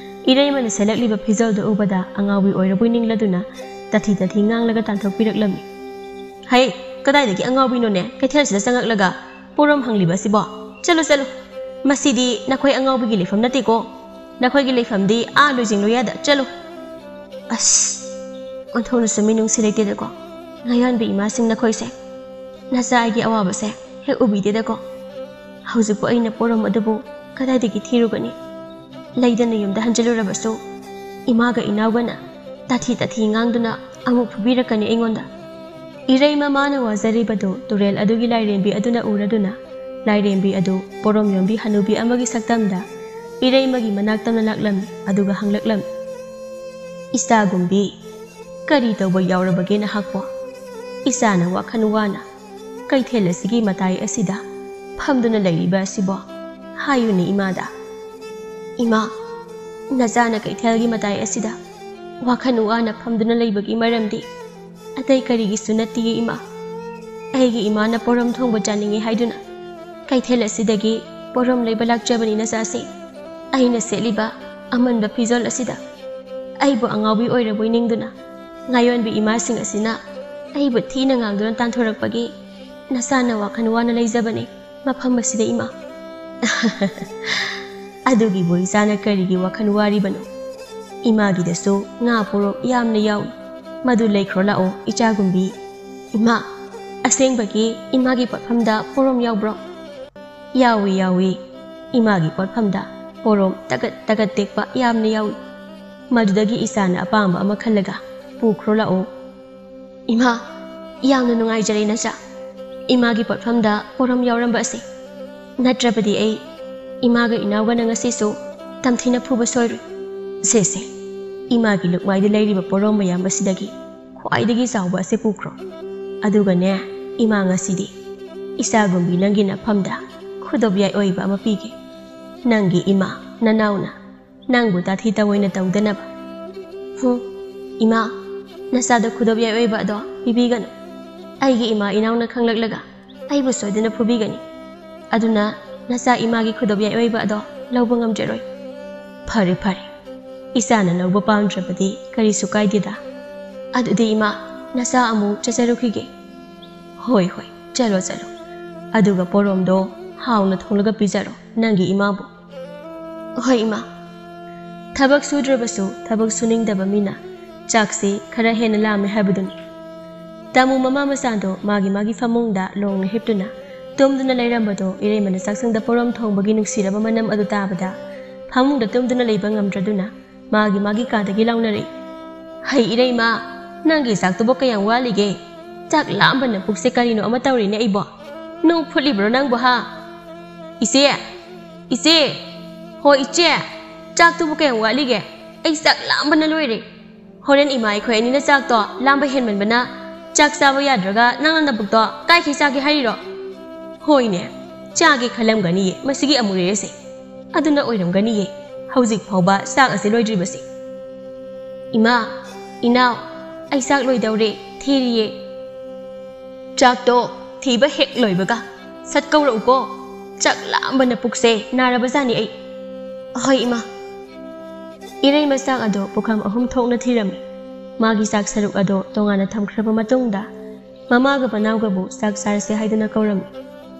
ꯏꯔꯩꯃꯅ ꯁꯦꯠꯂꯛꯂꯤꯕ ꯐꯤꯖꯣꯜꯗꯨ ꯎꯕꯗ ꯑꯉꯥꯎꯕꯤ ꯑꯣꯏꯔꯕꯣꯏ ꯅꯤꯡꯂꯗꯨꯅ ꯇꯥꯊꯤ ꯇꯥꯊꯤ ꯉꯥꯡꯂꯒ ꯇꯥꯟꯊꯣꯛꯄꯤꯔꯛꯂꯝꯃꯤ꯫ "ꯍꯩ, ꯀꯗꯥꯏꯗꯒꯤ ꯑꯉꯥꯎꯕꯤꯅꯣꯅꯦ? ꯀꯩꯊꯦꯜꯁꯤꯗ ꯆꯪꯉꯛꯂꯒ ꯄꯣꯔꯣꯝ ꯍꯪꯂꯤꯕ ꯑꯁꯤꯕꯣ? ꯆꯠꯂꯨ, ꯆꯠꯂꯨ꯫ ꯃꯁꯤꯗꯤ ꯅꯈꯣꯏ ꯑꯉꯥꯎꯕꯤꯒꯤ ꯂꯩꯐꯝ ꯅꯠꯇꯦꯀꯣ꯫ ꯅꯈꯣꯏꯒꯤ ꯂꯩꯐꯝꯗꯤ ꯑꯥ ꯂꯣꯏꯖꯤꯡ ꯂꯣꯌꯥꯗ꯫ ꯆꯠꯂꯨ꯫" ꯑꯁ, ꯑꯣꯟꯊꯣꯛꯅꯁꯨ ꯃꯤꯅꯨꯡꯁꯤ ꯂꯩꯇꯦꯗꯀꯣ꯫ ꯉꯥꯌꯣꯟꯕꯤ ꯏꯃꯥꯁꯤꯡ ꯅꯈꯣꯏꯁꯦ꯫ ꯅꯆꯥ ꯑꯩꯒꯤ ꯑꯋꯥꯕꯁꯦ ꯍꯦꯛ ꯎꯕꯤꯗꯦꯗꯀꯣ꯫ ꯍꯧꯖꯤꯛꯄꯨ ꯑꯩꯅ ꯄꯣꯔꯣꯝ ꯑꯗꯨꯕꯨ ꯀꯗꯥꯏꯗꯒꯤ ꯊꯤꯔꯨꯒꯅꯤ? ꯂꯩꯗꯅ ꯌꯨꯝꯗ ꯍꯟꯖꯤꯜꯂꯨꯔꯕꯁꯨ ꯏꯃꯥꯒ ꯏꯅꯥꯎꯒꯅ ꯇꯥꯊꯤ ꯇꯥꯊꯤ ꯉꯥꯡꯗꯨꯅ ꯑꯃꯨꯛ ꯐꯨꯕꯤꯔꯛꯀꯅꯤ ꯑꯩꯉꯣꯟꯗ꯫ ꯏꯔꯩꯃ ꯃꯥꯅ ꯋꯥꯖꯔꯤꯕꯗꯨ ꯇꯨꯔꯦꯜ ꯑꯗꯨꯒꯤ ꯂꯥꯏꯔꯦꯝꯕꯤ ꯑꯗꯨꯅ ꯎꯔꯗꯨꯅ ꯂꯥꯏꯔꯦꯝꯕꯤ ꯑꯗꯨ ꯄꯣꯔꯣꯝ ꯌꯣꯟꯕꯤ ꯍꯅꯨꯕꯤ ꯑꯃꯒꯤ ꯁꯛꯇꯝꯗ ꯏꯔꯩꯃꯒꯤ ꯃꯅꯥꯛ ꯇꯝꯅ ꯂꯥꯛꯂꯝꯃꯤ꯫ ꯑꯗꯨꯒ ꯍꯪꯂꯛꯂꯝꯃꯤ, "ꯏꯆꯥꯒꯨꯝꯕꯤ, ꯀꯔꯤ ꯇꯧꯕ ꯌꯥꯎꯔꯕꯒꯦ ꯅꯍꯥꯛꯄꯣ? ꯏꯆꯥꯅ ꯋꯥꯈꯜ ꯋꯥꯅ ꯀꯩꯊꯦꯜ ꯑꯁꯤꯒꯤ ꯃꯇꯥꯏ ꯑꯁꯤꯗ ꯐꯝꯗꯨꯅ ꯂꯩꯔꯤꯕ ꯑꯁꯤꯕꯣ? ꯍꯥꯏꯌꯨꯅꯦ ꯏꯃꯥꯗ꯫" "ꯏꯃꯥ, ꯅꯆꯥꯅ ꯀꯩꯊꯦꯜꯒꯤ ꯃꯇꯥꯏ ꯑꯁꯤꯗ ꯋꯥꯈꯜ ꯋꯥꯅ ꯐꯝꯗꯨꯅ ꯂꯩꯕꯒꯤ ꯃꯔꯝꯗꯤ ꯑꯇꯩ ꯀꯔꯤꯒꯤꯁꯨ ꯅꯠꯇꯤꯌꯦ ꯏꯃꯥ꯫ ꯑꯩꯒꯤ ꯏꯃꯥꯅ ꯄꯣꯔꯣꯝ ꯊꯣꯡꯕ ꯆꯥꯅꯤꯡꯉꯤ ꯍꯥꯏꯗꯨꯅ ꯀꯩꯊꯦꯜ ꯑꯁꯤꯗꯒꯤ ꯄꯣꯔꯣꯝ ꯂꯩꯕ ꯂꯥꯛꯆꯕꯅꯤ ꯅꯆꯥꯁꯦ꯫ ꯑꯩꯅ ꯁꯦꯠꯂꯤꯕ ꯑꯃꯟꯕ ꯐꯤꯖꯣꯜ ꯑꯁꯤꯗ ꯑꯩꯕꯨ ꯑꯉꯥꯎꯕꯤ ꯑꯣꯏꯔꯕꯣꯏ ꯅꯤꯡꯗꯨꯅ ꯉꯥꯌꯣꯟꯕꯤ ꯏꯃꯥꯁꯤꯡ ꯑꯁꯤꯅ ꯑꯩꯕꯨ ꯊꯤꯅ ꯉꯥꯡꯗꯨꯅ ꯇꯥꯟꯊꯣꯔꯛꯄꯒꯤ ꯅꯆꯥꯅ ꯋꯥꯈꯜ ꯋꯥꯅ ꯂꯩꯖꯕꯅꯤ ꯃꯐꯝ ꯑꯁꯤꯗ, ꯏꯃꯥ꯫ ꯑꯗꯨꯒꯤꯕꯨ ꯏꯆꯥꯅ ꯀꯔꯤꯒꯤ ꯋꯥꯈꯜ ꯋꯥꯔꯤꯕꯅꯣ? ꯏꯃꯥꯒꯤꯗꯁꯨ ꯉꯥ ꯄꯣꯔꯣꯝ ꯌꯥꯝꯅ ꯌꯥꯎꯏ, ꯃꯗꯨ ꯂꯩꯈ꯭ꯔꯣ ꯂꯥꯛꯑꯣ, ꯏꯆꯥꯒꯨꯝꯕꯤ꯫ ꯏꯃꯥ, ꯑꯁꯦꯡꯕꯒꯤ ꯏꯃꯥꯒꯤ ꯄꯣꯠꯐꯝꯗ ꯄꯣꯔꯣꯝ ꯌꯥꯎꯕ꯭ꯔꯣ? ꯌꯥꯎꯏ, ꯌꯥꯎꯏ꯫ ꯏꯃꯥꯒꯤ ꯄꯣꯠꯐꯝꯗ ꯄꯣꯔꯣꯝ ꯇꯒꯠ ꯇꯒꯠ ꯇꯦꯛꯄ ꯌꯥꯝꯅ ꯌꯥꯎꯏ꯫ ꯃꯗꯨꯗꯒꯤ ꯏꯆꯥꯅ ꯑꯄꯥꯝꯕ ꯑꯃ ꯈꯜꯂꯒ ꯄꯨꯈ꯭ꯔꯣ ꯂꯥꯛꯑꯣ꯫ ꯏꯃꯥ, ꯌꯥꯝꯅ ꯅꯨꯡꯉꯥꯏꯖꯔꯦ ꯅꯆꯥ, ꯏꯃꯥꯒꯤ ꯄꯣꯠꯐꯝꯗ ꯄꯣꯔꯣꯝ ꯌꯥꯎꯔꯝꯕ ꯑꯁꯦ꯫ ꯅꯠꯇ꯭ꯔꯕꯗꯤ ꯑꯩ ꯏꯃꯥꯒ ꯏꯅꯥꯎꯒꯅ ꯉꯁꯤꯁꯨ ꯇꯝꯊꯤꯅ ꯐꯨꯕ ꯁꯣꯏꯔꯣꯏ꯫ ꯁꯦ, ꯁꯦ, ꯏꯃꯥꯒꯤ ꯂꯨꯛꯃꯥꯏꯗ ꯂꯩꯔꯤꯕ ꯄꯣꯔꯣꯝ ꯃꯌꯥꯝ ꯑꯁꯤꯗꯒꯤ ꯈ꯭ꯋꯥꯏꯗꯒꯤ ꯆꯥꯎꯕ ꯑꯁꯦ ꯄꯨꯈ꯭ꯔꯣ꯫ ꯑꯗꯨꯒꯅꯦ, ꯏꯃꯥ, ꯉꯁꯤꯗꯤ ꯏꯆꯥꯒꯨꯝꯕꯤ ꯅꯪꯒꯤ ꯅꯐꯝꯗ ꯈꯨꯗꯣꯞ ꯌꯥꯏ ꯑꯣꯏꯕ ꯑꯃ ꯄꯤꯒꯦ꯫ ꯅꯪꯒꯤ ꯏꯃꯥ, ꯅꯅꯥꯎꯅ ꯅꯪꯕꯨ ꯇꯥꯊꯤ ꯇꯑꯣꯏꯅ ꯇꯧꯗꯅꯕ꯫ ꯍꯨꯝ, ꯏꯃꯥ, ꯅꯆꯥꯗ ꯈꯨꯗꯣꯞ ꯌꯥꯏ ꯑꯣꯏꯕ ꯑꯗꯣ ꯄꯤꯕꯤꯒꯅꯨ꯫ ꯑꯩꯒꯤ ꯏꯃꯥ ꯏꯅꯥꯎꯅ ꯈꯪꯂꯛꯂꯒ ꯑꯩꯕꯨ ꯁꯣꯏꯗꯅ ꯐꯨꯕꯤꯒꯅꯤ꯫ ꯑꯗꯨꯅ ꯅꯆꯥ ꯏꯃꯥꯒꯤ ꯈꯨꯗꯣꯞ ꯌꯥꯏ ꯑꯣꯏꯕ ꯑꯗꯣ ꯂꯧꯕ ꯉꯝꯖꯔꯣꯏ꯫ ꯐꯔꯦ, ꯐꯔꯦ, ꯏꯆꯥꯅ ꯂꯧꯕ ꯄꯥꯝꯗ꯭ꯔꯕꯗꯤ ꯀꯔꯤꯁꯨ ꯀꯥꯏꯗꯦꯗ꯫ ꯑꯗꯨꯗꯤ ꯏꯃꯥ, ꯅꯆꯥ ꯑꯃꯨꯛ ꯆꯠꯆꯔꯨꯈꯤꯒꯦ꯫ ꯍꯣꯏ, ꯍꯣꯏ, ꯆꯠꯂꯣ, ꯆꯠꯂꯣ꯫ ꯑꯗꯨꯒ ꯄꯣꯔꯣꯝꯗꯣ ꯍꯥꯎꯅ ꯊꯣꯡꯂꯒ ꯄꯤꯖꯔꯣ ꯅꯪꯒꯤ ꯏꯃꯥꯕꯨ꯫ ꯍꯣꯏ, ꯏꯃꯥ꯫ ꯊꯕꯛ ꯁꯨꯗ꯭ꯔꯕꯁꯨ ꯊꯕꯛ ꯁꯨꯅꯤꯡꯗꯕ ꯃꯤꯅ ꯆꯥꯛꯁꯤ ꯈꯔ ꯍꯦꯟꯅ ꯂꯥꯝꯃꯦ ꯍꯥꯏꯕꯗꯨꯅꯤ꯫ ꯇꯥꯃꯨ ꯃꯃꯥ ꯃꯆꯥꯗꯣ ꯃꯥꯒꯤ ꯃꯥꯒꯤ ꯐꯃꯨꯡꯗ ꯂꯣꯡꯅ ꯍꯤꯞꯇꯨꯅ ꯇꯨꯝꯗꯨꯅ ꯂꯩꯔꯝꯕꯗꯣ ꯏꯔꯩꯃꯅ ꯆꯥꯛꯁꯪꯗ ꯄꯣꯔꯣꯝ ꯊꯣꯡꯕꯒꯤ ꯅꯨꯡꯁꯤꯔꯕ ꯃꯅꯝ ꯑꯗꯨ ꯇꯥꯕꯗ ꯐꯃꯨꯡꯗ ꯇꯨꯝꯗꯨꯅ ꯂꯩꯕ ꯉꯝꯗ꯭ꯔꯗꯨꯅ ꯃꯥꯒꯤ ꯃꯥꯒꯤ ꯀꯥꯗꯒꯤ ꯂꯥꯎꯅꯔꯛꯏ꯫ "ꯍꯩ ꯏꯔꯩꯃ, ꯅꯪꯒꯤ ꯆꯥꯛꯇꯨꯕꯨ ꯀꯌꯥꯝ ꯋꯥꯠꯂꯤꯒꯦ? ꯆꯥꯛ ꯂꯥꯝꯕꯅ ꯄꯨꯛꯁꯦ ꯀꯔꯤꯅꯣ ꯑꯃ ꯇꯧꯔꯦꯅꯦ ꯑꯩꯕꯣ꯫ ꯅꯣꯡ ꯐꯨꯠꯂꯤꯕ꯭ꯔꯣ ꯅꯪꯕꯨ, ꯍꯥ?" "ꯏꯆꯦ! ꯏꯆꯦ! ꯍꯣ ꯏꯆꯦ! ꯆꯥꯛꯇꯨꯕꯨ ꯀꯌꯥꯝ ꯋꯥꯠꯂꯤꯒꯦ? ꯑꯩ ꯆꯥꯛ ꯂꯥꯝꯕꯅ ꯂꯣꯏꯔꯦ꯫ ꯍꯣꯔꯦꯟ ꯏꯃꯥ ꯑꯩꯈꯣꯏ ꯑꯅꯤꯅ ꯆꯥꯛꯇꯣ ꯂꯥꯝꯕ ꯍꯦꯟꯃꯟꯕꯅ ꯆꯥꯛ ꯆꯥꯕ ꯌꯥꯗ꯭ꯔꯒ ꯅꯪꯅ ꯅꯕꯨꯛꯇꯣ ꯀꯥꯏꯈꯩ ꯆꯥꯒꯦ ꯍꯥꯏꯔꯤꯔꯣ?" "ꯍꯣꯏꯅꯦ, ꯆꯥꯒꯦ ꯈꯜꯂꯝꯒꯅꯤꯌꯦ ꯃꯁꯤꯒꯤ ꯑꯃꯨꯔꯦꯁꯦ꯫ ꯑꯗꯨꯅ ꯑꯣꯏꯔꯝꯒꯅꯤꯌꯦ ꯍꯧꯖꯤꯛ ꯐꯥꯎꯕ ꯆꯥꯛ ꯑꯁꯤ ꯂꯣꯏꯗ꯭ꯔꯤꯕꯁꯦ꯫ ꯏꯃꯥ, ꯏꯅꯥꯎ, ꯑꯩ ꯆꯥꯛ ꯂꯣꯏꯗꯧꯔꯦ, ꯊꯤꯔꯤꯌꯦ꯫" ꯆꯥꯛꯇꯣ ꯊꯤꯕ ꯍꯦꯛ ꯂꯣꯏꯕꯒ ꯁꯠ ꯀꯧꯔꯛꯎꯀꯣ꯫ ꯆꯥꯛ ꯂꯥꯝꯕꯅ ꯄꯨꯛꯁꯦ ꯅꯥꯔꯕꯖꯥꯠꯅꯤ ꯑꯩ꯫ ꯍꯣꯏ ꯏꯃꯥ꯫ ꯏꯔꯩꯃ ꯆꯥꯛ ꯑꯗꯣ ꯄꯨꯈꯝ ꯑꯍꯨꯝ ꯊꯣꯛꯅ ꯊꯤꯔꯝꯃꯤ꯫ ꯃꯥꯒꯤ ꯆꯥꯛ ꯁꯔꯨꯛ ꯑꯗꯣ ꯇꯣꯉꯥꯟꯅ ꯊꯝꯈ꯭ꯔꯕ ꯃꯇꯨꯡꯗ ꯃꯃꯥꯒ ꯃꯅꯥꯎꯒꯕꯨ ꯆꯥꯛ ꯆꯥꯔꯁꯦ ꯍꯥꯏꯗꯨꯅ ꯀꯧꯔꯝꯃꯤ꯫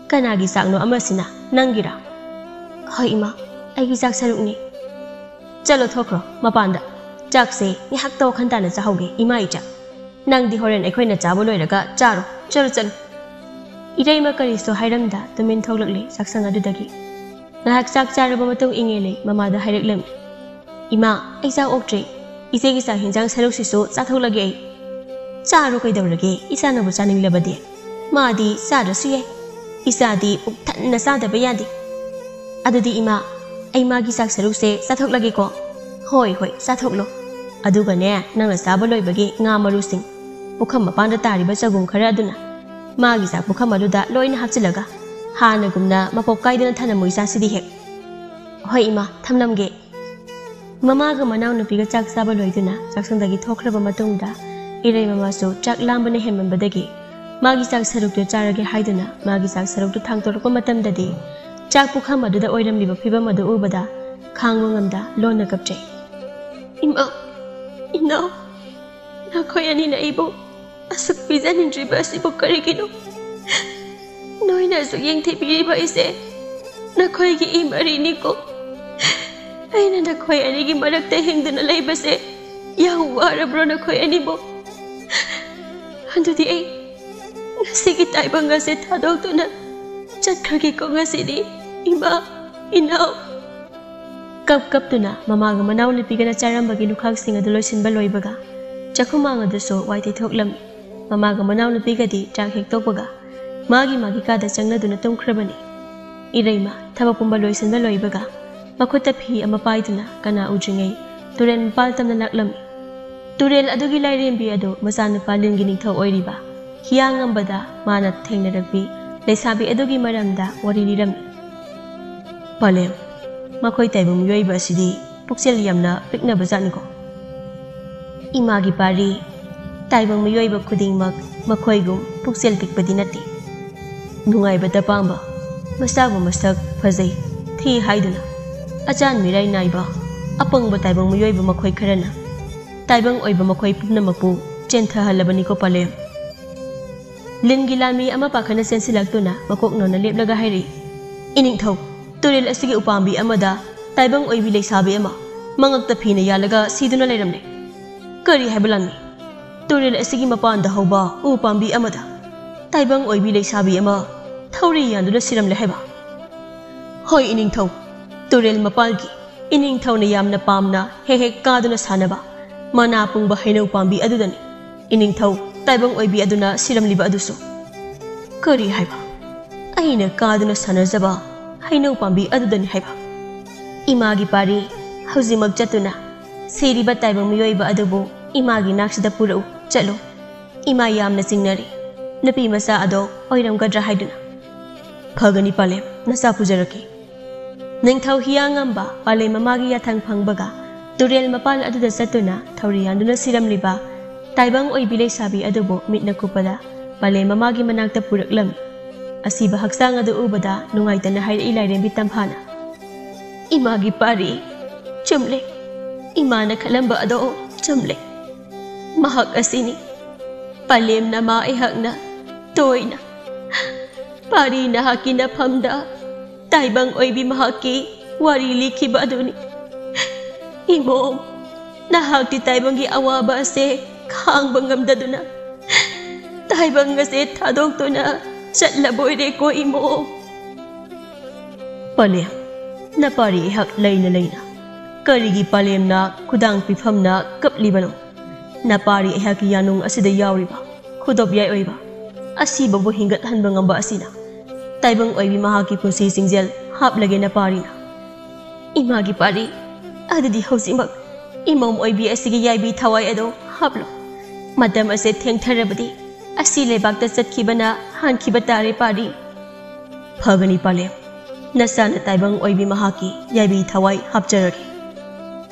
"ꯀꯅꯥꯒꯤ ꯆꯥꯛꯅꯣ ꯑꯃꯁꯤꯅ? ꯅꯪꯒꯤꯔꯥ?" "ꯍꯣꯏ ꯏꯃꯥ, ꯑꯩꯒꯤ ꯆꯥꯛ ꯁꯔꯨꯛꯅꯤ꯫" "ꯆꯠꯂꯣ ꯊꯣꯛꯈ꯭ꯔꯣ ꯃꯄꯥꯟꯗ꯫ ꯆꯥꯛꯁꯦ ꯉꯥꯏꯍꯥꯛꯇ ꯋꯥꯈꯜ ꯇꯥꯅ ꯆꯥꯍꯧꯒꯦ ꯏꯃꯥ ꯏꯆꯥ꯫ ꯅꯪꯗꯤ ꯍꯣꯔꯦꯟ ꯑꯩꯈꯣꯏꯅ ꯆꯥꯕ ꯂꯣꯏꯔꯒ ꯆꯥꯔꯣ꯫ ꯆꯠꯂꯣ ꯆꯠꯂꯣ꯫" ꯏꯔꯩꯃ ꯀꯔꯤꯁꯨ ꯍꯥꯏꯔꯝꯗ ꯇꯨꯃꯤꯟ ꯊꯣꯛꯂꯛꯂꯦ ꯆꯥꯛꯁꯪ ꯑꯗꯨꯗꯒꯤ꯫ ꯉꯥꯏꯍꯥꯛ ꯆꯥꯛ ꯆꯥꯔꯕ ꯃꯇꯨꯡ ꯏꯉꯦꯂꯩ ꯃꯃꯥꯗ ꯍꯥꯏꯔꯛꯂꯝꯃꯤ꯫ "ꯏꯃꯥ, ꯑꯩ ꯆꯥꯛ ꯑꯣꯛꯇ꯭ꯔꯦ꯫ ꯏꯆꯦꯒꯤ ꯆꯥꯛ ꯍꯦꯟꯖꯥꯡ ꯁꯔꯨꯛꯁꯤꯁꯨ ꯆꯥꯊꯣꯛꯂꯒꯦ ꯑꯩ꯫" "ꯆꯥꯔꯣ ꯀꯩꯗꯧꯔꯒꯦ, ꯏꯆꯥꯅꯕꯨ ꯆꯥꯅꯤꯡꯂꯕꯗꯤ꯫ ꯃꯥꯗꯤ ꯆꯥꯗ꯭ꯔꯁꯨ ꯌꯥꯏ꯫ ꯏꯆꯥꯗꯤ ꯄꯨꯛ ꯊꯟꯅ ꯆꯥꯗꯕ ꯌꯥꯗꯦ꯫ ꯑꯗꯨꯗꯤ ꯏꯃꯥ, ꯑꯩ ꯃꯥꯒꯤ ꯆꯥꯛ ꯁꯔꯨꯛꯁꯦ ꯆꯥꯊꯣꯛꯂꯒꯦꯀꯣ꯫" "ꯍꯣꯏ, ꯍꯣꯏ, ꯆꯥꯊꯣꯛꯂꯣ꯫ ꯑꯗꯨꯒꯅꯦ, ꯅꯪꯅ ꯆꯥꯕ ꯂꯣꯏꯕꯒꯤ ꯉꯥ ꯃꯔꯨꯁꯤꯡ, ꯄꯨꯈꯝ ꯃꯄꯥꯟꯗ ꯇꯥꯔꯤꯕ ꯆꯒꯨꯝ ꯈꯔ ꯑꯗꯨꯅ ꯃꯥꯒꯤ ꯆꯥꯛ ꯄꯨꯈꯝ ꯑꯗꯨꯗ ꯂꯣꯏꯅ ꯍꯥꯞꯆꯤꯜꯂꯒ ꯍꯥꯟꯅꯒꯨꯝꯅ ꯃꯄꯣꯞ ꯀꯥꯏꯗꯅ ꯊꯅꯝꯃꯨ ꯏꯆꯥꯁꯤꯗꯤ ꯍꯦꯛ꯫" "ꯍꯣꯏ ꯏꯃꯥ, ꯊꯝꯂꯝꯒꯦ꯫" ꯃꯃꯥꯒ ꯃꯅꯥꯎꯅꯨꯄꯤꯒ ꯆꯥꯛ ꯆꯥꯕ ꯂꯣꯏꯗꯨꯅ ꯆꯥꯛꯁꯪꯗꯒꯤ ꯊꯣꯛꯈ꯭ꯔꯕ ꯃꯇꯨꯡꯗ, ꯏꯔꯩ ꯃꯃꯥꯁꯨ ꯆꯥꯛ ꯂꯥꯝꯕꯅ ꯍꯦꯟꯃꯟꯕꯗꯒꯤ ꯃꯥꯒꯤ ꯆꯥꯛ ꯁꯔꯨꯛꯇꯨ ꯆꯥꯔꯒꯦ ꯍꯥꯏꯗꯨꯅ ꯃꯥꯒꯤ ꯆꯥꯛ ꯁꯔꯨꯛꯇꯨ ꯊꯥꯡꯇꯣꯔꯛꯄ ꯃꯇꯝꯗꯗꯤ, ꯆꯥꯛ ꯄꯨꯈꯝ ꯑꯗꯨꯗ ꯑꯣꯏꯔꯝꯂꯤꯕ ꯐꯤꯕꯝ ꯑꯗꯨ ꯎꯕꯗ ꯈꯥꯡꯕ ꯉꯝꯗ ꯂꯣꯟꯅ ꯀꯞꯆꯩ꯫ "ꯏꯃꯥ, ꯏꯅꯥꯎ, ꯅꯈꯣꯏ ꯑꯅꯤꯅ ꯑꯩꯕꯨ ꯑꯁꯨꯛ ꯄꯤꯖꯅꯤꯡꯗ꯭ꯔꯤꯕ ꯑꯁꯤꯕꯨ ꯀꯔꯤꯒꯤꯅꯣ? ꯅꯣꯏꯅ ꯑꯁꯨꯛ ꯌꯦꯡꯊꯤꯕꯤꯔꯤꯕ ꯑꯩꯁꯦ ꯅꯈꯣꯏꯒꯤ ꯏ ꯃꯔꯤꯅꯤꯀꯣ꯫ ꯑꯩꯅ ꯅꯈꯣꯏ ꯑꯅꯤꯒꯤ ꯃꯔꯛꯇ ꯍꯤꯡꯗꯨꯅ ꯂꯩꯕꯁꯦ ꯌꯥꯝ ꯋꯥꯔꯕ꯭ꯔꯣ ꯅꯈꯣꯏ ꯑꯅꯤꯕꯨ? ꯑꯗꯨꯗꯤ ꯑꯩ ꯉꯁꯤꯒꯤ ꯇꯥꯏꯕꯪ ꯑꯁꯦ ꯊꯥꯗꯣꯛꯇꯨꯅ ꯆꯠꯈ꯭ꯔꯒꯦꯀꯣ ꯉꯁꯤꯗꯤ, ꯏꯃꯥ, ꯏꯅꯥꯎ꯫" ꯀꯞ ꯀꯞꯇꯨꯅ ꯃꯃꯥꯒ ꯃꯅꯥꯎꯅꯨꯄꯤꯒꯅ ꯆꯥꯔꯝꯕꯒꯤ ꯂꯨꯈꯥꯛꯁꯤꯡ ꯑꯗꯨ ꯂꯣꯏꯁꯤꯟꯕ ꯂꯣꯏꯕꯒ, ꯆꯥꯛꯈꯨꯃꯥꯡ ꯑꯗꯨꯁꯨ ꯋꯥꯏ ꯇꯩꯊꯣꯛꯂꯝꯃꯤ꯫ ꯃꯃꯥꯒ ꯃꯅꯥꯎꯅꯨꯄꯤꯒꯗꯤ ꯆꯥꯛ ꯍꯦꯛ ꯇꯣꯛꯄꯒ ꯃꯥꯒꯤ ꯃꯥꯒꯤ ꯀꯥꯗ ꯆꯪꯅꯗꯨꯅ ꯇꯨꯝꯈ꯭ꯔꯕꯅꯤ꯫ ꯏꯔꯩꯃ ꯊꯕꯛ ꯄꯨꯝꯕ ꯂꯣꯏꯁꯤꯟꯕ ꯂꯣꯏꯕꯒ ꯃꯈꯨꯠꯇ ꯐꯤ ꯑꯃ ꯄꯥꯏꯗꯨꯅ ꯀꯅꯥ ꯎꯗ꯭ꯔꯤꯉꯩ ꯇꯨꯔꯦꯜ ꯃꯄꯥꯜ ꯇꯝꯅ ꯂꯥꯛꯂꯝꯃꯤ꯫ ꯇꯨꯔꯦꯜ ꯑꯗꯨꯒꯤ ꯂꯥꯏꯔꯦꯝꯕꯤ ꯑꯗꯨ ꯃꯆꯥꯅꯨꯄꯥ ꯂꯤꯟꯒꯤ ꯅꯤꯡꯊꯧ ꯑꯣꯏꯔꯤꯕ ꯍꯤꯌꯥꯡꯉꯝꯕꯗ ꯃꯥꯅ ꯊꯦꯡꯅꯔꯛꯄꯤ ꯂꯩꯁꯥꯕꯤ ꯑꯗꯨꯒꯤ ꯃꯔꯝꯗ ꯋꯥꯔꯤ ꯂꯤꯔꯝꯃꯤ꯫ "ꯄꯂꯦꯝ, ꯃꯈꯣꯏ ꯇꯥꯏꯕꯪ ꯃꯤꯑꯣꯏꯕ ꯑꯁꯤꯗꯤ ꯄꯨꯛꯆꯦꯜ ꯌꯥꯝꯅ ꯄꯤꯛꯅꯕ ꯖꯥꯠꯅꯤꯀꯣ꯫ ꯏꯃꯥꯒꯤ ꯄꯥꯔꯤ, ꯇꯥꯏꯕꯪ ꯃꯤꯑꯣꯏꯕ ꯈꯨꯗꯤꯡꯃꯛ ꯃꯈꯣꯏꯒꯨꯝ ꯄꯨꯛꯆꯦꯜ ꯄꯤꯛꯄꯗꯤ ꯅꯠꯇꯦ꯫ ꯅꯨꯡꯉꯥꯏꯕꯗ ꯄꯥꯝꯕ, ꯃꯁꯥꯕꯨ ꯃꯁꯛ ꯐꯖꯩ, ꯊꯤ ꯍꯥꯏꯗꯨꯅ ꯑꯆꯥꯟ ꯃꯤꯔꯥꯏ ꯅꯥꯏꯕ ꯑꯄꯪꯕ ꯇꯥꯏꯕꯪ ꯃꯤꯑꯣꯏꯕ ꯃꯈꯣꯏ ꯈꯔꯅ ꯇꯥꯏꯕꯪ ꯑꯣꯏꯕ ꯃꯈꯣꯏ ꯄꯨꯝꯅꯃꯛꯄꯨ ꯆꯦꯟꯊꯍꯜꯂꯕꯅꯤꯀꯣ ꯄꯂꯦꯝ꯫ ꯂꯤꯟꯒꯤ ꯂꯥꯟꯃꯤ ꯑꯃ ꯄꯥꯈꯠꯅ ꯆꯦꯟꯁꯤꯜꯂꯛꯇꯨꯅ ꯃꯀꯣꯛ ꯅꯣꯟꯅ ꯂꯦꯞꯂꯒ ꯍꯥꯏꯔꯛꯏ, "ꯏꯅꯤꯡꯊꯧ, ꯇꯨꯔꯦꯜ ꯑꯁꯤꯒꯤ ꯎꯄꯥꯝꯕꯤ ꯑꯃꯗ ꯇꯥꯏꯕꯪ ꯑꯣꯏꯕꯤ ꯂꯩꯁꯥꯕꯤ ꯑꯃ ꯃꯉꯛꯇ ꯐꯤꯅ ꯌꯥꯜꯂꯒ ꯁꯤꯗꯨꯅ ꯂꯩꯔꯝꯂꯦ꯫" "ꯀꯔꯤ ꯍꯥꯏꯕ ꯂꯥꯟꯃꯤ? ꯇꯨꯔꯦꯜ ꯑꯁꯤꯒꯤ ꯃꯄꯥꯟꯗ ꯍꯧꯕ ꯎ ꯄꯥꯝꯕꯤ ꯑꯃꯗ ꯇꯥꯏꯕꯪ ꯑꯣꯏꯕꯤ ꯂꯩꯁꯥꯕꯤ ꯑꯃ ꯊꯧꯔꯤ ꯌꯥꯟꯗꯨꯅ ꯁꯤꯔꯝꯂꯦ ꯍꯥꯏꯕ?" "ꯍꯣꯏ ꯏꯅꯤꯡꯊꯧ, ꯇꯨꯔꯦꯜ ꯃꯄꯥꯜꯒꯤ ꯏꯅꯤꯡꯊꯧꯅ ꯌꯥꯝꯅ ꯄꯥꯝꯅ ꯍꯦꯛ ꯍꯦꯛ ꯀꯥꯗꯨꯅ ꯁꯥꯟꯅꯕ ꯃꯅꯥ ꯄꯨꯡꯕ ꯍꯩꯅꯧ ꯄꯥꯝꯕꯤ ꯑꯗꯨꯗꯅꯤ ꯏꯅꯤꯡꯊꯧ ꯇꯥꯏꯕꯪ ꯑꯣꯏꯕꯤ ꯑꯗꯨꯅ ꯁꯤꯔꯝꯂꯤꯕ ꯑꯗꯨꯁꯨ꯫" "ꯀꯔꯤ ꯍꯥꯏꯕ? ꯑꯩꯅ ꯀꯥꯗꯨꯅ ꯁꯥꯟꯅꯖꯕ ꯍꯩꯅꯧ ꯄꯥꯝꯕꯤ ꯑꯗꯨꯗꯅꯤ ꯍꯥꯏꯕ?" "ꯏꯃꯥꯒꯤ ꯄꯥꯔꯤ, ꯍꯧꯖꯤꯛꯃꯛ ꯆꯠꯇꯨꯅ ꯁꯤꯔꯤꯕ ꯇꯥꯏꯕꯪ ꯃꯤꯑꯣꯏꯕ ꯑꯗꯨꯕꯨ ꯏꯃꯥꯒꯤ ꯅꯥꯛꯁꯤꯗ ꯄꯨꯔꯛꯎ, ꯆꯠꯂꯨ꯫ ꯏꯃꯥ ꯌꯥꯝꯅ ꯆꯤꯡꯅꯔꯤ, ꯅꯨꯄꯤ ꯃꯆꯥ ꯑꯗꯣ ꯑꯣꯏꯔꯝꯒꯗ꯭ꯔꯥ ꯍꯥꯏꯗꯨꯅ꯫" "ꯐꯒꯅꯤ ꯄꯥꯂꯦꯝ, ꯅꯆꯥ ꯄꯨꯖꯔꯛꯀꯦ꯫" ꯅꯤꯡꯊꯧ ꯍꯤꯌꯥꯡꯉꯝꯕ ꯄꯥꯂꯦꯝ ꯃꯃꯥꯒꯤ ꯌꯥꯊꯪ ꯐꯪꯕꯒ ꯇꯨꯔꯦꯜ ꯃꯄꯥꯜ ꯑꯗꯨꯗ ꯆꯠꯇꯨꯅ ꯊꯧꯔꯤ ꯌꯥꯟꯗꯨꯅ ꯁꯤꯔꯝꯂꯤꯕ ꯇꯥꯏꯕꯪ ꯑꯣꯏꯕꯤ ꯂꯩꯁꯥꯕꯤ ꯑꯗꯨꯕꯨ ꯃꯤꯠꯅ ꯀꯨꯞꯄꯗ ꯄꯥꯂꯦꯝ ꯃꯃꯥꯒꯤ ꯃꯅꯥꯛꯇ ꯄꯨꯔꯛꯂꯝꯃꯤ꯫ ꯑꯁꯤꯕ ꯍꯛꯆꯥꯡ ꯑꯗꯨ ꯎꯕꯗ ꯅꯨꯡꯉꯥꯏꯇꯅ ꯍꯥꯏꯔꯛꯏ ꯂꯥꯏꯔꯦꯝꯕꯤ ꯇꯝꯐꯥꯅ, "ꯏꯃꯥꯒꯤ ꯄꯥꯔꯤ ꯆꯨꯝꯂꯦ, ꯏꯃꯥꯅ ꯈꯜꯂꯝꯕ ꯑꯗꯣ ꯆꯨꯝꯂꯦ꯫ ꯃꯍꯥꯛ ꯑꯁꯤꯅꯤ ꯄꯥꯂꯦꯝ ꯅꯃꯥ ꯑꯩꯍꯥꯛꯅ ꯇꯣꯏꯅ ꯄꯥꯔꯤ ꯅꯍꯥꯛꯀꯤ ꯅꯐꯝꯗ ꯇꯥꯏꯕꯪ ꯑꯣꯏꯕꯤ ꯃꯍꯥꯛꯀꯤ ꯋꯥꯔꯤ ꯂꯤꯈꯤꯕ ꯑꯗꯨꯅꯤ꯫ ꯏꯃꯣꯝ, ꯅꯍꯥꯛꯇꯤ ꯇꯥꯏꯕꯪꯒꯤ ꯑꯋꯥꯕ ꯑꯁꯦ ꯈꯥꯡꯕ ꯉꯝꯗꯗꯨꯅ ꯇꯥꯏꯕꯪ ꯑꯁꯦ ꯊꯥꯗꯣꯛꯇꯨꯅ ꯆꯠꯂꯕꯣꯏꯔꯦꯀꯣ ꯏꯃꯣꯝ꯫" "ꯄꯥꯂꯦꯝ, ꯅꯄꯥꯔꯤ ꯑꯩꯍꯥꯛ ꯂꯩꯅ ꯂꯩꯅ ꯀꯔꯤꯒꯤ ꯄꯥꯂꯦꯝꯅ ꯈꯨꯗꯥꯡ ꯄꯤꯐꯝꯅ ꯀꯞꯂꯤꯕꯅꯣ? ꯅꯄꯥꯔꯤ ꯑꯩꯍꯥꯛꯀꯤ ꯌꯥꯅꯨꯡ ꯑꯁꯤꯗ ꯌꯥꯎꯔꯤꯕ ꯈꯨꯗꯣꯞ ꯌꯥꯏ ꯑꯣꯏꯕ ꯑꯁꯤꯕꯕꯨ ꯍꯤꯡꯒꯠꯍꯟꯕ ꯉꯝꯕ ꯑꯁꯤꯅ ꯇꯥꯏꯕꯪ ꯑꯣꯏꯕꯤ ꯃꯍꯥꯛꯀꯤ ꯄꯨꯟꯁꯤ ꯆꯤꯡꯖꯦꯜ ꯍꯥꯞꯂꯒꯦ ꯅꯄꯥꯔꯤꯅ꯫" "ꯏꯃꯥꯒꯤ ꯄꯥꯔꯤ, ꯑꯗꯨꯗꯤ ꯍꯧꯖꯤꯛꯃꯛ ꯏꯃꯣꯝ ꯑꯣꯏꯕꯤ ꯑꯁꯤꯒꯤ ꯌꯥꯏꯕꯤ ꯊꯋꯥꯏ ꯑꯗꯣ ꯍꯥꯞꯂꯣ꯫ ꯃꯇꯝ ꯑꯁꯦ ꯊꯦꯡꯊꯔꯕꯗꯤ ꯑꯁꯤ ꯂꯩꯕꯥꯛꯇ ꯆꯠꯈꯤꯕꯅ ꯍꯥꯟꯈꯤꯕ ꯇꯥꯔꯦ ꯄꯥꯔꯤ꯫" "ꯐꯒꯅꯤ ꯄꯥꯂꯦꯝ, ꯅꯆꯥꯅ ꯇꯥꯏꯕꯪ ꯑꯣꯏꯕꯤ ꯃꯍꯥꯛꯀꯤ ꯌꯥꯏꯕꯤ ꯊꯋꯥꯏ ꯍꯥꯞꯆꯔꯒꯦ꯫"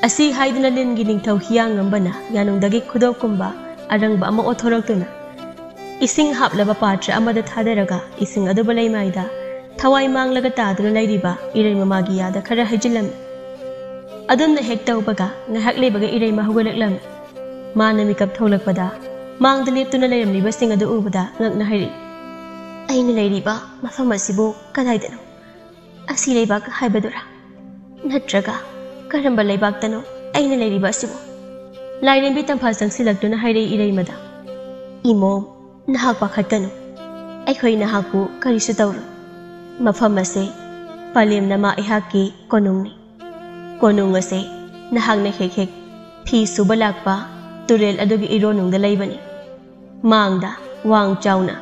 ꯑꯁꯤ ꯍꯥꯏꯗꯨꯅ ꯂꯤꯟꯒꯤ ꯅꯤꯡꯊꯧ ꯍꯤꯌꯥꯡꯉꯝꯕꯅ ꯌꯥꯅꯨꯡꯗꯒꯤ ꯈꯨꯗꯣꯞꯀꯨꯝꯕ ꯑꯔꯪꯕ ꯑꯃ ꯑꯣꯊꯣꯔꯛꯇꯨꯅ ꯏꯁꯤꯡ ꯍꯥꯞꯂꯕ ꯄꯥꯇ꯭ꯔ ꯑꯃꯗ ꯊꯥꯗꯔꯒ ꯏꯁꯤꯡ ꯑꯗꯨꯕꯨ ꯂꯩꯃꯥꯏꯗ ꯊꯋꯥꯏ ꯃꯥꯡꯂꯒ ꯇꯥꯗꯨꯅ ꯂꯩꯔꯤꯕ ꯏꯔꯩꯃ ꯃꯥꯒꯤ ꯌꯥꯗ ꯈꯔ ꯍꯩꯖꯤꯜꯂꯝꯃꯤ꯫ ꯑꯗꯨꯝꯅ ꯍꯦꯛ ꯇꯧꯕꯒ ꯉꯥꯏꯍꯥꯛ ꯂꯩꯕꯒ ꯏꯔꯩꯃ ꯍꯧꯒꯠꯂꯛꯂꯝꯃꯤ꯫ ꯃꯥꯅ ꯃꯤꯀꯞ ꯊꯣꯛꯂꯛꯄꯗ ꯃꯥꯡꯗ ꯂꯦꯞꯇꯨꯅ ꯂꯩꯔꯝꯂꯤꯕꯁꯤꯡ ꯑꯗꯨ ꯎꯕꯗ ꯉꯛꯅ ꯍꯥꯏꯔꯛꯏ, "ꯑꯩꯅ ꯂꯩꯔꯤꯕ ꯃꯐꯝ ꯑꯁꯤꯕꯨ ꯀꯗꯥꯏꯗꯅꯣ? ꯑꯁꯤ ꯂꯩꯕꯥꯛ ꯍꯥꯏꯕꯗꯨꯔꯥ? ꯅꯠꯇ꯭ꯔꯒ ꯀꯔꯝꯕ ꯂꯩꯕꯥꯛꯇꯅꯣ ꯑꯩꯅ ꯂꯩꯔꯤꯕ ꯑꯁꯤꯕꯨ?" ꯂꯥꯏꯔꯦꯝꯕꯤ ꯇꯝꯐꯥ ꯆꯪꯁꯤꯜꯂꯛꯇꯨꯅ ꯍꯥꯏꯔꯛꯏ ꯏꯔꯩꯃꯗ, "ꯏꯃꯣꯝ, ꯅꯍꯥꯛ ꯄꯥꯈꯠꯀꯅꯨ꯫ ꯑꯩꯈꯣꯏ ꯅꯍꯥꯛꯄꯨ ꯀꯔꯤꯁꯨ ꯇꯧꯔꯣꯏ꯫ ꯃꯐꯝ ꯑꯁꯦ ꯄꯂꯦꯝ ꯅꯃꯥ ꯑꯩꯍꯥꯛꯀꯤ ꯀꯣꯅꯨꯡꯅꯤ꯫ ꯀꯣꯅꯨꯡ ꯑꯁꯦ ꯅꯍꯥꯛꯅ ꯍꯦꯛ ꯍꯦꯛ ꯐꯤ ꯁꯨꯕ ꯂꯥꯛꯄ ꯇꯨꯔꯦꯜ ꯑꯗꯨꯒꯤ ꯏꯔꯣꯟꯅꯨꯡꯗ ꯂꯩꯕꯅꯤ꯫ ꯃꯥꯡꯗ ꯋꯥꯡ ꯆꯥꯎꯅ,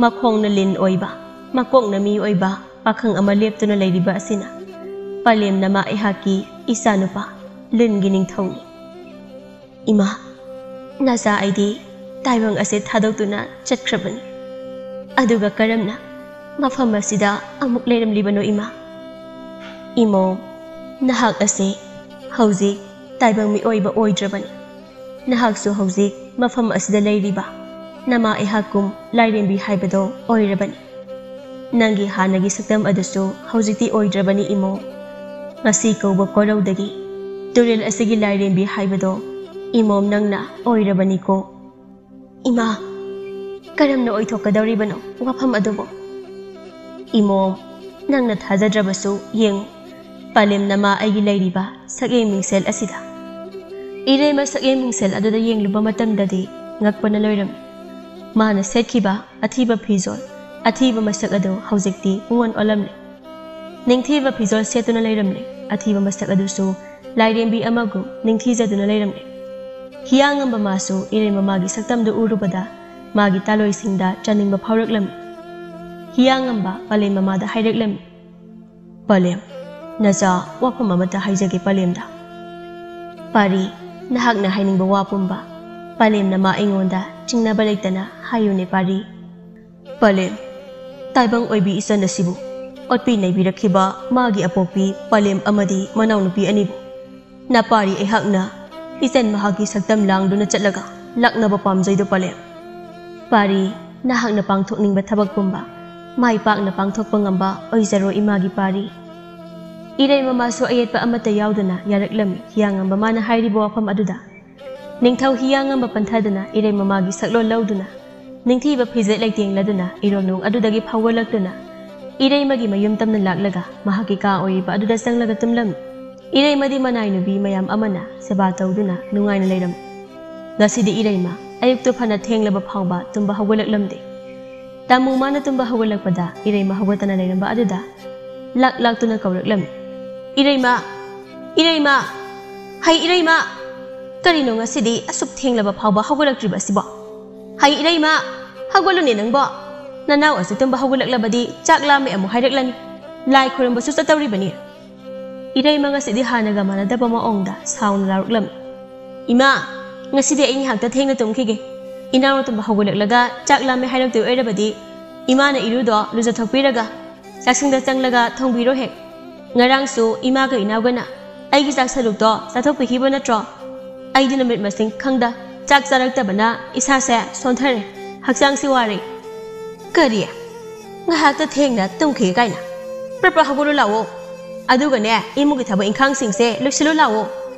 ꯃꯈꯣꯡꯅ ꯂꯤꯟ ꯑꯣꯏꯕ, ꯃꯀꯣꯛꯅ ꯃꯤ ꯑꯣꯏꯕ ꯄꯥꯈꯪ ꯑꯃ ꯂꯦꯞꯇꯨꯅ ꯂꯩꯔꯤꯕ ꯑꯁꯤꯅ ꯄꯂꯦꯝ ꯅꯃꯥ ꯑꯩꯍꯥꯛꯀꯤ ꯏꯆꯥꯅꯨꯄꯥ ꯂꯤꯟꯒꯤ ꯅꯤꯡꯊꯧꯅꯤ꯫" "ꯏꯃꯥ, ꯅꯆꯥ ꯑꯩꯗꯤ ꯇꯥꯏꯕꯪ ꯑꯁꯦ ꯊꯥꯗꯣꯛꯇꯨꯅ ꯆꯠꯈ꯭ꯔꯕꯅꯤ꯫ ꯑꯗꯨꯒ ꯀꯔꯝꯅ ꯃꯐꯝ ꯑꯁꯤꯗ ꯑꯃꯨꯛ ꯂꯩꯔꯝꯂꯤꯕꯅꯣ, ꯏꯃꯥ?" "ꯏꯃꯣꯝ, ꯅꯍꯥꯛ ꯑꯁꯦ ꯍꯧꯖꯤꯛ ꯇꯥꯏꯕꯪ ꯃꯤꯑꯣꯏꯕ ꯑꯣꯏꯗ꯭ꯔꯕꯅꯤ꯫ ꯅꯍꯥꯛꯁꯨ ꯍꯧꯖꯤꯛ ꯃꯐꯝ ꯑꯁꯤꯗ ꯂꯩꯔꯤꯕ ꯅꯃꯥ ꯑꯩꯍꯥꯛꯀꯨꯝ ꯂꯥꯏꯔꯦꯝꯕꯤ ꯍꯥꯏꯕꯗꯣ ꯑꯣꯏꯔꯕꯅꯤ꯫ ꯅꯪꯒꯤ ꯍꯥꯟꯅꯒꯤ ꯁꯛꯇꯝ ꯑꯗꯨꯁꯨ ꯍꯧꯖꯤꯛꯇꯤ ꯑꯣꯏꯗ꯭ꯔꯕꯅꯤ, ꯏꯃꯣꯝ꯫ ꯉꯁꯤ ꯀꯧꯕ ꯀꯣꯔꯧꯗꯒꯤ ꯇꯨꯔꯦꯜ ꯑꯁꯤꯒꯤ ꯂꯥꯏꯔꯦꯝꯕꯤ ꯍꯥꯏꯕꯗꯣ ꯏꯃꯣꯝ ꯅꯪꯅ ꯑꯣꯏꯔꯕꯅꯤꯀꯣ꯫" "ꯏꯃꯥ, ꯀꯔꯝꯅ ꯑꯣꯏꯊꯣꯛꯀꯗꯧꯔꯤꯕꯅꯣ ꯋꯥꯐꯝ ꯑꯗꯨꯕꯨ?" "ꯏꯃꯣꯝ, ꯅꯪꯅ ꯊꯥꯖꯗ꯭ꯔꯕꯁꯨ ꯌꯦꯡꯉꯨ, ꯄꯂꯦꯝ ꯅꯃꯥ ꯑꯩꯒꯤ ꯂꯩꯔꯤꯕ ꯁꯛꯌꯦꯡ ꯃꯤꯡꯁꯦꯜ ꯑꯁꯤꯗ꯫" ꯏꯔꯩꯃ ꯁꯛꯌꯦꯡ ꯃꯤꯡꯁꯦꯜ ꯑꯗꯨꯗ ꯌꯦꯡꯂꯨꯕ ꯃꯇꯝꯗꯗꯤ ꯉꯛꯄꯅ ꯂꯣꯏꯔꯝꯃꯤ꯫ ꯃꯥꯅ ꯁꯦꯠꯈꯤꯕ ꯑꯊꯤꯕ ꯐꯤꯖꯣꯜ, ꯑꯊꯤꯕ ꯃꯁꯛ ꯑꯗꯨ ꯍꯧꯖꯤꯛꯇꯤ ꯄꯨꯡꯑꯣꯟ ꯑꯣꯜꯂꯝꯂꯦ꯫ ꯅꯤꯡꯊꯤꯕ ꯐꯤꯖꯣꯜ ꯁꯦꯠꯇꯨꯅ ꯂꯩꯔꯝꯂꯦ꯫ ꯑꯊꯤꯕ ꯃꯁꯛ ꯑꯗꯨꯁꯨ ꯂꯥꯏꯔꯦꯝꯕꯤ ꯑꯃꯒꯨꯝ ꯅꯤꯡꯊꯤꯖꯗꯨꯅ ꯂꯩꯔꯝꯂꯦ꯫ ꯍꯤꯌꯥꯡꯉꯝꯕ ꯃꯥꯁꯨ ꯏꯔꯩꯃ ꯃꯥꯒꯤ ꯁꯛꯇꯝꯗꯨ ꯎꯔꯨꯕꯗ ꯃꯥꯒꯤ ꯇꯥꯂꯣꯏꯁꯤꯡꯗ ꯆꯥꯅꯤꯡꯕ ꯐꯥꯎꯔꯛꯂꯝꯃꯤ꯫ ꯍꯤꯌꯥꯡꯉꯝꯕ ꯄꯂꯦꯝ ꯃꯃꯥꯗ ꯍꯥꯏꯔꯛꯂꯝꯃꯤ, "ꯄꯂꯦꯝ, ꯅꯆꯥ ꯋꯥꯐꯝ ꯑꯃꯠꯇ ꯍꯥꯏꯖꯒꯦ ꯄꯂꯦꯝꯗ꯫ ꯄꯥꯔꯤ, ꯅꯍꯥꯛꯅ ꯍꯥꯏꯅꯤꯡꯕ ꯋꯥ ꯄꯨꯝꯕ ꯄꯂꯦꯝ ꯅꯃꯥ ꯑꯩꯉꯣꯟꯗ ꯆꯤꯡꯅꯕ ꯂꯩꯇꯅ ꯍꯥꯏꯌꯨꯅꯦ ꯄꯥꯔꯤ꯫" "ꯄꯂꯦꯝ, ꯇꯥꯏꯕꯪ ꯑꯣꯏꯕꯤ ꯏꯆꯟ ꯑꯁꯤꯕꯨ ꯑꯣꯠꯄꯤ ꯅꯩꯕꯤꯔꯛꯈꯤꯕ ꯃꯥꯒꯤ ꯑꯄꯣꯛꯄꯤ ꯄꯂꯦꯝ ꯑꯃꯗꯤ ꯃꯅꯥꯎꯅꯨꯄꯤ ꯑꯅꯤꯕꯨ ꯅꯄꯥꯔꯤ ꯑꯩꯍꯥꯛꯅ ꯏꯆꯟ ꯃꯍꯥꯛꯀꯤ ꯁꯛꯇꯝ ꯂꯥꯡꯗꯨꯅ ꯆꯠꯂꯒ ꯂꯥꯛꯅꯕ ꯄꯥꯝꯖꯩꯗꯣ ꯄꯂꯦꯝ?" ꯄꯥꯔꯤ, ꯅꯍꯥꯛꯅ ꯄꯥꯡꯊꯣꯛꯅꯤꯡꯕ ꯊꯕꯛ ꯄꯨꯝꯕ ꯃꯥꯏ ꯄꯥꯛꯅ ꯄꯥꯡꯊꯣꯛꯄ ꯉꯝꯕ ꯑꯣꯏꯖꯔꯣ, ꯏꯃꯥꯒꯤ ꯄꯥꯔꯤ꯫ ꯏꯔꯩꯃ ꯃꯥꯁꯨ ꯑꯌꯦꯠꯄ ꯑꯃꯠꯇ ꯌꯥꯎꯗꯅ ꯌꯥꯔꯛꯂꯝꯃꯤ, ꯍꯤꯌꯥꯡꯉꯝꯕ ꯃꯥꯅ ꯍꯥꯏꯔꯤꯕ ꯋꯥꯐꯝ ꯑꯗꯨꯗ꯫ ꯅꯤꯡꯊꯧ ꯍꯤꯌꯥꯡꯉꯝꯕ ꯄꯟꯊꯗꯅ ꯏꯔꯩꯃ ꯃꯥꯒꯤ ꯁꯛꯂꯣꯟ ꯂꯧꯗꯨꯅ, ꯅꯤꯡꯊꯤꯕ ꯐꯤꯖꯦꯠ ꯂꯩꯇꯦꯡꯂꯗꯨꯅ ꯏꯔꯣꯝꯅꯨꯡ ꯑꯗꯨꯗꯒꯤ ꯐꯥꯎꯒꯠꯂꯛꯇꯨꯅ, ꯏꯔꯩꯃꯒꯤ ꯃꯌꯨꯝ ꯇꯝꯅ ꯂꯥꯛꯂꯒ ꯃꯍꯥꯛꯀꯤ ꯀꯥ ꯑꯣꯏꯔꯤꯕ ꯑꯗꯨꯗ ꯆꯪꯂꯒ ꯇꯨꯝꯂꯝꯃꯤ꯫ ꯏꯔꯩꯃꯗꯤ ꯃꯅꯥꯏ ꯅꯨꯄꯤ ꯃꯌꯥꯝ ꯑꯃꯅ ꯁꯦꯕꯥ ꯇꯧꯗꯨꯅ ꯅꯨꯡꯉꯥꯏꯅ ꯂꯩꯔꯝꯃꯤ꯫ ꯉꯁꯤꯗꯤ ꯏꯔꯩꯃ ꯑꯌꯨꯛꯇ ꯐꯅ ꯊꯦꯡꯂꯕ ꯐꯥꯎꯕ ꯇꯨꯝꯕ ꯍꯧꯒꯠꯂꯛꯂꯝꯗꯦ꯫ ꯇꯥꯃꯨ ꯃꯥꯅ ꯇꯨꯝꯕ ꯍꯧꯒꯠꯂꯛꯄꯗ ꯏꯔꯩꯃ ꯍꯧꯒꯠꯇꯅ ꯂꯩꯔꯝꯕ ꯑꯗꯨꯗ ꯂꯥꯛ ꯂꯥꯛꯇꯨꯅ ꯀꯧꯔꯛꯂꯝꯃꯤ, "ꯏꯔꯩꯃ! ꯏꯔꯩꯃ! ꯍꯩ ꯏꯔꯩꯃ! ꯀꯔꯤꯅꯣ ꯉꯁꯤꯗꯤ ꯑꯁꯨꯛ ꯊꯦꯡꯂꯕ ꯐꯥꯎꯕ ꯍꯧꯒꯠꯂꯛꯇ꯭ꯔꯤꯕ ꯑꯁꯤꯕꯣ? ꯍꯩ ꯏꯔꯩꯃ! ꯍꯧꯒꯠꯂꯨꯅꯦ ꯅꯪꯕꯣ! ꯅꯅꯥꯎ ꯑꯁꯤ ꯇꯨꯝꯕ ꯍꯧꯒꯠꯂꯛꯂꯕꯗꯤ ꯆꯥꯛ ꯂꯥꯝꯃꯦ ꯑꯃꯨꯛ ꯍꯥꯏꯔꯛꯂꯅꯤ꯫ ꯂꯥꯏ ꯈꯣꯏꯔꯝꯕꯁꯨ ꯆꯠꯇꯧꯔꯤꯕꯅꯤ꯫" ꯏꯔꯩꯃ ꯉꯁꯤꯗꯤ ꯍꯥꯟꯅꯒ ꯃꯥꯟꯅꯗꯕ ꯃꯑꯣꯡꯗ ꯁꯥꯎꯅ ꯂꯥꯎꯔꯛꯂꯝꯃꯤ, "ꯏꯃꯥ, ꯉꯁꯤꯗꯤ ꯑꯩ ꯉꯥꯏꯍꯥꯛꯇ ꯊꯦꯡꯅ ꯇꯨꯝꯈꯤꯒꯦ꯫ ꯏꯅꯥꯎꯅ ꯇꯨꯝꯕ ꯍꯧꯒꯠꯂꯛꯂꯒ ꯆꯥꯛ ꯂꯥꯝꯃꯦ ꯍꯥꯏꯔꯛꯇꯣꯏ ꯑꯣꯏꯔꯕꯗꯤ ꯏꯃꯥꯅ ꯏꯔꯨꯗꯣ ꯂꯨꯖꯊꯣꯛꯄꯤꯔꯒ ꯆꯥꯛꯁꯪꯗ ꯆꯪꯂꯒ ꯊꯣꯡꯕꯤꯔꯣ ꯍꯦꯛ꯫ ꯉꯔꯥꯡꯁꯨ ꯏꯃꯥꯒ ꯏꯅꯥꯎꯒꯅ ꯑꯩꯒꯤ ꯆꯥꯛ ꯁꯔꯨꯛꯇꯣ ꯆꯥꯊꯣꯛꯄꯤꯈꯤꯕ ꯅꯠꯇ꯭ꯔꯣ? ꯑꯩꯗꯤ ꯅꯨꯃꯤꯠ ꯃꯁꯤꯡ ꯈꯪꯗ ꯆꯥꯛ ꯆꯥꯔꯛꯇꯕꯅ ꯏꯁꯥꯁꯦ ꯁꯣꯟꯊꯔꯦ, ꯍꯛꯆꯥꯡꯁꯦ ꯋꯥꯔꯦ꯫" "ꯀꯔꯤ? ꯉꯥꯏꯍꯥꯛꯇ ꯊꯦꯡꯅ ꯇꯨꯝꯈꯤꯒꯦ ꯀꯥꯏꯅ? ꯄ꯭ꯔꯞ ꯄ꯭ꯔꯞ ꯍꯧꯒꯠꯂꯨ ꯂꯥꯛꯑꯣ꯫ ꯑꯗꯨꯒꯅꯦ, ꯏꯃꯨꯡꯒꯤ ꯊꯕꯛ ꯏꯪꯈꯥꯡꯁꯤꯡꯁꯦ ꯂꯣꯏꯁꯤꯜꯂꯨ ꯂꯥꯛꯑꯣ꯫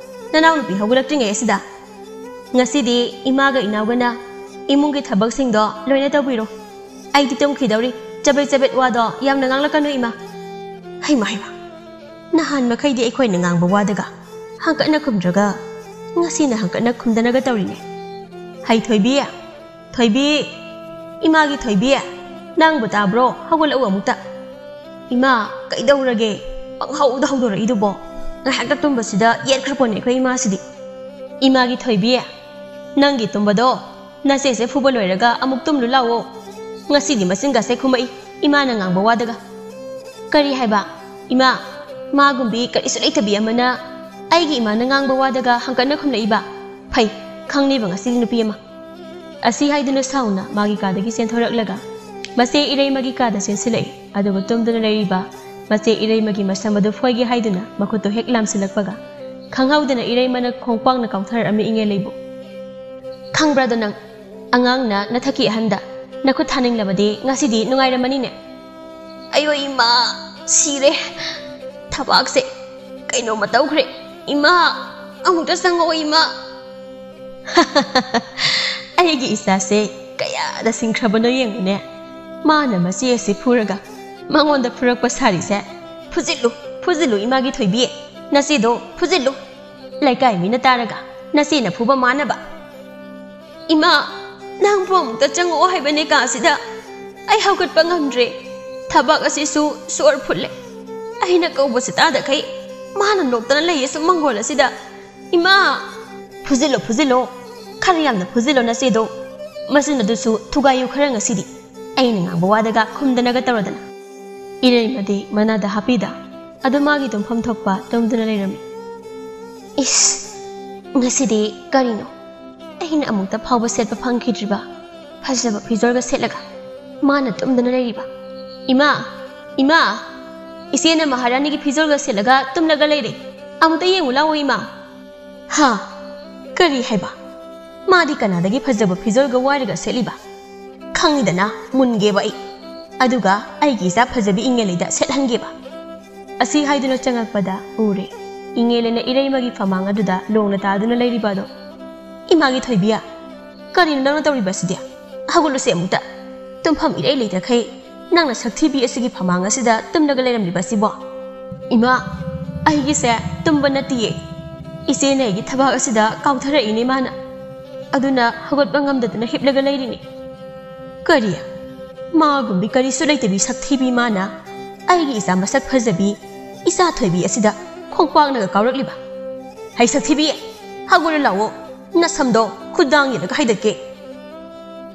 ꯅꯅꯥꯎꯅꯨꯄꯤ ꯍꯧꯒꯠꯂꯛꯇ꯭ꯔꯤꯉꯩ ꯑꯁꯤꯗ꯫ ꯉꯁꯤꯗꯤ ꯏꯃꯥꯒ ꯏꯅꯥꯎꯒꯅ ꯏꯃꯨꯡꯒꯤ ꯊꯕꯛꯁꯤꯡꯗꯣ ꯂꯣꯏꯅ ꯇꯧꯕꯤꯔꯣ꯫ ꯑꯩꯗꯤ ꯇꯨꯝꯈꯤꯗꯧꯔꯤ꯫ ꯆꯕꯦꯠ ꯆꯕꯦꯠ ꯋꯥꯗꯣ ꯌꯥꯝꯅ ꯉꯥꯡꯂꯛꯀꯅꯨ, ꯏꯃꯥ꯫" ꯍꯩꯃꯥ, ꯍꯩꯃꯥ, ꯅꯍꯥꯟ ꯃꯈꯩꯗꯤ ꯑꯩꯈꯣꯏꯅ ꯉꯥꯡꯕ ꯋꯥꯗꯒ ꯍꯪꯀꯠꯅ ꯈꯨꯝꯗ꯭ꯔꯒ ꯉꯁꯤꯅ ꯍꯪꯀꯠꯅ ꯈꯨꯝꯗꯅꯒ ꯇꯧꯔꯤꯅꯦ꯫ "ꯍꯩ ꯊꯣꯏꯕꯤ, ꯊꯣꯏꯕꯤ, ꯏꯃꯥꯒꯤ ꯊꯣꯏꯕꯤ, ꯅꯪꯕꯨ ꯇꯥꯕ꯭ꯔꯣ? ꯍꯧꯒꯠꯂꯛꯎ ꯑꯃꯨꯛꯇ꯫" "ꯏꯃꯥ, ꯀꯩꯗꯧꯔꯒꯦ? ꯄꯪꯍꯧꯗ ꯍꯧꯗꯣꯔꯛꯏꯗꯨꯕꯣ? ꯉꯥꯏꯍꯥꯛꯇ ꯇꯨꯝꯕꯁꯤꯗ ꯌꯦꯠꯈ꯭ꯔꯄꯣꯠꯅꯦ ꯑꯩꯈꯣꯏ ꯏꯃꯥꯁꯤꯗꯤ꯫" "ꯏꯃꯥꯒꯤ ꯊꯣꯏꯕꯤ, ꯅꯪꯒꯤ ꯇꯨꯝꯕꯗꯣ ꯅꯆꯦꯁꯦ ꯐꯨꯕ ꯂꯣꯏꯔꯒ ꯑꯃꯨꯛ ꯇꯨꯝꯂꯨ ꯂꯥꯛꯑꯣ꯫ ꯉꯁꯤꯗꯤ ꯃꯆꯤꯟꯒꯁꯦ ꯈꯨꯝꯃꯛꯏ ꯏꯃꯥꯅ ꯉꯥꯡꯕ ꯋꯥꯗꯒ꯫" "ꯀꯔꯤ ꯍꯥꯏꯕ? ꯏꯃꯥ, ꯃꯥꯒꯨꯝꯕꯤ ꯀꯔꯤꯁꯨ ꯂꯩꯇꯕꯤ ꯑꯃꯅ ꯑꯩꯒꯤ ꯏꯃꯥꯅ ꯉꯥꯡꯕ ꯋꯥꯗꯒ ꯍꯪꯀꯠꯅ ꯈꯨꯝꯂꯛꯏꯕ? ꯐꯩ, ꯈꯪꯅꯤꯕ ꯉꯁꯤꯗꯤ ꯅꯨꯄꯤ ꯑꯃ꯫" ꯑꯁꯤ ꯍꯥꯏꯗꯨꯅ ꯁꯥꯎꯅ ꯃꯥꯒꯤ ꯀꯥꯗꯒꯤ ꯆꯦꯟꯊꯣꯔꯛꯂꯒ ꯃꯆꯦ ꯏꯔꯩꯃꯒꯤ ꯀꯥꯗ ꯆꯦꯟꯁꯤꯜꯂꯛꯏ꯫ ꯑꯗꯨꯒ ꯇꯨꯝꯗꯨꯅ ꯂꯩꯔꯤꯕ ꯃꯆꯦ ꯏꯔꯩꯃꯒꯤ ꯃꯁꯝ ꯑꯗꯨ ꯐꯣꯏꯒꯦ ꯍꯥꯏꯗꯨꯅ ꯃꯈꯨꯠꯇꯨ ꯍꯦꯛ ꯂꯥꯝꯁꯤꯜꯂꯛꯄꯒ ꯈꯪꯍꯧꯗꯅ ꯏꯔꯩꯃꯅ ꯈꯣꯡꯄꯥꯛꯅ ꯀꯥꯎꯊꯔꯛꯑꯝꯃꯤ ꯏꯉꯦꯂꯩꯕꯨ꯫ "ꯈꯪꯕ꯭ꯔꯥꯗꯣ ꯅꯪ? ꯑꯉꯥꯡꯅ ꯅꯊꯛꯀꯤ ꯑꯍꯟꯗ, "ꯅꯈꯨꯠ ꯊꯥꯅꯤꯡꯂꯕꯗꯤ ꯉꯁꯤꯗꯤ ꯅꯨꯡꯉꯥꯏꯔꯝꯃꯅꯤꯅꯦ?" "ꯑꯌꯣ ꯏꯃꯥ, ꯁꯤꯔꯦ꯫ ꯊꯕꯥꯛꯁꯦ ꯀꯩꯅꯣꯝꯃ ꯇꯧꯈ꯭ꯔꯦ꯫ ꯏꯃꯥ, ꯑꯃꯨꯛꯇ ꯆꯪꯉꯛꯑꯣ ꯏꯃꯥ꯫" ꯑꯩꯒꯤ ꯏꯆꯥꯁꯦ ꯀꯌꯥꯗ ꯁꯤꯡꯈ꯭ꯔꯕꯅꯣ ꯌꯦꯡꯉꯨꯅꯦ꯫ ꯃꯥꯅ ꯃꯆꯦ ꯑꯁꯤ ꯐꯨꯔꯒ ꯃꯉꯣꯟꯗ ꯐꯨꯔꯛꯄ ꯁꯥꯔꯤꯁꯦ꯫ "ꯐꯨꯖꯤꯜꯂꯨ, ꯐꯨꯖꯤꯜꯂꯨ ꯏꯃꯥꯒꯤ ꯊꯣꯏꯕꯤ꯫ ꯅꯆꯦꯗꯣ ꯐꯨꯖꯤꯜꯂꯨ꯫ ꯂꯩꯀꯥꯏ ꯃꯤꯅ ꯇꯥꯔꯒ ꯅꯆꯦꯅ ꯐꯨꯕ ꯃꯥꯟꯅꯕ꯫" "ꯏꯃꯥ, ꯅꯪꯕꯨ ꯑꯃꯨꯛꯇ ꯆꯪꯉꯛꯑꯣ ꯍꯥꯏꯕꯅꯦ ꯀꯥꯁꯤꯗ꯫ ꯑꯩ ꯍꯧꯒꯠꯄ ꯉꯝꯗ꯭ꯔꯦ꯫ ꯊꯕꯥꯛ ꯑꯁꯤꯁꯨ ꯁꯣꯔ ꯐꯨꯠꯂꯦ꯫ ꯑꯩꯅ ꯀꯧꯕꯁꯤ ꯇꯥꯗꯈꯩ ꯃꯥꯅ ꯅꯣꯛꯇꯅ ꯂꯩꯌꯦ ꯁꯨꯝ ꯃꯪꯒꯣꯜ ꯑꯁꯤꯗ꯫ ꯏꯃꯥ!" "ꯐꯨꯖꯤꯜꯂꯣ, ꯐꯨꯖꯤꯜꯂꯣ꯫ ꯈꯔ ꯌꯥꯝꯅ ꯐꯨꯖꯤꯜꯂꯣ ꯅꯆꯦꯗꯣ꯫ ꯃꯆꯤꯟ ꯑꯗꯨꯁꯨ ꯊꯨꯒꯥꯏꯌꯨ ꯈꯔ ꯉꯁꯤꯗꯤ꯫ ꯑꯩꯅ ꯉꯥꯡꯕ ꯋꯥꯗꯒ ꯈꯨꯝꯗꯅꯒ ꯇꯧꯔꯗꯅ꯫" ꯏꯔꯩꯃꯗꯤ ꯃꯅꯥꯗ ꯍꯥꯞꯄꯤꯗ ꯑꯗꯨ ꯃꯥꯒꯤ ꯇꯨꯝꯐꯝ ꯊꯣꯛꯄ ꯇꯨꯝꯗꯨꯅ ꯂꯩꯔꯝꯃꯤ꯫ "ꯏꯁ, ꯉꯁꯤꯗꯤ ꯀꯔꯤꯅꯣ? ꯑꯩꯅ ꯑꯃꯨꯛꯇ ꯐꯥꯎꯕ ꯁꯦꯠꯄ ꯐꯪꯈꯤꯗ꯭ꯔꯤꯕ ꯐꯖꯕ ꯐꯤꯖꯣꯜꯒ ꯁꯦꯠꯂꯒ ꯃꯥꯅ ꯇꯨꯝꯗꯨꯅ ꯂꯩꯔꯤꯕ꯫ ꯏꯃꯥ, ꯏꯃꯥ, ꯏꯆꯦꯅ ꯃꯍꯥꯔꯥꯅꯤꯒꯤ ꯐꯤꯖꯣꯜꯒ ꯁꯦꯠꯂꯒ ꯇꯨꯝꯂꯒ ꯂꯩꯔꯦ꯫ ꯑꯃꯨꯛꯇ ꯌꯦꯡꯉꯨ ꯂꯥꯛꯑꯣ ꯏꯃꯥ꯫" "ꯍꯥ? ꯀꯔꯤ ꯍꯥꯏꯕ? ꯃꯥꯗꯤ ꯀꯅꯥꯗꯒꯤ ꯐꯖꯕ ꯐꯤꯖꯣꯜꯒ ꯋꯥꯏꯔꯒ ꯁꯦꯠꯂꯤꯕ? ꯈꯪꯉꯤꯗꯅ, ꯃꯨꯟꯒꯦꯕ ꯑꯩ꯫ ꯑꯗꯨꯒ ꯑꯩꯒꯤ ꯏꯆꯥ ꯐꯖꯕꯤ ꯏꯉꯦꯂꯩꯗ ꯁꯦꯠꯍꯟꯒꯦꯕ꯫" ꯑꯁꯤ ꯍꯥꯏꯗꯨꯅ ꯆꯪꯉꯛꯄꯗ ꯎꯔꯦ, ꯏꯉꯦꯂꯩꯅ ꯏꯔꯩꯃꯒꯤ ꯐꯃꯥꯡ ꯑꯗꯨꯗ ꯂꯣꯡꯅ ꯇꯥꯗꯨꯅ ꯂꯩꯔꯤꯕ ꯑꯗꯣ꯫ "ꯏꯃꯥꯒꯤ ꯊꯣꯏꯕꯤ, ꯀꯔꯤꯅꯣ ꯅꯪꯅ ꯇꯧꯔꯤꯕ ꯑꯁꯤꯗꯤ? ꯍꯧꯒꯠꯂꯨꯁꯦ ꯑꯃꯨꯛꯇ꯫ ꯇꯨꯝꯐꯝ ꯏꯔꯩ ꯂꯩꯇꯈꯩ ꯅꯪꯅ ꯁꯛꯊꯤꯕꯤ ꯑꯁꯤꯒꯤ ꯐꯃꯥꯡ ꯑꯁꯤꯗ ꯇꯨꯝꯂꯒ ꯂꯩꯔꯝꯂꯤꯕ ꯑꯁꯤꯕꯣ?" "ꯏꯃꯥ, ꯑꯩꯒꯤꯁꯦ ꯇꯨꯝꯕ ꯅꯠꯇꯤꯌꯦ꯫ ꯏꯆꯦꯅ ꯑꯩꯒꯤ ꯊꯕꯥꯛ ꯑꯁꯤꯗ ꯀꯥꯎꯊꯔꯛꯏꯅꯦ ꯃꯥꯅ꯫ ꯑꯗꯨꯅ ꯍꯧꯒꯠꯄ ꯉꯝꯗꯗꯅ ꯍꯤꯞꯂꯒ ꯂꯩꯔꯤꯅꯦ꯫" "ꯀꯔꯤ? ꯃꯥꯒꯨꯝꯕꯤ ꯀꯔꯤꯁꯨ ꯂꯩꯇꯕꯤ ꯁꯛꯊꯤꯕꯤ ꯃꯥꯅ ꯑꯩꯒꯤ ꯏꯆꯥ ꯃꯁꯛ ꯐꯖꯕꯤ, ꯏꯆꯥ ꯊꯣꯏꯕꯤ ꯑꯁꯤꯗ ꯈꯣꯡꯄꯥꯛꯅꯒ ꯀꯥꯎꯔꯛꯂꯤꯕ? ꯍꯩ ꯁꯛꯊꯤꯕꯤ, ꯍꯧꯒꯠꯂꯨ ꯂꯥꯛꯑꯣ, ꯅꯁꯝꯗꯣ ꯈꯨꯗꯥꯡ ꯌꯦꯠꯂꯒ ꯍꯥꯏꯗꯠꯀꯦ꯫"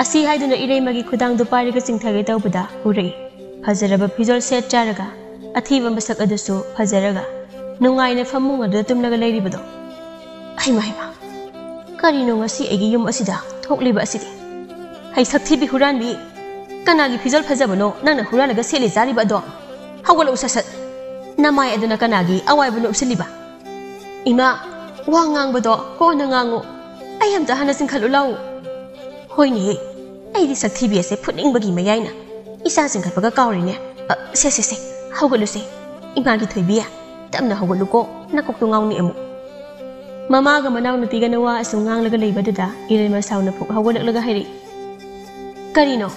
ꯑꯁꯤ ꯍꯥꯏꯗꯨꯅ ꯏꯔꯩꯃꯒꯤ ꯈꯨꯗꯥꯡꯗꯨ ꯄꯥꯏꯔꯒ ꯆꯤꯡꯊꯒꯦ ꯇꯧꯕꯗ ꯎꯔꯛꯏ ꯐꯖꯔꯕ ꯐꯤꯖꯣꯜ ꯁꯦꯠ ꯆꯥꯔꯒ ꯑꯊꯤꯕ ꯃꯁꯛ ꯑꯗꯨꯁꯨ ꯐꯖꯔꯒ ꯅꯨꯡꯉꯥꯏꯅ ꯐꯃꯨꯡ ꯑꯗꯨꯗ ꯇꯨꯝꯂꯒ ꯂꯩꯔꯤꯕꯗꯣ꯫ "ꯍꯩꯃ ꯍꯩꯃ, ꯀꯔꯤꯅꯣ ꯉꯁꯤ ꯑꯩꯒꯤ ꯌꯨꯝ ꯑꯁꯤꯗ ꯊꯣꯛꯂꯤꯕ ꯑꯁꯤꯗꯤ? ꯍꯩ ꯁꯛꯊꯤꯕꯤ ꯍꯨꯔꯥꯟꯕꯤ, ꯀꯅꯥꯒꯤ ꯐꯤꯖꯣꯜ ꯐꯖꯕꯅꯣ ꯅꯪꯅ ꯍꯨꯔꯥꯜꯂꯒ ꯁꯦꯠꯂꯤ ꯆꯥꯔꯤꯕ ꯑꯗꯣ? ꯍꯧꯒꯠꯂꯛꯎ ꯁꯠ ꯁꯠ꯫ ꯅꯃꯥꯏ ꯑꯗꯨꯅ ꯀꯅꯥꯒꯤ ꯑꯋꯥꯏꯕꯅꯣ ꯎꯞꯁꯤꯜꯂꯤꯕ? ꯏꯃꯥ, ꯋꯥ ꯉꯥꯡꯕꯗꯣ ꯀꯣꯟꯅ ꯉꯥꯡꯉꯨ꯫ ꯑꯩ ꯑꯝꯇ ꯍꯥꯟꯅ ꯆꯤꯡꯈꯠꯂꯨ ꯂꯥꯛꯎ꯫" ꯍꯣꯏꯅꯦꯍꯦ, ꯑꯩꯗꯤ ꯁꯛꯊꯤꯕꯤ ꯑꯁꯦ ꯐꯨꯅꯤꯡꯕꯒꯤ ꯃꯌꯥꯏꯅ ꯏꯁꯥ ꯆꯤꯡꯈꯠꯄꯒ ꯀꯥꯎꯔꯤꯅꯦ꯫ ꯑ, ꯁꯦ, ꯁꯦ, ꯁꯦ, ꯍꯧꯒꯠꯂꯨꯁꯦ꯫ ꯏꯃꯥꯒꯤ ꯊꯣꯏꯕꯤ, ꯇꯞꯅ ꯍꯧꯒꯠꯂꯨꯀꯣ, ꯅꯀꯣꯛꯇꯣ ꯉꯥꯎꯅꯤ ꯑꯃꯨꯛ꯫ ꯃꯃꯥꯒ ꯃꯅꯥꯎꯅꯨꯄꯤꯒꯅ ꯋꯥ ꯑꯁꯨꯝ ꯉꯥꯡꯂꯒ ꯂꯩꯕꯗꯨꯗ ꯏꯔꯩꯃ ꯁꯥꯎꯅ ꯐꯨꯛ ꯍꯧꯒꯠꯂꯛꯂꯒ ꯍꯥꯏꯔꯛꯏ, "ꯀꯔꯤꯅꯣ?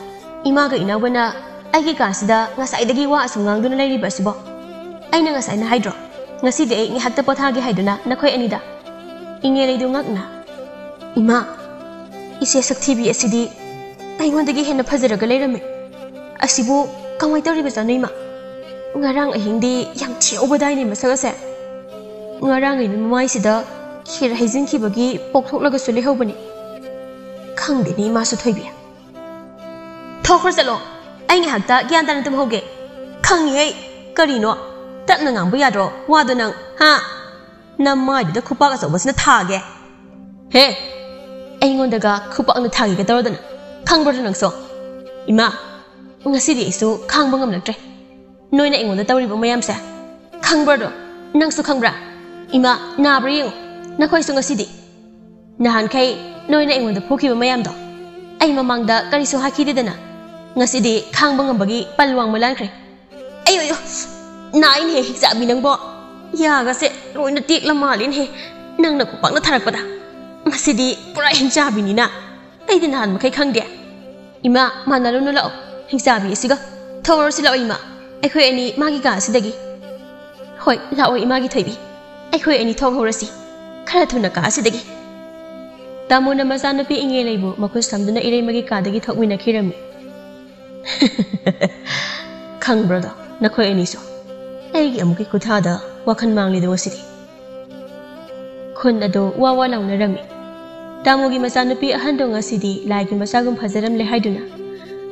ꯏꯃꯥꯒ ꯏꯅꯥꯎꯒꯅ ꯑꯩꯒꯤ ꯀꯥꯁꯤꯗ ꯉꯁꯥꯏꯗꯒꯤ ꯋꯥ ꯑꯁꯨꯝ ꯉꯥꯡꯗꯨꯅ ꯂꯩꯔꯤꯕ ꯑꯁꯤꯕꯣ? ꯑꯩꯅ ꯉꯁꯥꯏꯅ ꯍꯥꯏꯗ꯭ꯔꯣ, ꯉꯁꯤꯗꯤ ꯑꯩ ꯉꯥꯏꯍꯥꯛꯇ ꯄꯣꯊꯥꯒꯦ ꯍꯥꯏꯗꯨꯅ ꯅꯈꯣꯏ ꯑꯅꯤꯗ?" ꯏꯉꯦꯂꯩꯗꯨ ꯉꯛꯅ, "ꯏꯃꯥ, ꯏꯆꯦ ꯁꯛꯊꯤꯕꯤ ꯑꯁꯤꯗꯤ ꯑꯩꯉꯣꯟꯗꯒꯤ ꯍꯦꯟꯅ ꯐꯖꯔꯒ ꯂꯩꯔꯝꯃꯦ꯫ ꯑꯁꯤꯕꯨ ꯀꯃꯥꯏ ꯇꯧꯔꯤꯕꯖꯥꯠꯅꯣ ꯏꯃꯥ? ꯉꯔꯥꯡ ꯑꯍꯤꯡꯗꯤ ꯌꯥꯝ ꯊꯤꯍꯧꯕꯗꯥꯏꯅꯦ ꯃꯁꯛ ꯑꯁꯦ? ꯉꯔꯥꯡ ꯑꯩꯅ ꯃꯃꯥꯏꯁꯤꯗ ꯈꯦꯔ ꯍꯩꯖꯤꯟꯈꯤꯕꯒꯤ ꯄꯣꯛꯊꯣꯛꯂꯒꯁꯨ ꯂꯩꯍꯧꯕꯅꯤ꯫ ꯈꯪꯗꯦꯅꯦ ꯏꯃꯥꯁꯨ ꯊꯣꯏꯕꯤ꯫ ꯊꯣꯛꯈ꯭ꯔꯣ ꯆꯠꯂꯣ꯫ ꯑꯩ ꯉꯥꯏꯍꯥꯛꯇ ꯒ꯭ꯌꯥꯟ ꯇꯥꯅ ꯇꯨꯝꯍꯧꯒꯦ꯫ ꯈꯪꯉꯤꯍꯦ꯫ ꯀꯔꯤꯅꯣ? ꯇꯞꯅ ꯉꯥꯡꯕ ꯌꯥꯗ꯭ꯔꯣ ꯋꯥꯗꯣ ꯅꯪ, ꯍꯥ? ꯅꯃꯥꯏꯗꯨꯗ ꯈꯨꯄꯥꯛ ꯑꯆꯧꯕꯁꯤꯅ ꯊꯥꯒꯦ꯫ ꯍꯦ! ꯑꯩꯉꯣꯟꯗꯒ ꯈꯨꯄꯥꯛꯅ ꯊꯥꯒꯦꯒ ꯇꯧꯔꯗꯅ꯫ ꯈꯪꯕ꯭ꯔꯣ ꯅꯪꯁꯨ? ꯏꯃꯥ, ꯉꯁꯤꯗꯤ ꯑꯩꯁꯨ ꯈꯥꯡꯕ ꯉꯝꯂꯛꯇ꯭ꯔꯦ꯫ ꯅꯣꯏꯅ ꯑꯩꯉꯣꯟꯗ ꯇꯧꯔꯤꯕ ꯃꯌꯥꯝꯁꯦ ꯈꯪꯕ꯭ꯔꯣ? ꯅꯪꯁꯨ ꯈꯪꯕ꯭ꯔꯥ? ꯏꯃꯥ, ꯅꯥꯕ꯭ꯔꯥ ꯌꯦꯡꯉꯨ꯫ ꯅꯈꯣꯏꯁꯨ ꯉꯁꯤꯗꯤ꯫ ꯅꯍꯥꯟꯈꯩ ꯅꯣꯏꯅ ꯑꯩꯉꯣꯟꯗ ꯐꯨꯈꯤꯕ ꯃꯌꯥꯝꯗꯣ ꯑꯩ ꯃꯃꯥꯡꯗ ꯀꯔꯤꯁꯨ ꯍꯥꯏꯈꯤꯗꯦꯗꯅ꯫ ꯉꯁꯤꯗꯤ ꯈꯥꯡꯕ ꯉꯝꯕꯒꯤ ꯄꯜ ꯋꯥꯡꯃ ꯂꯥꯟꯈ꯭ꯔꯦ꯫ ꯑꯌꯣ, ꯑꯌꯣ, ꯅꯥꯏꯅꯦꯍꯦ ꯍꯤꯡꯆꯥꯕꯤ ꯅꯪꯕꯣ꯫ ꯌꯥꯒꯁꯦ ꯂꯣꯏꯅ ꯇꯦꯛꯂ ꯃꯥꯜꯂꯦꯅꯦꯍꯦ, ꯅꯪꯅ ꯈꯨꯄꯥꯛꯅ ꯊꯥꯔꯛꯄꯗ꯫ ꯃꯁꯤꯗꯤ ꯄꯨꯔꯥ ꯍꯤꯡꯆꯥꯕꯤꯅꯤꯅ꯫ ꯑꯩꯗꯤ ꯅꯍꯥꯟ ꯃꯈꯩ ꯈꯪꯗꯦ꯫ ꯏꯃꯥ, ꯃꯥꯟꯅꯔꯨꯅꯨ, ꯂꯥꯛꯑꯣ꯫ ꯍꯤꯡꯆꯥꯕꯤ ꯑꯁꯤꯒ ꯊꯣꯛꯍꯧꯔꯁꯤ ꯂꯥꯛꯑꯣ ꯏꯃꯥ, ꯑꯩꯈꯣꯏ ꯑꯅꯤ ꯃꯥꯒꯤ ꯀꯥ ꯑꯁꯤꯗꯒꯤ꯫ ꯍꯣꯏ, ꯂꯥꯛꯑꯣ ꯏꯃꯥꯒꯤ ꯊꯣꯏꯕꯤ, ꯑꯩꯈꯣꯏ ꯑꯅꯤ ꯊꯣꯛꯍꯧꯔꯁꯤ꯫ ꯈꯔ ꯊꯨꯅ ꯀꯥ ꯑꯁꯤꯗꯒꯤ꯫ ꯇꯥꯃꯣꯅ ꯃꯆꯥꯅꯨꯄꯤ ꯏꯉꯦꯂꯩꯕꯨ ꯃꯈꯨꯠ ꯁꯝꯗꯨꯅ ꯏꯔꯩꯃꯒꯤ ꯀꯥꯗꯒꯤ ꯊꯣꯛꯃꯤꯟꯅꯈꯤꯔꯝꯃꯤ꯫ ꯈꯪꯕ꯭ꯔꯣꯗꯣ, ꯅꯈꯣꯏ ꯑꯅꯤꯁꯨ? ꯑꯩꯒꯤ ꯑꯃꯨꯛꯀꯤ ꯈꯨꯊꯥꯗ ꯋꯥꯈꯜ ꯃꯥꯡꯂꯤꯗꯣ ꯉꯁꯤꯗꯤ꯫ ꯈꯨꯟ ꯑꯗꯨ ꯋꯥ ꯋꯥ ꯂꯥꯎꯅꯔꯝꯃꯤ꯫ ꯇꯥꯃꯣꯒꯤ ꯃꯆꯥꯅꯨꯄꯤ ꯑꯍꯟꯗꯣ ꯉꯁꯤꯗꯤ ꯂꯥꯏꯒꯤ ꯃꯆꯥꯒꯨꯝ ꯐꯖꯔꯝꯂꯦ ꯍꯥꯏꯗꯨꯅ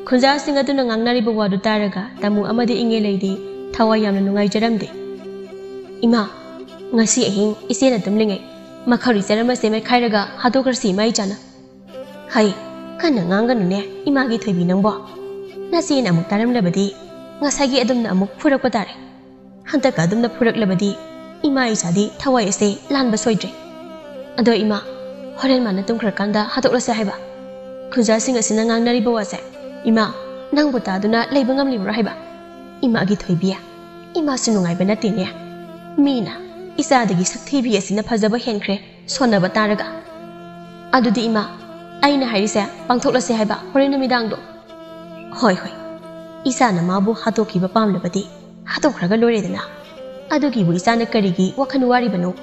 ꯈꯨꯟꯖꯥꯁꯤꯡ ꯑꯗꯨꯅ ꯉꯥꯡꯅꯔꯤꯕ ꯋꯥꯗꯨ ꯇꯥꯔꯒ ꯇꯥꯃꯣ ꯑꯃꯗꯤ ꯏꯉꯦꯂꯩꯗꯤ ꯊꯋꯥꯏ ꯌꯥꯝꯅ ꯅꯨꯡꯉꯥꯏꯖꯔꯝꯗꯦ꯫ "ꯏꯃꯥ, ꯉꯁꯤ ꯑꯍꯤꯡ ꯏꯆꯦꯅ ꯇꯨꯝꯂꯤꯉꯩ ꯃꯈꯧꯔꯤ ꯆꯔꯝ ꯑꯁꯦ ꯃꯦꯠꯈꯥꯏꯔꯒ ꯍꯥꯠꯇꯣꯛꯈ꯭ꯔꯁꯤ ꯏꯃꯥ ꯏꯆꯥꯅ"꯫ "ꯍꯩ, ꯀꯟꯅ ꯉꯥꯡꯒꯅꯨꯅꯦ ꯏꯃꯥꯒꯤ ꯊꯣꯏꯕꯤ ꯅꯪꯕꯣ꯫ ꯅꯆꯦꯅ ꯑꯃꯨꯛ ꯇꯥꯔꯝꯂꯕꯗꯤ ꯉꯁꯥꯏꯒꯤ ꯑꯗꯨꯝꯅ ꯑꯃꯨꯛ ꯐꯨꯔꯛꯄ ꯇꯥꯔꯦ꯫ ꯍꯟꯗꯛꯀ ꯑꯗꯨꯝꯅ ꯐꯨꯔꯛꯂꯕꯗꯤ ꯏꯃꯥ ꯏꯆꯥꯗꯤ ꯊꯋꯥꯏ ꯑꯁꯦ ꯂꯥꯟꯕ ꯁꯣꯏꯗ꯭ꯔꯦ꯫ ꯑꯗꯣ ꯏꯃꯥ, ꯍꯣꯔꯦꯟ ꯃꯥꯅ ꯇꯨꯝꯈ꯭ꯔꯀꯥꯟꯗ ꯍꯥꯠꯇꯣꯛꯂꯁꯦ ꯍꯥꯏꯕ?" ꯈꯨꯟꯖꯥꯁꯤꯡ ꯑꯁꯤꯅ ꯉꯥꯡꯅꯔꯤꯕ ꯋꯥꯁꯦ ꯏꯃꯥ, ꯅꯪꯕꯨ ꯇꯥꯗꯨꯅ ꯂꯩꯕ ꯉꯝꯂꯤꯕ꯭ꯔꯣ ꯍꯥꯏꯕ? ꯏꯃꯥꯒꯤ ꯊꯣꯏꯕꯤ, ꯏꯃꯥꯁꯨ ꯅꯨꯡꯉꯥꯏꯕ ꯅꯠꯇꯦꯅꯦ꯫ ꯃꯤꯅ ꯏꯆꯥꯗꯒꯤ ꯁꯛꯊꯤꯕꯤ ꯑꯁꯤꯅ ꯐꯖꯕ ꯍꯦꯟꯈ꯭ꯔꯦ ꯁꯣꯟꯅꯕ ꯇꯥꯔꯒ꯫ ꯑꯗꯨꯗꯤ ꯏꯃꯥ, ꯑꯩꯅ ꯍꯥꯏꯔꯤꯁꯦ ꯄꯥꯡꯊꯣꯛꯂꯁꯦ ꯍꯥꯏꯕ ꯍꯣꯔꯦꯟ ꯅꯨꯃꯤꯗꯥꯡꯗꯣ? ꯍꯣꯏ, ꯍꯣꯏ꯫ ꯏꯆꯥꯅ ꯃꯥꯕꯨ ꯍꯥꯠꯇꯣꯛꯈꯤꯕ ꯄꯥꯝꯂꯕꯗꯤ ꯍꯥꯠꯇꯣꯛꯈ꯭ꯔꯒ ꯂꯣꯏꯔꯦꯗꯅ꯫ ꯑꯗꯨꯒꯤꯕꯨ ꯏꯆꯥꯅ ꯀꯔꯤꯒꯤ ꯋꯥꯈꯜ ꯋꯥꯔꯤꯕꯅꯣ?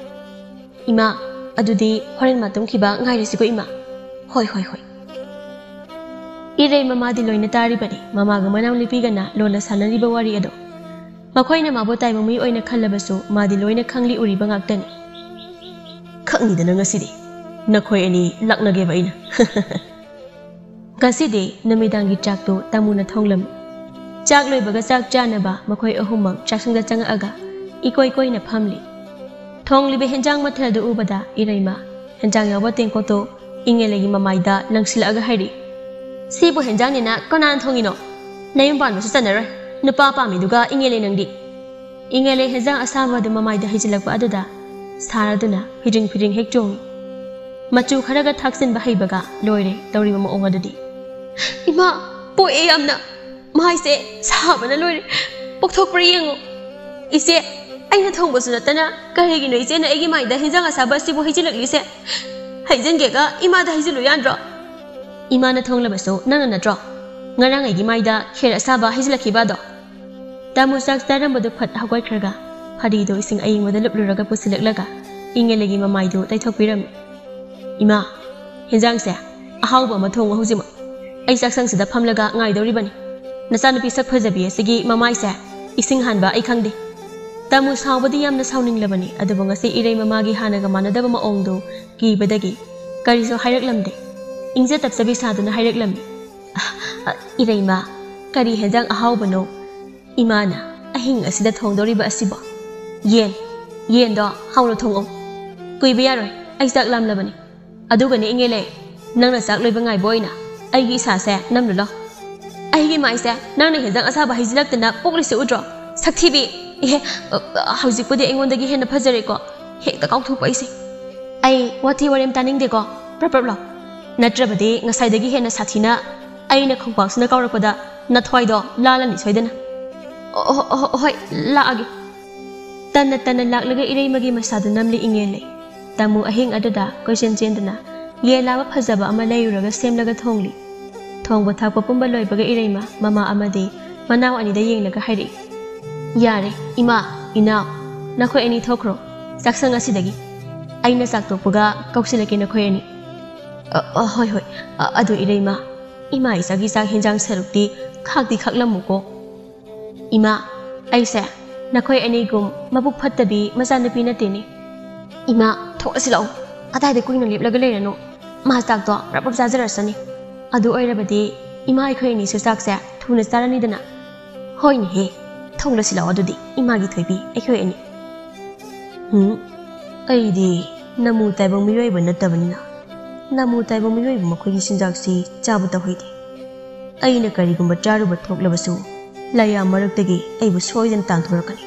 ꯏꯃꯥ, ꯑꯗꯨꯗꯤ ꯍꯣꯔꯦꯟ ꯃꯇꯨꯡ ꯈꯤꯕ ꯉꯥꯏꯔꯁꯤꯀꯣ ꯏꯃꯥ꯫ ꯍꯣꯏ, ꯍꯣꯏ, ꯍꯣꯏ꯫ ꯏꯔꯩ ꯃꯃꯥꯗꯤ ꯂꯣꯏꯅ ꯇꯥꯔꯤꯕꯅꯤ, ꯃꯃꯥꯒ ꯃꯅꯥꯎꯅꯨꯄꯤꯒꯅ ꯂꯣꯟꯅ ꯁꯥꯟꯅꯔꯤꯕ ꯋꯥꯔꯤ ꯑꯗꯣ꯫ ꯃꯈꯣꯏꯅ ꯃꯥꯕꯨ ꯇꯥꯏꯕꯪ ꯃꯤ ꯑꯣꯏꯅ ꯈꯜꯂꯕꯁꯨ ꯃꯥꯗꯤ ꯂꯣꯏꯅ ꯈꯪꯂꯤ ꯎꯔꯤꯕ ꯉꯥꯛꯇꯅꯤ꯫ ꯈꯪꯅꯤꯗꯅ ꯉꯁꯤꯗꯤ ꯅꯈꯣꯏ ꯑꯅꯤ ꯂꯥꯛꯅꯒꯦꯕ ꯑꯩꯅ꯫ ꯉꯁꯤꯗꯤ ꯅꯨꯃꯤꯗꯥꯡꯒꯤ ꯆꯥꯛꯇꯨ ꯇꯥꯃꯨꯅ ꯊꯣꯡꯂꯝꯃꯤ꯫ ꯆꯥꯛ ꯂꯣꯏꯕꯒ ꯆꯥꯛ ꯆꯥꯅꯕ ꯃꯈꯣꯏ ꯑꯍꯨꯝꯃꯛ ꯆꯥꯛꯁꯪꯗ ꯆꯪꯉꯛꯑꯒ ꯏꯀꯣꯏ ꯀꯣꯏꯅ ꯐꯝꯂꯤ꯫ ꯊꯣꯡꯂꯤꯕ ꯍꯦꯟꯖꯥꯡ ꯃꯊꯦꯜꯗꯨ ꯎꯕꯗ ꯏꯔꯩꯃ ꯍꯦꯟꯖꯥꯡ ꯌꯥꯎꯕ ꯇꯦꯡꯀꯣꯠꯇꯨ ꯏꯉꯦꯂꯩꯒꯤ ꯃꯃꯥꯏꯗ ꯂꯪꯁꯤꯜꯂꯛꯑꯒ ꯍꯥꯏꯔꯤ, "ꯁꯤꯕꯨ ꯍꯦꯟꯖꯥꯡꯅꯦꯅ ꯀꯅꯥꯅ ꯊꯣꯡꯉꯤꯅꯣ? ꯅꯌꯨꯝ ꯄꯥꯟꯕꯁꯨ ꯆꯟꯅꯔꯣꯏ꯫ ꯅꯨꯄꯥ ꯄꯥꯝꯃꯤꯗꯨꯒ ꯏꯉꯦꯂꯩ ꯅꯪꯗꯤ?" ꯏꯉꯦꯂꯩ ꯍꯦꯟꯖꯥꯡ ꯑꯁꯥꯕ ꯑꯗꯨ ꯃꯃꯥꯏꯗ ꯍꯩꯖꯤꯜꯂꯛꯄ ꯑꯗꯨꯗ ꯁꯥꯔꯗꯨꯅ ꯐꯤꯗ꯭ꯔꯤꯡ ꯐꯤꯗ꯭ꯔꯤꯡ ꯍꯦꯛ ꯆꯣꯡꯉꯤ꯫ ꯃꯆꯨ ꯈꯔꯒ ꯊꯥꯛꯆꯤꯟꯕ ꯍꯩꯕꯒ ꯂꯣꯏꯔꯦ ꯇꯧꯔꯤꯕ ꯃꯑꯣꯡ ꯑꯗꯨꯗꯤ꯫ "ꯏꯃꯥ, ꯄꯣꯛꯑꯦ ꯌꯥꯝꯅ꯫ ꯃꯥꯏꯁꯦ ꯁꯥꯕꯅ ꯂꯣꯏꯔꯦ꯫ ꯄꯣꯛꯊꯣꯛꯄ꯭ꯔꯥ ꯌꯦꯡꯉꯣ꯫ ꯏꯆꯦ, ꯑꯩꯅ ꯊꯣꯡꯕꯁꯨ ꯅꯠꯇꯅ ꯀꯔꯤꯒꯤꯅꯣ ꯏꯆꯦꯅ ꯑꯩꯒꯤ ꯃꯥꯏꯗ ꯍꯦꯟꯖꯥꯡ ꯑꯁꯥꯕ ꯑꯁꯤꯕꯨ ꯍꯩꯖꯤꯜꯂꯛꯂꯤꯁꯦ? ꯍꯩꯖꯤꯟꯒꯦꯒ ꯏꯃꯥꯗ ꯍꯩꯖꯤꯜꯂꯨ ꯌꯥꯗ꯭ꯔꯣ?" "ꯏꯃꯥꯅ ꯊꯣꯡꯂꯕꯁꯨ ꯅꯪꯅ ꯅꯠꯇ꯭ꯔꯣ ꯉꯔꯥꯡ ꯑꯩꯒꯤ ꯃꯥꯏꯗ ꯈꯦꯔ ꯑꯁꯥꯕ ꯍꯩꯖꯤꯜꯂꯛꯈꯤꯕ ꯑꯗꯣ?" ꯇꯥꯃꯨ ꯆꯥꯛ ꯆꯥꯔꯝꯕꯗꯨ ꯐꯠ ꯍꯧꯒꯠꯈ꯭ꯔꯒ ꯐꯗꯤꯗꯨ ꯏꯁꯤꯡ ꯑꯌꯤꯡꯕꯗ ꯂꯨꯞꯂꯨꯔꯒ ꯄꯨꯁꯤꯜꯂꯛꯂꯒ ꯏꯉꯦꯂꯩꯒꯤ ꯃꯃꯥꯏꯗꯨ ꯇꯩꯊꯣꯛꯄꯤꯔꯝꯃꯤ꯫ "ꯏꯃꯥ, ꯍꯦꯟꯖꯥꯡꯁꯦ ꯑꯍꯥꯎꯕ ꯑꯃ ꯊꯣꯡꯉꯨ ꯍꯧꯖꯤꯛꯃꯛ꯫ ꯑꯩ ꯆꯥꯛꯁꯪꯁꯤꯗ ꯐꯝꯂꯒ ꯉꯥꯏꯗꯧꯔꯤꯕꯅꯤ꯫ ꯅꯆꯥꯅꯨꯄꯤ ꯁꯛ ꯐꯖꯕꯤ ꯑꯁꯤꯒꯤ ꯃꯃꯥꯏꯁꯦ ꯏꯁꯤꯡ ꯍꯥꯟꯕ ꯑꯩ ꯈꯪꯗꯦ꯫" ꯇꯥꯃꯨ ꯁꯥꯎꯕꯗꯤ ꯌꯥꯝꯅ ꯁꯥꯎꯅꯤꯡꯂꯕꯅꯤ, ꯑꯗꯨꯕꯨ ꯉꯁꯤ ꯏꯔꯩ ꯃꯃꯥꯒꯤ ꯍꯥꯟꯅꯒ ꯃꯥꯟꯅꯗꯕ ꯃꯑꯣꯡꯗꯨ ꯀꯤꯕꯗꯒꯤ ꯀꯔꯤꯁꯨ ꯍꯥꯏꯔꯛꯂꯝꯗꯦ꯫ ꯏꯪꯖ ꯇꯞꯆꯕꯤ ꯁꯥꯗꯨꯅ ꯍꯥꯏꯔꯛꯂꯝꯃꯤ, "ꯑ, ꯏꯔꯩꯃ, ꯀꯔꯤ ꯍꯦꯟꯖꯥꯡ ꯑꯍꯥꯎꯕꯅꯣ ꯏꯃꯥꯅ ꯑꯍꯤꯡ ꯑꯁꯤꯗ ꯊꯣꯡꯗꯧꯔꯤꯕ ꯑꯁꯤꯕꯣ? ꯌꯦꯟ, ꯌꯦꯟꯗꯣ ꯍꯥꯎꯅ ꯊꯣꯡꯉꯣ꯫ ꯀꯨꯏꯕ ꯌꯥꯔꯣꯏ, ꯑꯩ ꯆꯥꯛ ꯂꯥꯝꯂꯕꯅꯤ꯫ ꯑꯗꯨꯒꯅꯦ ꯏꯉꯦꯂꯩ, ꯅꯪꯅ ꯆꯥꯛ ꯂꯣꯏꯕ ꯉꯥꯏꯕ ꯑꯣꯏꯅ ꯑꯩꯒꯤ ꯏꯁꯥꯁꯦ ꯅꯝꯂꯨ ꯂꯥꯎ꯫ ꯑꯩꯒꯤ ꯃꯥꯏꯁꯦ ꯅꯪꯅ ꯍꯦꯟꯖꯥꯡ ꯑꯁꯥꯕ ꯍꯩꯖꯤꯜꯂꯛꯇꯅ ꯄꯣꯛꯂꯤꯁꯦ ꯎꯗ꯭ꯔꯣ? ꯁꯛꯊꯤꯕꯤ!" "ꯏꯍꯦ, ꯑ, ꯑ, ꯍꯧꯖꯤꯛꯄꯨꯗꯤ ꯑꯩꯉꯣꯟꯗꯒꯤ ꯍꯦꯟꯅ ꯐꯖꯔꯦꯀꯣ꯫ ꯍꯦꯛꯇ ꯀꯥꯎꯊꯣꯛꯄ ꯑꯩꯁꯦ꯫ ꯑꯩ ꯋꯥꯊꯤ ꯋꯥꯔꯦꯝ ꯇꯥꯅꯤꯡꯗꯦꯀꯣ꯫ ꯄ꯭ꯔꯞ ꯄ꯭ꯔꯞ ꯂꯥꯎ꯫" ꯅꯠꯇ꯭ꯔꯕꯗꯤ ꯉꯁꯥꯏꯗꯒꯤ ꯍꯦꯟꯅ ꯁꯥꯊꯤꯅ ꯑꯩꯅ ꯈꯣꯡꯄꯥꯛꯁꯤꯅ ꯀꯥꯎꯔꯛꯄꯗ ꯅꯊ꯭ꯋꯥꯏꯗꯣ ꯂꯥꯜꯂꯅꯤ ꯁꯣꯏꯗꯅ꯫ ꯑꯣ, ꯑꯣ, ꯑꯣ, ꯍꯣꯏ, ꯂꯥꯛꯑꯒꯦ꯫ ꯇꯟꯅ ꯇꯟꯅ ꯂꯥꯛꯂꯒ ꯏꯔꯩꯃꯒꯤ ꯃꯁꯥꯗꯨ ꯅꯝꯂꯤ ꯏꯪꯉꯦꯜꯂꯦ꯫ ꯇꯥꯃꯨ ꯑꯍꯤꯡ ꯑꯗꯨꯗ ꯀꯣꯏꯆꯦꯟ ꯆꯦꯟꯗꯨꯅ ꯌꯦꯟ ꯂꯥꯕ ꯐꯖꯕ ꯑꯃ ꯂꯩꯔꯨꯔꯒ ꯁꯦꯝꯂꯒ ꯊꯣꯡꯂꯤ꯫ ꯊꯣꯡꯕ ꯊꯥꯛꯄ ꯄꯨꯝꯕ ꯂꯣꯏꯕꯒ ꯏꯔꯩꯃ ꯃꯃꯥ ꯑꯃꯗꯤ ꯃꯅꯥꯎ ꯑꯅꯤꯗ ꯌꯦꯡꯂꯒ ꯍꯥꯏꯔꯛꯏ, "ꯌꯥꯔꯦ, ꯏꯃꯥ, ꯏꯅꯥꯎ, ꯅꯈꯣꯏ ꯑꯅꯤ ꯊꯣꯛꯈ꯭ꯔꯣ ꯆꯥꯛꯁꯪ ꯑꯁꯤꯗꯒꯤ꯫ ꯑꯩꯅ ꯆꯥꯛ ꯇꯣꯛꯄꯒ ꯀꯧꯁꯤꯜꯂꯛꯀꯦ ꯅꯈꯣꯏ ꯑꯅꯤ꯫" "ꯑ, ꯑ, ꯍꯣꯏ, ꯍꯣꯏ꯫ ꯑ, ꯑꯗꯨ ꯏꯔꯩꯃ, ꯏꯃꯥ ꯏꯆꯥꯒꯤ ꯆꯥꯛ ꯍꯦꯟꯖꯥꯡ ꯁꯔꯨꯛꯇꯤ ꯈꯥꯛꯇꯤ ꯈꯥꯛꯂꯝꯃꯨꯀꯣ꯫" "ꯏꯃꯥ, ꯑꯩꯁꯦ ꯅꯈꯣꯏ ꯑꯅꯤꯒꯨꯝ ꯃꯕꯨꯛ ꯐꯠꯇꯕꯤ ꯃꯆꯥꯅꯨꯄꯤ ꯅꯠꯇꯦꯅꯦ꯫" "ꯏꯃꯥ, ꯊꯣꯛꯂꯁꯤ ꯂꯥꯛꯑꯣ꯫ ꯑꯗꯥꯏꯗ ꯀꯨꯏꯅ ꯂꯦꯞꯂꯒ ꯂꯩꯔꯅꯨ꯫ ꯃꯥ ꯆꯥꯛꯇꯣ ꯔꯞ ꯔꯞ ꯆꯥꯖꯔꯁꯅꯤ꯫ ꯑꯗꯨ ꯑꯣꯏꯔꯕꯗꯤ ꯏꯃꯥ ꯑꯩꯈꯣꯏ ꯑꯅꯤꯁꯨ ꯆꯥꯛꯁꯦ ꯊꯨꯅ ꯆꯥꯔꯅꯤꯗꯅ꯫" "ꯍꯣꯏꯅꯦꯍꯦ, ꯊꯣꯛꯂꯁꯤ ꯂꯥꯛꯑꯣ ꯑꯗꯨꯗꯤ, ꯏꯃꯥꯒꯤ ꯊꯣꯏꯕꯤ, ꯑꯩꯈꯣꯏ ꯑꯅꯤ꯫" "ꯎꯝ, ꯑꯩꯗꯤ ꯅꯃꯨ ꯇꯥꯏꯕꯪ ꯃꯤꯑꯣꯏꯕ ꯅꯠꯇꯕꯅꯤꯅ, ꯅꯃꯨ ꯇꯥꯏꯕꯪ ꯃꯤꯑꯣꯏꯕ ꯃꯈꯣꯏꯒꯤ ꯆꯤꯟꯖꯥꯛꯁꯤ ꯆꯥꯕ ꯇꯧꯍꯩꯗꯦ꯫ ꯑꯩꯅ ꯀꯔꯤꯒꯨꯝꯕ ꯆꯥꯔꯨꯕ ꯊꯣꯛꯂꯕꯁꯨ ꯂꯥꯏꯌꯥꯝ ꯃꯔꯛꯇꯒꯤ ꯑꯩꯕꯨ ꯁꯣꯏꯗꯅ ꯇꯥꯟꯊꯣꯔꯛꯀꯅꯤ꯫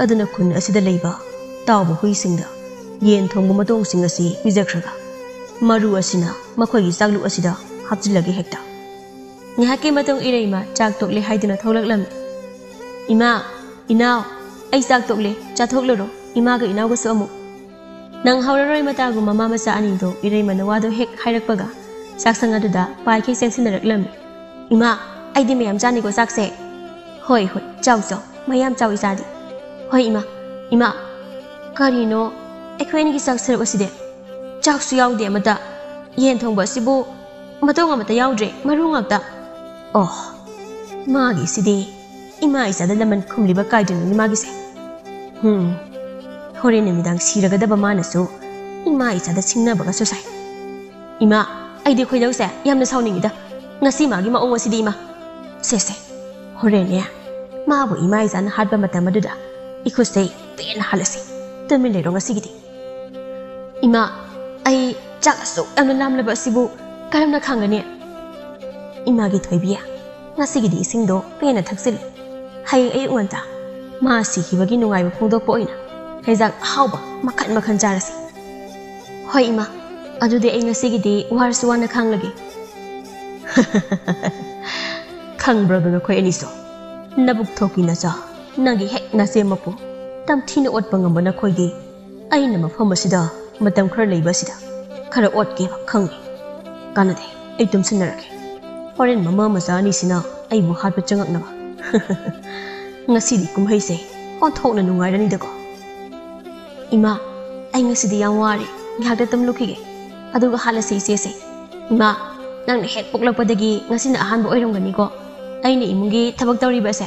ꯑꯗꯨꯅ ꯈꯨꯟ ꯑꯁꯤꯗ ꯂꯩꯕ ꯇꯥꯎꯕ ꯍꯨꯏꯁꯤꯡꯗ ꯌꯦꯟ ꯊꯣꯡꯕ ꯃꯇꯣꯡꯁꯤꯡ ꯑꯁꯤ ꯄꯤꯖꯈ꯭ꯔꯒ ꯃꯔꯨ ꯑꯁꯤꯅ ꯃꯈꯣꯏꯒꯤ ꯆꯥꯛꯂꯨꯛ ꯑꯁꯤꯗ ꯍꯥꯞꯆꯤꯜꯂꯒꯦ ꯍꯦꯛꯇ꯫" ꯉꯥꯏꯍꯥꯛꯀꯤ ꯃꯇꯨꯡ ꯏꯔꯩꯃ ꯆꯥꯛ ꯇꯣꯛꯂꯦ ꯍꯥꯏꯗꯨꯅ ꯊꯣꯛꯂꯛꯂꯝꯃꯤ꯫ "ꯏꯃꯥ, ꯏꯅꯥꯎ, ꯑꯩ ꯆꯥꯛ ꯇꯣꯛꯂꯦ, ꯆꯥꯊꯣꯛꯂꯨꯔꯣ, ꯏꯃꯥꯒ ꯏꯅꯥꯎꯒꯁꯨ ꯑꯃꯨꯛ꯫" ꯅꯪꯍꯧꯔꯔꯣꯏ ꯃꯇꯥꯒꯨꯝ ꯃꯃꯥ ꯃꯆꯥ ꯑꯅꯤꯗꯣ ꯏꯔꯩꯃꯅ ꯋꯥꯗꯣ ꯍꯦꯛ ꯍꯥꯏꯔꯛꯄꯒ ꯆꯥꯛꯁꯪ ꯑꯗꯨꯗ ꯄꯥꯏꯈꯩ ꯆꯦꯟꯁꯤꯟꯅꯔꯛꯂꯝꯃꯤ꯫ "ꯏꯃꯥ, ꯑꯩꯗꯤ ꯃꯌꯥꯝ ꯆꯥꯅꯤꯀꯣ ꯆꯥꯛꯁꯦ꯫" "ꯍꯣꯏ, ꯍꯣꯏ, ꯆꯥꯎ, ꯆꯥꯎ, ꯃꯌꯥꯝ ꯆꯥꯎ ꯏꯆꯥꯗꯤ꯫" "ꯍꯣꯏ ꯏꯃꯥ꯫" "ꯏꯃꯥ, ꯀꯔꯤꯅꯣ ꯑꯩꯈꯣꯏ ꯑꯅꯤꯒꯤ ꯆꯥꯛ ꯁꯔꯨꯛ ꯑꯁꯤꯗꯤ? ꯆꯥꯛꯁꯨ ꯌꯥꯎꯗꯦ ꯑꯃꯇ꯫ ꯌꯦꯟ ꯊꯣꯡꯕ ꯑꯁꯤꯕꯨ ꯃꯇꯣꯡ ꯑꯃꯇ ꯌꯥꯎꯗ꯭ꯔꯦ, ꯃꯔꯨ ꯉꯥꯛꯇ꯫ ꯑꯣ, ꯃꯥꯒꯤꯁꯤꯗꯤ ꯏꯃꯥ ꯏꯆꯥꯗ ꯂꯃꯟ ꯈꯨꯝꯂꯤꯕ ꯀꯥꯏꯗꯨꯅꯤꯅꯦ ꯃꯥꯒꯤꯁꯦ꯫ ꯍꯨꯝ, ꯍꯣꯔꯦꯟ ꯅꯨꯃꯤꯗꯥꯡ ꯁꯤꯔꯒꯗꯕ ꯃꯥꯅꯁꯨ ꯏꯃꯥ ꯏꯆꯥꯗ ꯁꯤꯡꯅꯕꯒꯁꯨ ꯁꯥꯏ꯫ ꯏꯃꯥ, ꯑꯩꯗꯤ ꯈꯣꯏꯗꯧꯁꯦ ꯌꯥꯝꯅ ꯁꯥꯎꯅꯤꯡꯉꯤꯗ꯫ ꯉꯁꯤ ꯃꯥꯒꯤ ꯃꯑꯣꯡ ꯑꯁꯤꯗꯤ ꯏꯃꯥ꯫ ꯁꯦ, ꯁꯦ, ꯍꯣꯔꯦꯟꯅꯦ ꯃꯥꯕꯨ ꯏꯃꯥ ꯏꯆꯥꯅ ꯍꯥꯠꯄ ꯃꯇꯝ ꯑꯗꯨꯗ ꯏꯈꯨꯠꯁꯦ ꯄꯦꯟꯅ ꯍꯥꯠꯂꯁꯤ꯫ ꯇꯨꯃꯤꯟ ꯂꯩꯔꯣ ꯉꯁꯤꯒꯤꯗꯤ꯫" "ꯏꯃꯥ, ꯑꯩ ꯆꯥꯛ ꯑꯁꯨꯛ ꯌꯥꯝꯅ ꯂꯥꯝꯂꯕ ꯑꯁꯤꯕꯨ ꯀꯔꯝꯅ ꯈꯥꯡꯒꯅꯤ?" "ꯏꯃꯥꯒꯤ ꯊꯣꯏꯕꯤ, ꯉꯁꯤꯒꯤꯗꯤ ꯏꯁꯤꯡꯗꯣ ꯄꯦꯟꯅ ꯊꯛꯆꯤꯜꯂꯨ꯫ ꯍꯌꯦꯡ ꯑꯌꯨꯛ ꯉꯟꯇꯥ ꯃꯥ ꯁꯤꯈꯤꯕꯒꯤ ꯅꯨꯡꯉꯥꯏꯕ ꯐꯣꯡꯗꯣꯛꯄ ꯑꯣꯏꯅ ꯍꯦꯟꯖꯥꯡ ꯑꯍꯥꯎꯕ ꯃꯈꯟ ꯃꯈꯟ ꯆꯥꯔꯁꯤ꯫" "ꯍꯣꯏ ꯏꯃꯥ꯫" ꯑꯗꯨꯗꯤ ꯑꯩ ꯉꯁꯤꯒꯤꯗꯤ ꯋꯥꯔꯁꯨ ꯋꯥꯅ ꯈꯥꯡꯂꯒꯦ꯫ ꯈꯪꯕ꯭ꯔꯣ ꯑꯗꯨ ꯅꯈꯣꯏ ꯑꯅꯤꯁꯨ? ꯅꯕꯨꯛ ꯊꯣꯛꯄꯤ ꯅꯆꯥ, ꯅꯪꯒꯤ ꯍꯦꯛ ꯅꯆꯦꯃꯛꯄꯨ ꯇꯝꯊꯤꯅ ꯑꯣꯠꯄ ꯉꯝꯕ ꯅꯈꯣꯏꯗꯤ, ꯑꯩꯅ ꯃꯐꯝ ꯑꯁꯤꯗ ꯃꯇꯝ ꯈꯔ ꯂꯩꯕ ꯑꯁꯤꯗ ꯈꯔ ꯑꯣꯠꯀꯦꯕ ꯈꯪꯉꯤ꯫ ꯀꯥꯟꯅꯗꯦ, ꯑꯩ ꯇꯨꯝꯁꯤꯟꯅꯔꯒꯦ꯫ ꯍꯣꯔꯦꯟ ꯃꯃꯥ ꯃꯆꯥ ꯑꯅꯤꯁꯤꯅ ꯑꯩꯕꯨ ꯍꯥꯠꯄ ꯆꯪꯉꯛꯅꯕ꯫ ꯉꯁꯤꯗꯤ ꯀꯨꯝꯍꯩꯁꯦ ꯑꯣꯟꯊꯣꯛꯅ ꯅꯨꯡꯉꯥꯏꯔꯅꯤꯗꯀꯣ꯫ ꯏꯃꯥ, ꯑꯩ ꯉꯁꯤꯗꯤ ꯌꯥꯝ ꯋꯥꯔꯦ, ꯉꯥꯏꯍꯥꯛꯇ ꯇꯨꯝꯂꯨꯈꯤꯒꯦ, ꯑꯗꯨꯒ ꯍꯥꯠꯂꯁꯤ ꯏꯆꯦꯁꯦ꯫ ꯏꯃꯥ, ꯅꯪꯅ ꯍꯦꯛ ꯄꯣꯛꯂꯛꯄꯗꯒꯤ ꯉꯁꯤꯅ ꯑꯍꯥꯟꯕ ꯑꯣꯏꯔꯝꯒꯅꯤꯀꯣ ꯑꯩꯅ ꯏꯃꯨꯡꯒꯤ ꯊꯕꯛ ꯇꯧꯔꯤꯕꯁꯦ?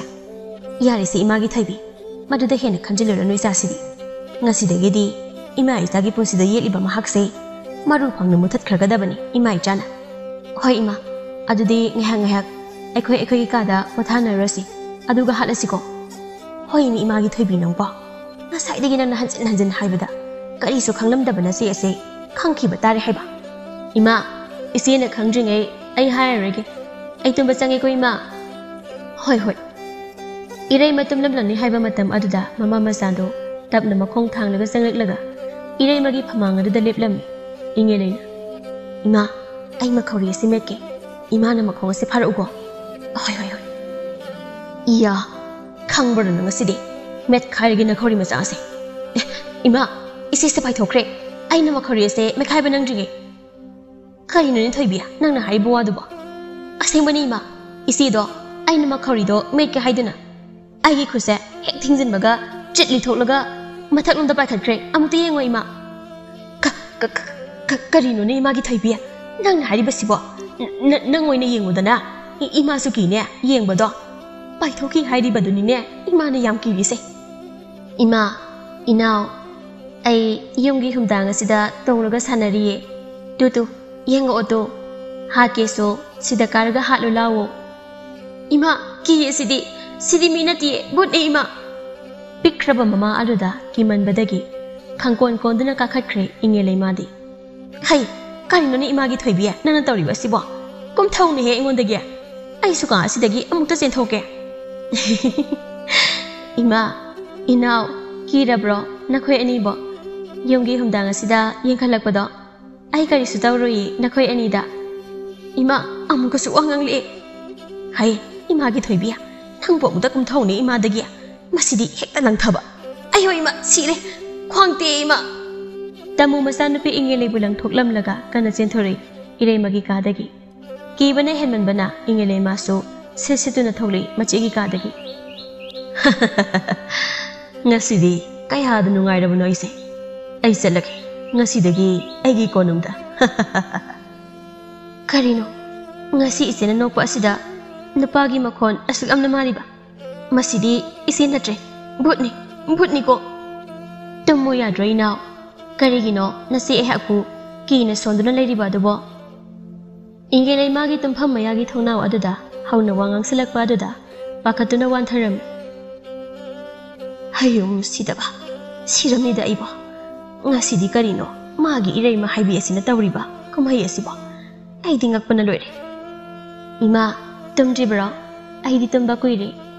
ꯌꯥꯔꯦꯁꯦ ꯏꯃꯥꯒꯤ ꯊꯣꯏꯕꯤ, ꯃꯗꯨꯗ ꯍꯦꯟꯅ ꯈꯟꯖꯤꯜꯂꯨꯔꯅꯨ ꯏꯆꯥꯁꯤꯗꯤ꯫ ꯉꯁꯤꯗꯒꯤꯗꯤ ꯏꯃꯥ ꯏꯆꯥꯒꯤ ꯄꯨꯟꯁꯤꯗ ꯌꯦꯠꯂꯤꯕ ꯃꯍꯥꯛꯁꯦ ꯃꯔꯨ ꯐꯪꯅ ꯃꯨꯊꯠꯈ꯭ꯔꯒꯗꯕꯅꯤ ꯏꯃꯥ ꯏꯆꯥꯅ꯫ ꯍꯣꯏ ꯏꯃꯥ, ꯑꯗꯨꯗꯤ ꯉꯥꯏꯍꯥꯛ ꯉꯥꯏꯍꯥꯛ ꯑꯩꯈꯣꯏ ꯑꯩꯈꯣꯏꯒꯤ ꯀꯥꯗ ꯄꯣꯊꯥꯅꯔꯨꯔꯁꯤ, ꯑꯗꯨꯒ ꯍꯥꯠꯂꯁꯤꯀꯣ꯫ ꯍꯣꯏꯅꯦ ꯏꯃꯥꯒꯤ ꯊꯣꯏꯕꯤ ꯅꯪꯕꯣ, ꯉꯁꯥꯏꯗꯒꯤ ꯅꯪꯅ ꯍꯟꯖꯤꯟ ꯍꯟꯖꯤꯟ ꯍꯥꯏꯕꯗ ꯀꯔꯤꯁꯨ ꯈꯪꯂꯝꯗꯕ ꯅꯆꯦ ꯑꯁꯦ ꯈꯪꯈꯤꯕ ꯇꯥꯔꯦ ꯍꯥꯏꯕ꯫ ꯏꯃꯥ, ꯏꯆꯦꯅ ꯈꯪꯗ꯭ꯔꯤꯉꯩ ꯑꯩ ꯍꯥꯏꯔꯔꯣꯏꯒꯦ꯫ ꯑꯩ ꯇꯨꯝꯕ ꯆꯪꯉꯦꯀꯣ ꯏꯃꯥ꯫ ꯍꯣꯏ ꯍꯣꯏ꯫ ꯏꯔꯩꯃ ꯇꯨꯝꯂꯝꯂꯅꯤ ꯍꯥꯏꯕ ꯃꯇꯝ ꯑꯗꯨꯗ ꯃꯃꯥ ꯃꯆꯥꯗꯣ ꯇꯞꯅ ꯃꯈꯣꯡ ꯊꯥꯡꯂꯒ ꯆꯪꯂꯛꯂꯒ ꯏꯔꯩꯃꯒꯤ ꯐꯃꯥꯡ ꯑꯗꯨꯗ ꯂꯦꯞꯂꯝꯃꯤ꯫ ꯏꯉꯦꯂꯩꯅ, "ꯏꯃꯥ, ꯑꯩ ꯃꯈꯧꯔꯤ ꯑꯁꯤ ꯃꯦꯠꯀꯦ꯫ ꯏꯃꯥꯅ ꯃꯈꯣꯡ ꯑꯁꯤ ꯐꯥꯔꯛꯎꯀꯣ꯫" "ꯍꯣꯏ, ꯍꯣꯏ, ꯍꯣꯏ꯫" "ꯏꯌꯥ, ꯈꯪꯕ꯭ꯔꯣ ꯅꯪ ꯉꯁꯤꯗꯤ? ꯃꯦꯠꯈꯥꯏꯔꯒꯦ ꯅꯈꯧꯔꯤ ꯃꯆꯥ ꯑꯁꯦ꯫ ꯑꯦ, ꯏꯃꯥ, ꯏꯆꯦꯁꯦ ꯄꯥꯏꯊꯣꯛꯈ꯭ꯔꯦ꯫ ꯑꯩꯅ ꯃꯈꯧꯔꯤ ꯑꯁꯦ ꯃꯦꯠꯈꯥꯏꯕ ꯅꯪꯗ꯭ꯔꯤꯉꯩ꯫" "ꯀꯔꯤꯅꯣꯅꯦ ꯊꯣꯏꯕꯤ, ꯅꯪꯅ ꯍꯥꯏꯔꯤꯕ ꯋꯥꯗꯨꯕꯣ?" "ꯑꯁꯦꯡꯕꯅꯤ ꯏꯃꯥ, ꯏꯆꯦꯗꯣ ꯑꯩꯅ ꯃꯈꯧꯔꯤꯗꯣ ꯃꯦꯠꯀꯦ ꯍꯥꯏꯗꯨꯅ ꯑꯩꯒꯤ ꯈꯨꯠꯁꯦ ꯍꯦꯛ ꯊꯤꯡꯖꯤꯟꯕꯒ ꯆꯤꯠ ꯂꯤꯊꯣꯛꯂꯒ ꯃꯊꯛꯂꯣꯝꯗ ꯄꯥꯏꯈꯠꯈ꯭ꯔꯦ꯫ ꯑꯃꯨꯛꯇ ꯌꯦꯡꯉꯣ ꯏꯃꯥ꯫" "ꯀ-, ꯀ-, ꯀ-, ꯀ-, ꯀꯔꯤꯅꯣꯅꯦ ꯏꯃꯥꯒꯤ ꯊꯣꯏꯕꯤ? ꯅꯪꯅ ꯍꯥꯏꯔꯤꯕꯁꯤꯕꯣ? ꯅ-, ꯅ-, ꯅꯪ ꯑꯣꯏꯅ ꯌꯦꯡꯉꯨꯗꯅ꯫ ꯏ-, ꯏꯃꯥꯁꯨ ꯀꯤꯅꯦ ꯌꯦꯡꯕꯗꯣ꯫ ꯄꯥꯏꯊꯣꯛꯈꯤ ꯍꯥꯏꯔꯤꯕꯗꯨꯅꯤꯅꯦ ꯏꯃꯥꯅ ꯌꯥꯝ ꯀꯤꯔꯤꯁꯦ꯫" "ꯏꯃꯥ, ꯏꯅꯥꯎ, ꯑꯩ ꯌꯨꯝꯒꯤ ꯍꯨꯝꯗꯥꯡ ꯑꯁꯤꯗ ꯇꯣꯡꯂꯒ ꯁꯥꯟꯅꯔꯤꯌꯦ꯫ ꯇꯨ ꯇꯨ, ꯌꯦꯡꯉꯛꯑꯣ ꯇꯨ꯫ ꯍꯥꯠꯀꯦꯁꯨ ꯁꯤꯗ ꯀꯥꯔꯒ ꯍꯥꯠꯂꯨ ꯂꯥꯎꯋꯣ꯫" "ꯏꯃꯥ, ꯀꯤꯌꯦ ꯁꯤꯗꯤ꯫ ꯁꯤꯗꯤ ꯃꯤ ꯅꯠꯇꯤꯌꯦ, ꯚꯨꯠꯅꯦ ꯏꯃꯥ꯫" ꯄꯤꯛꯈ꯭ꯔꯕ ꯃꯃꯥ ꯑꯗꯨꯗ ꯀꯤꯃꯟꯕꯗꯒꯤ ꯈꯪꯀꯣꯟ ꯀꯣꯟꯗꯨꯅ ꯀꯥꯈꯠꯈ꯭ꯔꯦ ꯏꯉꯦꯂꯩꯃꯥꯗꯤ꯫ "ꯍꯩ, ꯀꯔꯤꯅꯣꯅꯦ ꯏꯃꯥꯒꯤ ꯊꯣꯏꯕꯤ, ꯅꯪꯅ ꯇꯧꯔꯤꯕ ꯑꯁꯤꯕꯣ? ꯀꯨꯝꯊꯧꯅꯦꯍꯦ ꯑꯩꯉꯣꯟꯗꯒꯤ꯫ ꯑꯩꯁꯨ ꯀꯥ ꯑꯁꯤꯗꯒꯤ ꯑꯃꯨꯛꯇ ꯆꯦꯟꯊꯣꯛꯀꯦ꯫" "ꯏꯃꯥ, ꯏꯅꯥꯎ, ꯀꯤꯔꯕ꯭ꯔꯣ ꯅꯈꯣꯏ ꯑꯅꯤꯕꯣ? ꯌꯨꯝꯒꯤ ꯍꯨꯝꯗꯥꯡ ꯑꯁꯤꯗ ꯌꯦꯡꯈꯠꯂꯛꯄꯗꯣ?" ꯑꯩ ꯀꯔꯤꯁꯨ ꯇꯧꯔꯣꯏꯌꯦ ꯅꯈꯣꯏ ꯑꯅꯤꯗ꯫ ꯏꯃꯥ, ꯑꯃꯨꯛꯀꯁꯨ ꯋꯥ ꯉꯥꯡꯂꯛꯑꯦ꯫ ꯍꯩ, ꯏꯃꯥꯒꯤ ꯊꯣꯏꯕꯤ, ꯅꯪꯕꯨ ꯑꯃꯨꯛꯇ ꯀꯨꯝꯊꯧꯅꯦ ꯏꯃꯥꯗꯒꯤ꯫ ꯃꯁꯤꯗꯤ ꯍꯦꯛꯇ ꯂꯪꯊꯕ꯫ ꯑꯌꯣ ꯏꯃꯥ, ꯁꯤꯔꯦ꯫ ꯈ꯭ꯋꯥꯡ ꯇꯦꯛꯑꯦ ꯏꯃꯥ꯫ ꯇꯥꯃꯨ ꯃꯆꯥꯅꯨꯄꯤ ꯏꯉꯦꯂꯩꯕꯨ ꯂꯪꯊꯣꯛꯂꯝꯂꯒ ꯀꯟꯅ ꯆꯦꯟꯊꯣꯔꯛꯏ ꯏꯔꯩꯃꯒꯤ ꯀꯥꯗꯒꯤ꯫ ꯀꯤꯕꯅ ꯍꯦꯟꯃꯟꯕꯅ ꯏꯉꯦꯂꯩ ꯃꯥꯁꯨ ꯁꯤꯠ ꯁꯤꯠꯇꯨꯅ ꯊꯣꯛꯂꯛꯏ ꯃꯆꯦꯒꯤ ꯀꯥꯗꯒꯤ꯫ ꯉꯁꯤꯗꯤ ꯀꯌꯥꯗ ꯅꯨꯡꯉꯥꯏꯔꯕꯅꯣ ꯑꯩꯁꯦ꯫ ꯑꯩ ꯆꯠꯂꯒꯦ꯫ ꯉꯁꯤꯗꯒꯤ ꯑꯩꯒꯤ ꯀꯣꯅꯨꯡꯗ꯫ ꯀꯔꯤꯅꯣ? ꯉꯁꯤ ꯏꯆꯦꯅ ꯅꯣꯛꯄ ꯑꯁꯤꯗ ꯅꯨꯄꯥꯒꯤ ꯃꯈꯣꯟ ꯑꯁꯨꯛ ꯌꯥꯝꯅ ꯃꯥꯜꯂꯤꯕ? ꯃꯁꯤꯗꯤ ꯏꯆꯦ ꯅꯠꯇ꯭ꯔꯦ, ꯚꯨꯠꯅꯤ, ꯚꯨꯠꯅꯤꯀꯣ꯫ ꯇꯨꯝꯃꯨ ꯌꯥꯗ꯭ꯔꯣ ꯏꯅꯥꯎ? ꯀꯔꯤꯒꯤꯅꯣ ꯅꯆꯦ ꯑꯩꯍꯥꯛꯄꯨ ꯀꯤꯅ ꯁꯣꯟꯗꯨꯅ ꯂꯩꯔꯤꯕ ꯑꯗꯨꯕꯣ? ꯏꯪꯒꯦꯂꯩ ꯃꯥꯒꯤ ꯇꯨꯝꯐꯝ ꯃꯌꯥꯒꯤ ꯊꯣꯡꯅꯥꯎ ꯑꯗꯨꯗ ꯍꯧꯅ ꯋꯥ ꯉꯥꯡꯁꯤꯜꯂꯛꯄ ꯑꯗꯨꯗ ꯄꯥꯈꯠꯇꯨꯅ ꯋꯥꯟꯊꯔꯝꯃꯤ꯫ ꯍꯌꯨꯝ ꯁꯤꯗꯕ, ꯁꯤꯔꯝꯅꯤꯗ ꯑꯩꯕꯣ꯫ ꯉꯁꯤꯗꯤ ꯀꯔꯤꯅꯣ ꯃꯥꯒꯤ ꯏꯔꯩꯃ ꯍꯥꯏꯕꯤ ꯑꯁꯤꯅ ꯇꯧꯔꯤꯕ ꯀꯨꯝꯍꯩ ꯑꯁꯤꯕꯣ? ꯑꯩꯗꯤ ꯉꯛꯄꯅ ꯂꯣꯏꯔꯦ꯫ ꯏꯃꯥ, ꯇꯨꯝꯗ꯭ꯔꯤꯕ꯭ꯔꯣ? ꯑꯩꯗꯤ ꯇꯨꯝꯕ ꯀꯨꯏꯔꯦ꯫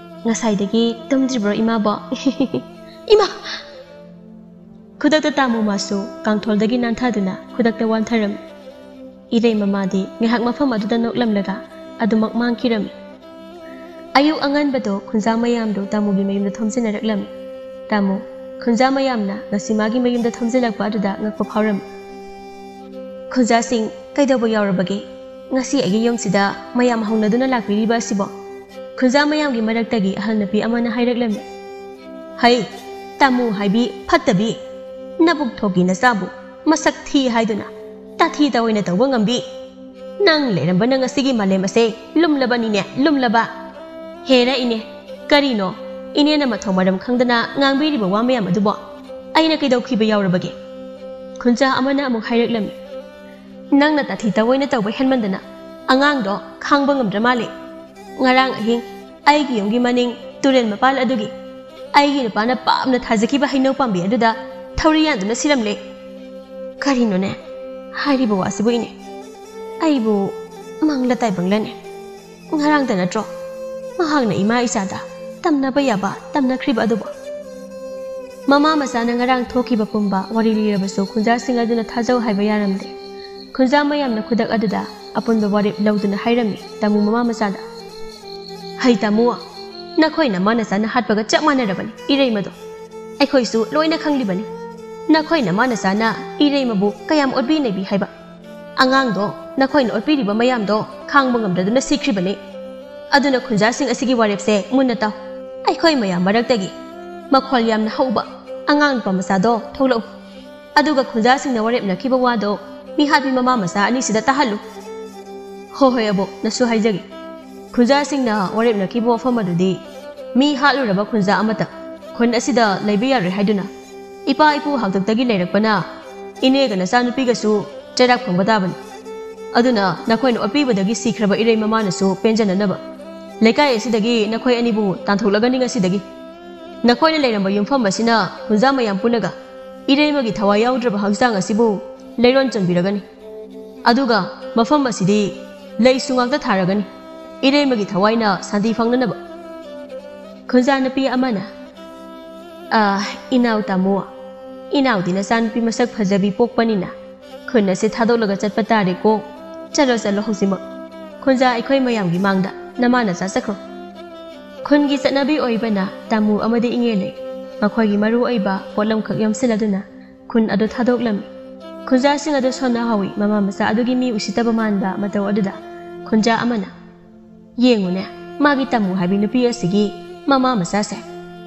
ꯉꯁꯥꯏꯗꯒꯤ ꯇꯨꯝꯗ꯭ꯔꯤꯕ꯭ꯔꯣ ꯏꯃꯥꯕꯣ? ꯏꯃꯥ! ꯈꯨꯗꯛꯇ ꯇꯥꯃꯨ ꯃꯥꯁꯨ ꯀꯥꯡꯊꯣꯜꯗꯒꯤ ꯅꯥꯟꯊꯗꯨꯅ ꯈꯨꯗꯛꯇ ꯋꯥꯟꯊꯔꯝꯃꯤ꯫ ꯏꯔꯩ ꯃꯃꯥꯗꯤ ꯉꯥꯏꯍꯥꯛ ꯃꯐꯝ ꯑꯗꯨꯗ ꯅꯣꯛꯂꯝꯂꯒ ꯑꯗꯨꯃꯛ ꯃꯥꯡꯈꯤꯔꯝꯃꯤ꯫ ꯑꯌꯨꯛ ꯑꯉꯟꯕꯗꯣ ꯈꯨꯟꯖꯥ ꯃꯌꯥꯝꯗꯨ ꯇꯥꯃꯨꯒꯤ ꯃꯌꯨꯝꯗ ꯊꯣꯝꯖꯤꯟꯅꯔꯛꯂꯝꯃꯤ꯫ ꯇꯥꯃꯨ, ꯈꯨꯟꯖꯥ ꯃꯌꯥꯝꯅ ꯉꯁꯤ ꯃꯥꯒꯤ ꯃꯌꯨꯝꯗ ꯊꯣꯝꯖꯤꯜꯂꯛꯄ ꯑꯗꯨꯗ ꯉꯛꯄ ꯐꯥꯎꯔꯝꯃꯤ꯫ ꯈꯨꯟꯖꯥꯁꯤꯡ, ꯀꯩꯗꯧꯕ ꯌꯥꯎꯔꯕꯒꯦ? ꯉꯁꯤ ꯑꯩꯒꯤ ꯌꯨꯝꯁꯤꯗ ꯃꯌꯥꯝ ꯍꯧꯅꯗꯨꯅ ꯂꯥꯛꯄꯤꯔꯤꯕ ꯑꯁꯤꯕꯣ? ꯈꯨꯟꯖꯥ ꯃꯌꯥꯝꯒꯤ ꯃꯔꯛꯇꯒꯤ ꯑꯍꯜ ꯅꯨꯄꯤ ꯑꯃꯅ ꯍꯥꯏꯔꯛꯂꯝꯃꯤ꯫ ꯍꯩ, ꯇꯥꯃꯨ ꯍꯥꯏꯕꯤ ꯐꯠꯇꯕꯤ! ꯅꯕꯨꯛ ꯊꯣꯛꯀꯤ ꯅꯆꯥꯕꯨ ꯃꯁꯛ ꯊꯤ ꯍꯥꯏꯗꯨꯅ ꯇꯥꯊꯤ ꯇꯥꯑꯣꯏꯅ ꯇꯧꯕ ꯉꯝꯕꯤ! ꯅꯪ ꯂꯩꯔꯝꯕꯅ ꯉꯁꯤꯒꯤ ꯃꯥꯂꯦꯝ ꯑꯁꯦ ꯂꯨꯝꯂꯕꯅꯤꯅꯦ, ꯂꯨꯝꯂꯕ! ꯍꯦꯔꯥ ꯏꯅꯦ, ꯀꯔꯤꯅꯣ ꯏꯅꯦꯅ ꯃꯊꯣꯡ ꯃꯔꯝ ꯈꯪꯗꯅ ꯉꯥꯡꯕꯤꯔꯤꯕ ꯋꯥ ꯃꯌꯥꯝ ꯑꯗꯨꯕꯣ? ꯑꯩꯅ ꯀꯩꯗꯧꯈꯤꯕ ꯌꯥꯎꯔꯕꯒꯦ? ꯈꯨꯟꯖꯥ ꯑꯃꯅ ꯑꯃꯨꯛ ꯍꯥꯏꯔꯛꯂꯝꯃꯤ꯫ ꯅꯪꯅ ꯇꯥꯊꯤ ꯇꯥꯑꯣꯏꯅ ꯇꯧꯕ ꯍꯦꯟꯃꯟꯗꯅ ꯑꯉꯥꯡꯗꯣ ꯈꯥꯡꯕ ꯉꯝꯗ꯭ꯔ ꯃꯥꯜꯂꯦ꯫ ꯉꯔꯥꯡ ꯑꯍꯤꯡ ꯑꯩꯒꯤ ꯌꯨꯝꯒꯤ ꯃꯅꯤꯡ ꯇꯨꯔꯦꯜ ꯃꯄꯥꯜ ꯑꯗꯨꯒꯤ ꯑꯩꯒꯤ ꯅꯨꯄꯥꯅ ꯄꯥꯝꯅ ꯊꯥꯖꯈꯤꯕ ꯍꯩꯅꯧ ꯄꯥꯝꯕꯤ ꯑꯗꯨꯗ ꯊꯧꯔꯤ ꯌꯥꯟꯗꯨꯅ ꯁꯤꯔꯝꯂꯦ꯫ ꯀꯔꯤꯅꯣꯅꯦ ꯍꯥꯏꯔꯤꯕ ꯋꯥꯁꯤꯕꯨ ꯏꯅꯦ? ꯑꯩꯕꯨ ꯃꯪꯂ ꯇꯥꯏꯕꯪꯂꯅꯦ? ꯉꯔꯥꯡꯇ ꯅꯠꯇ꯭ꯔꯣ ꯃꯍꯥꯛꯅ ꯏꯃꯥ ꯏꯆꯥꯗ ꯇꯝꯅꯕ ꯌꯥꯕ ꯇꯝꯅꯈ꯭ꯔꯤꯕ ꯑꯗꯨꯕꯨ? ꯃꯃꯥ ꯃꯆꯥꯅ ꯉꯔꯥꯡ ꯊꯣꯛꯈꯤꯕ ꯄꯨꯝꯕ ꯋꯥꯔꯤ ꯂꯤꯔꯕꯁꯨ ꯈꯨꯟꯖꯥꯁꯤꯡ ꯑꯗꯨꯅ ꯊꯥꯖꯧ ꯍꯥꯏꯕ ꯌꯥꯔꯝꯗꯦ꯫ ꯈꯨꯟꯖꯥ ꯃꯌꯥꯝꯅ ꯈꯨꯗꯛ ꯑꯗꯨꯗ ꯑꯄꯨꯟꯕ ꯋꯥꯔꯦꯞ ꯂꯧꯗꯨꯅ ꯍꯥꯏꯔꯝꯃꯤ ꯇꯥꯃꯨ ꯃꯃꯥ ꯃꯆꯥꯗ, "ꯍꯩ ꯇꯥꯃꯨ, ꯅꯈꯣꯏ ꯅꯃꯥ ꯅꯆꯥꯅ ꯍꯥꯠꯄꯒ ꯆꯞ ꯃꯥꯟꯅꯔꯕꯅꯤ ꯏꯔꯩꯃꯗꯣ꯫ ꯑꯩꯈꯣꯏꯁꯨ ꯂꯣꯏꯅ ꯈꯪꯂꯤꯕꯅꯤ ꯅꯈꯣꯏ ꯅꯃꯥ ꯅꯆꯥꯅ ꯏꯔꯩꯃꯕꯨ ꯀꯌꯥꯝ ꯑꯣꯠꯄꯤ ꯅꯩꯕꯤ ꯍꯥꯏꯕ꯫ ꯑꯉꯥꯡꯗꯣ ꯅꯈꯣꯏꯅ ꯑꯣꯠꯄꯤꯔꯤꯕ ꯃꯌꯥꯝꯗꯣ ꯈꯥꯡꯕ ꯉꯝꯗꯗꯨꯅ ꯁꯤꯈ꯭ꯔꯤꯕꯅꯤ꯫ ꯑꯗꯨꯅ ꯈꯨꯟꯖꯥꯁꯤꯡ ꯑꯁꯤꯒꯤ ꯋꯥꯔꯦꯞꯁꯦ ꯃꯨꯟꯅ ꯇꯥꯎ꯫ ꯑꯩꯈꯣꯏ ꯃꯌꯥꯝ ꯃꯔꯛꯇꯒꯤ ꯃꯈꯣꯜ ꯌꯥꯝꯅ ꯍꯧꯕ ꯑꯉꯥꯡ ꯅꯨꯄꯥ ꯃꯆꯥꯗꯣ ꯊꯣꯛꯂꯛꯎ꯫ ꯑꯗꯨꯒ ꯈꯨꯟꯖꯥꯁꯤꯡꯅ ꯋꯥꯔꯦꯞꯅꯈꯤꯕ ꯋꯥꯗꯣ ꯃꯤꯍꯥꯠꯄꯤ ꯃꯃꯥ ꯃꯆꯥ ꯑꯅꯤꯁꯤꯗ ꯇꯥꯍꯜꯂꯨ꯫" "ꯍꯣꯏ ꯍꯣꯏ ꯑꯕꯣꯛ, ꯅꯁꯨ ꯍꯥꯏꯖꯒꯦ꯫" ꯈꯨꯟꯖꯥꯁꯤꯡꯅ ꯋꯥꯔꯦꯞꯅꯈꯤꯕ ꯋꯥꯐꯝ ꯑꯗꯨꯗꯤ, ꯃꯤ ꯍꯥꯠꯂꯨꯔꯕ ꯈꯨꯟꯖꯥ ꯑꯃꯠꯇ ꯈꯨꯟ ꯑꯁꯤꯗ ꯂꯩꯕ ꯌꯥꯔꯣꯏ ꯍꯥꯏꯗꯨꯅ, ꯏꯄꯥ ꯏꯄꯨ ꯍꯥꯛꯇꯛꯇꯒꯤ ꯂꯩꯔꯛꯄꯅ ꯏꯅꯦꯒ ꯅꯆꯥꯅꯨꯄꯤꯒꯁꯨ ꯆꯩꯔꯥꯛ ꯐꯪꯕ ꯇꯥꯕꯅꯤ꯫ ꯑꯗꯨꯅ ꯅꯈꯣꯏꯅ ꯑꯣꯠꯄꯤꯕꯗꯒꯤ ꯁꯤꯈ꯭ꯔꯕ ꯏꯔꯩ ꯃꯃꯥꯅꯁꯨ ꯄꯦꯟꯖꯅꯅꯕ ꯂꯩꯀꯥꯏ ꯑꯁꯤꯗꯒꯤ ꯅꯈꯣꯏ ꯑꯅꯤꯕꯨ ꯇꯥꯟꯊꯣꯛꯂꯒꯅꯤ ꯉꯁꯤꯗꯒꯤ꯫ ꯅꯈꯣꯏꯅ ꯂꯩꯔꯝꯕ ꯌꯨꯝꯐꯝ ꯑꯁꯤꯅ ꯈꯨꯟꯖꯥ ꯃꯌꯥꯝ ꯄꯨꯟꯅꯒ ꯏꯔꯩꯃꯒꯤ ꯊꯋꯥꯏ ꯌꯥꯎꯗ꯭ꯔꯕ ꯍꯛꯆꯥꯡ ꯑꯁꯤꯕꯨ ꯂꯩꯔꯣꯟ ꯆꯟꯕꯤꯔꯒꯅꯤ꯫ ꯑꯗꯨꯒ ꯃꯐꯝ ꯑꯁꯤꯗꯤ ꯂꯩꯁꯨ ꯉꯥꯛꯇ ꯊꯥꯔꯒꯅꯤ, ꯏꯔꯩꯃꯒꯤ ꯊꯋꯥꯏꯅ ꯁꯥꯟꯇꯤ ꯐꯪꯅꯅꯕ꯫ ꯈꯨꯟꯖꯥ ꯅꯨꯄꯤ ꯑꯃꯅ, "ꯑꯥ, ꯏꯅꯥꯎ ꯇꯥꯃꯣ, ꯏꯅꯥꯎꯗꯤ ꯅꯆꯥꯅꯨꯄꯤ ꯃꯁꯛ ꯐꯖꯕꯤ ꯄꯣꯛꯄꯅꯤꯅ ꯈꯨꯟ ꯑꯁꯤ ꯊꯥꯗꯣꯛꯂꯒ ꯆꯠꯄ ꯇꯥꯔꯦꯀꯣ꯫ ꯆꯠꯂꯣ, ꯆꯠꯂꯣ ꯍꯧꯖꯤꯛꯃꯛ꯫ ꯈꯨꯟꯖꯥ ꯑꯩꯈꯣꯏ ꯃꯌꯥꯝꯒꯤ ꯃꯥꯡꯗ ꯅꯃꯥ ꯅꯆꯥ ꯆꯠꯈ꯭ꯔꯣ꯫" ꯈꯨꯟꯒꯤ ꯆꯠꯅꯕꯤ ꯑꯣꯏꯕꯅ ꯇꯥꯃꯨ ꯑꯃꯗꯤ ꯏꯉꯦꯜꯂꯩ ꯃꯈꯣꯏꯒꯤ ꯃꯔꯨ ꯑꯣꯏꯕ ꯄꯣꯠꯂꯝꯈꯛ ꯌꯣꯝꯁꯤꯜꯂꯗꯨꯅ ꯈꯨꯟ ꯑꯗꯨ ꯊꯥꯗꯣꯛꯂꯝꯃꯤ꯫ ꯈꯨꯟꯖꯥꯁꯤꯡ ꯑꯗꯨ ꯁꯣꯟꯅꯍꯧꯏ꯫ ꯃꯃꯥ ꯃꯆꯥ ꯑꯗꯨꯒꯤ ꯃꯤ ꯎꯁꯤꯠꯇꯕ ꯃꯥꯟꯕ ꯃꯇꯧ ꯑꯗꯨꯗ ꯈꯨꯟꯖꯥ ꯑꯃꯅ, "ꯌꯦꯡꯉꯨꯅꯦ, ꯃꯥꯒꯤ ꯇꯥꯃꯨ ꯍꯥꯏꯕꯤ ꯅꯨꯄꯤ ꯑꯁꯤꯒꯤ ꯃꯃꯥ ꯃꯆꯥꯁꯦ꯫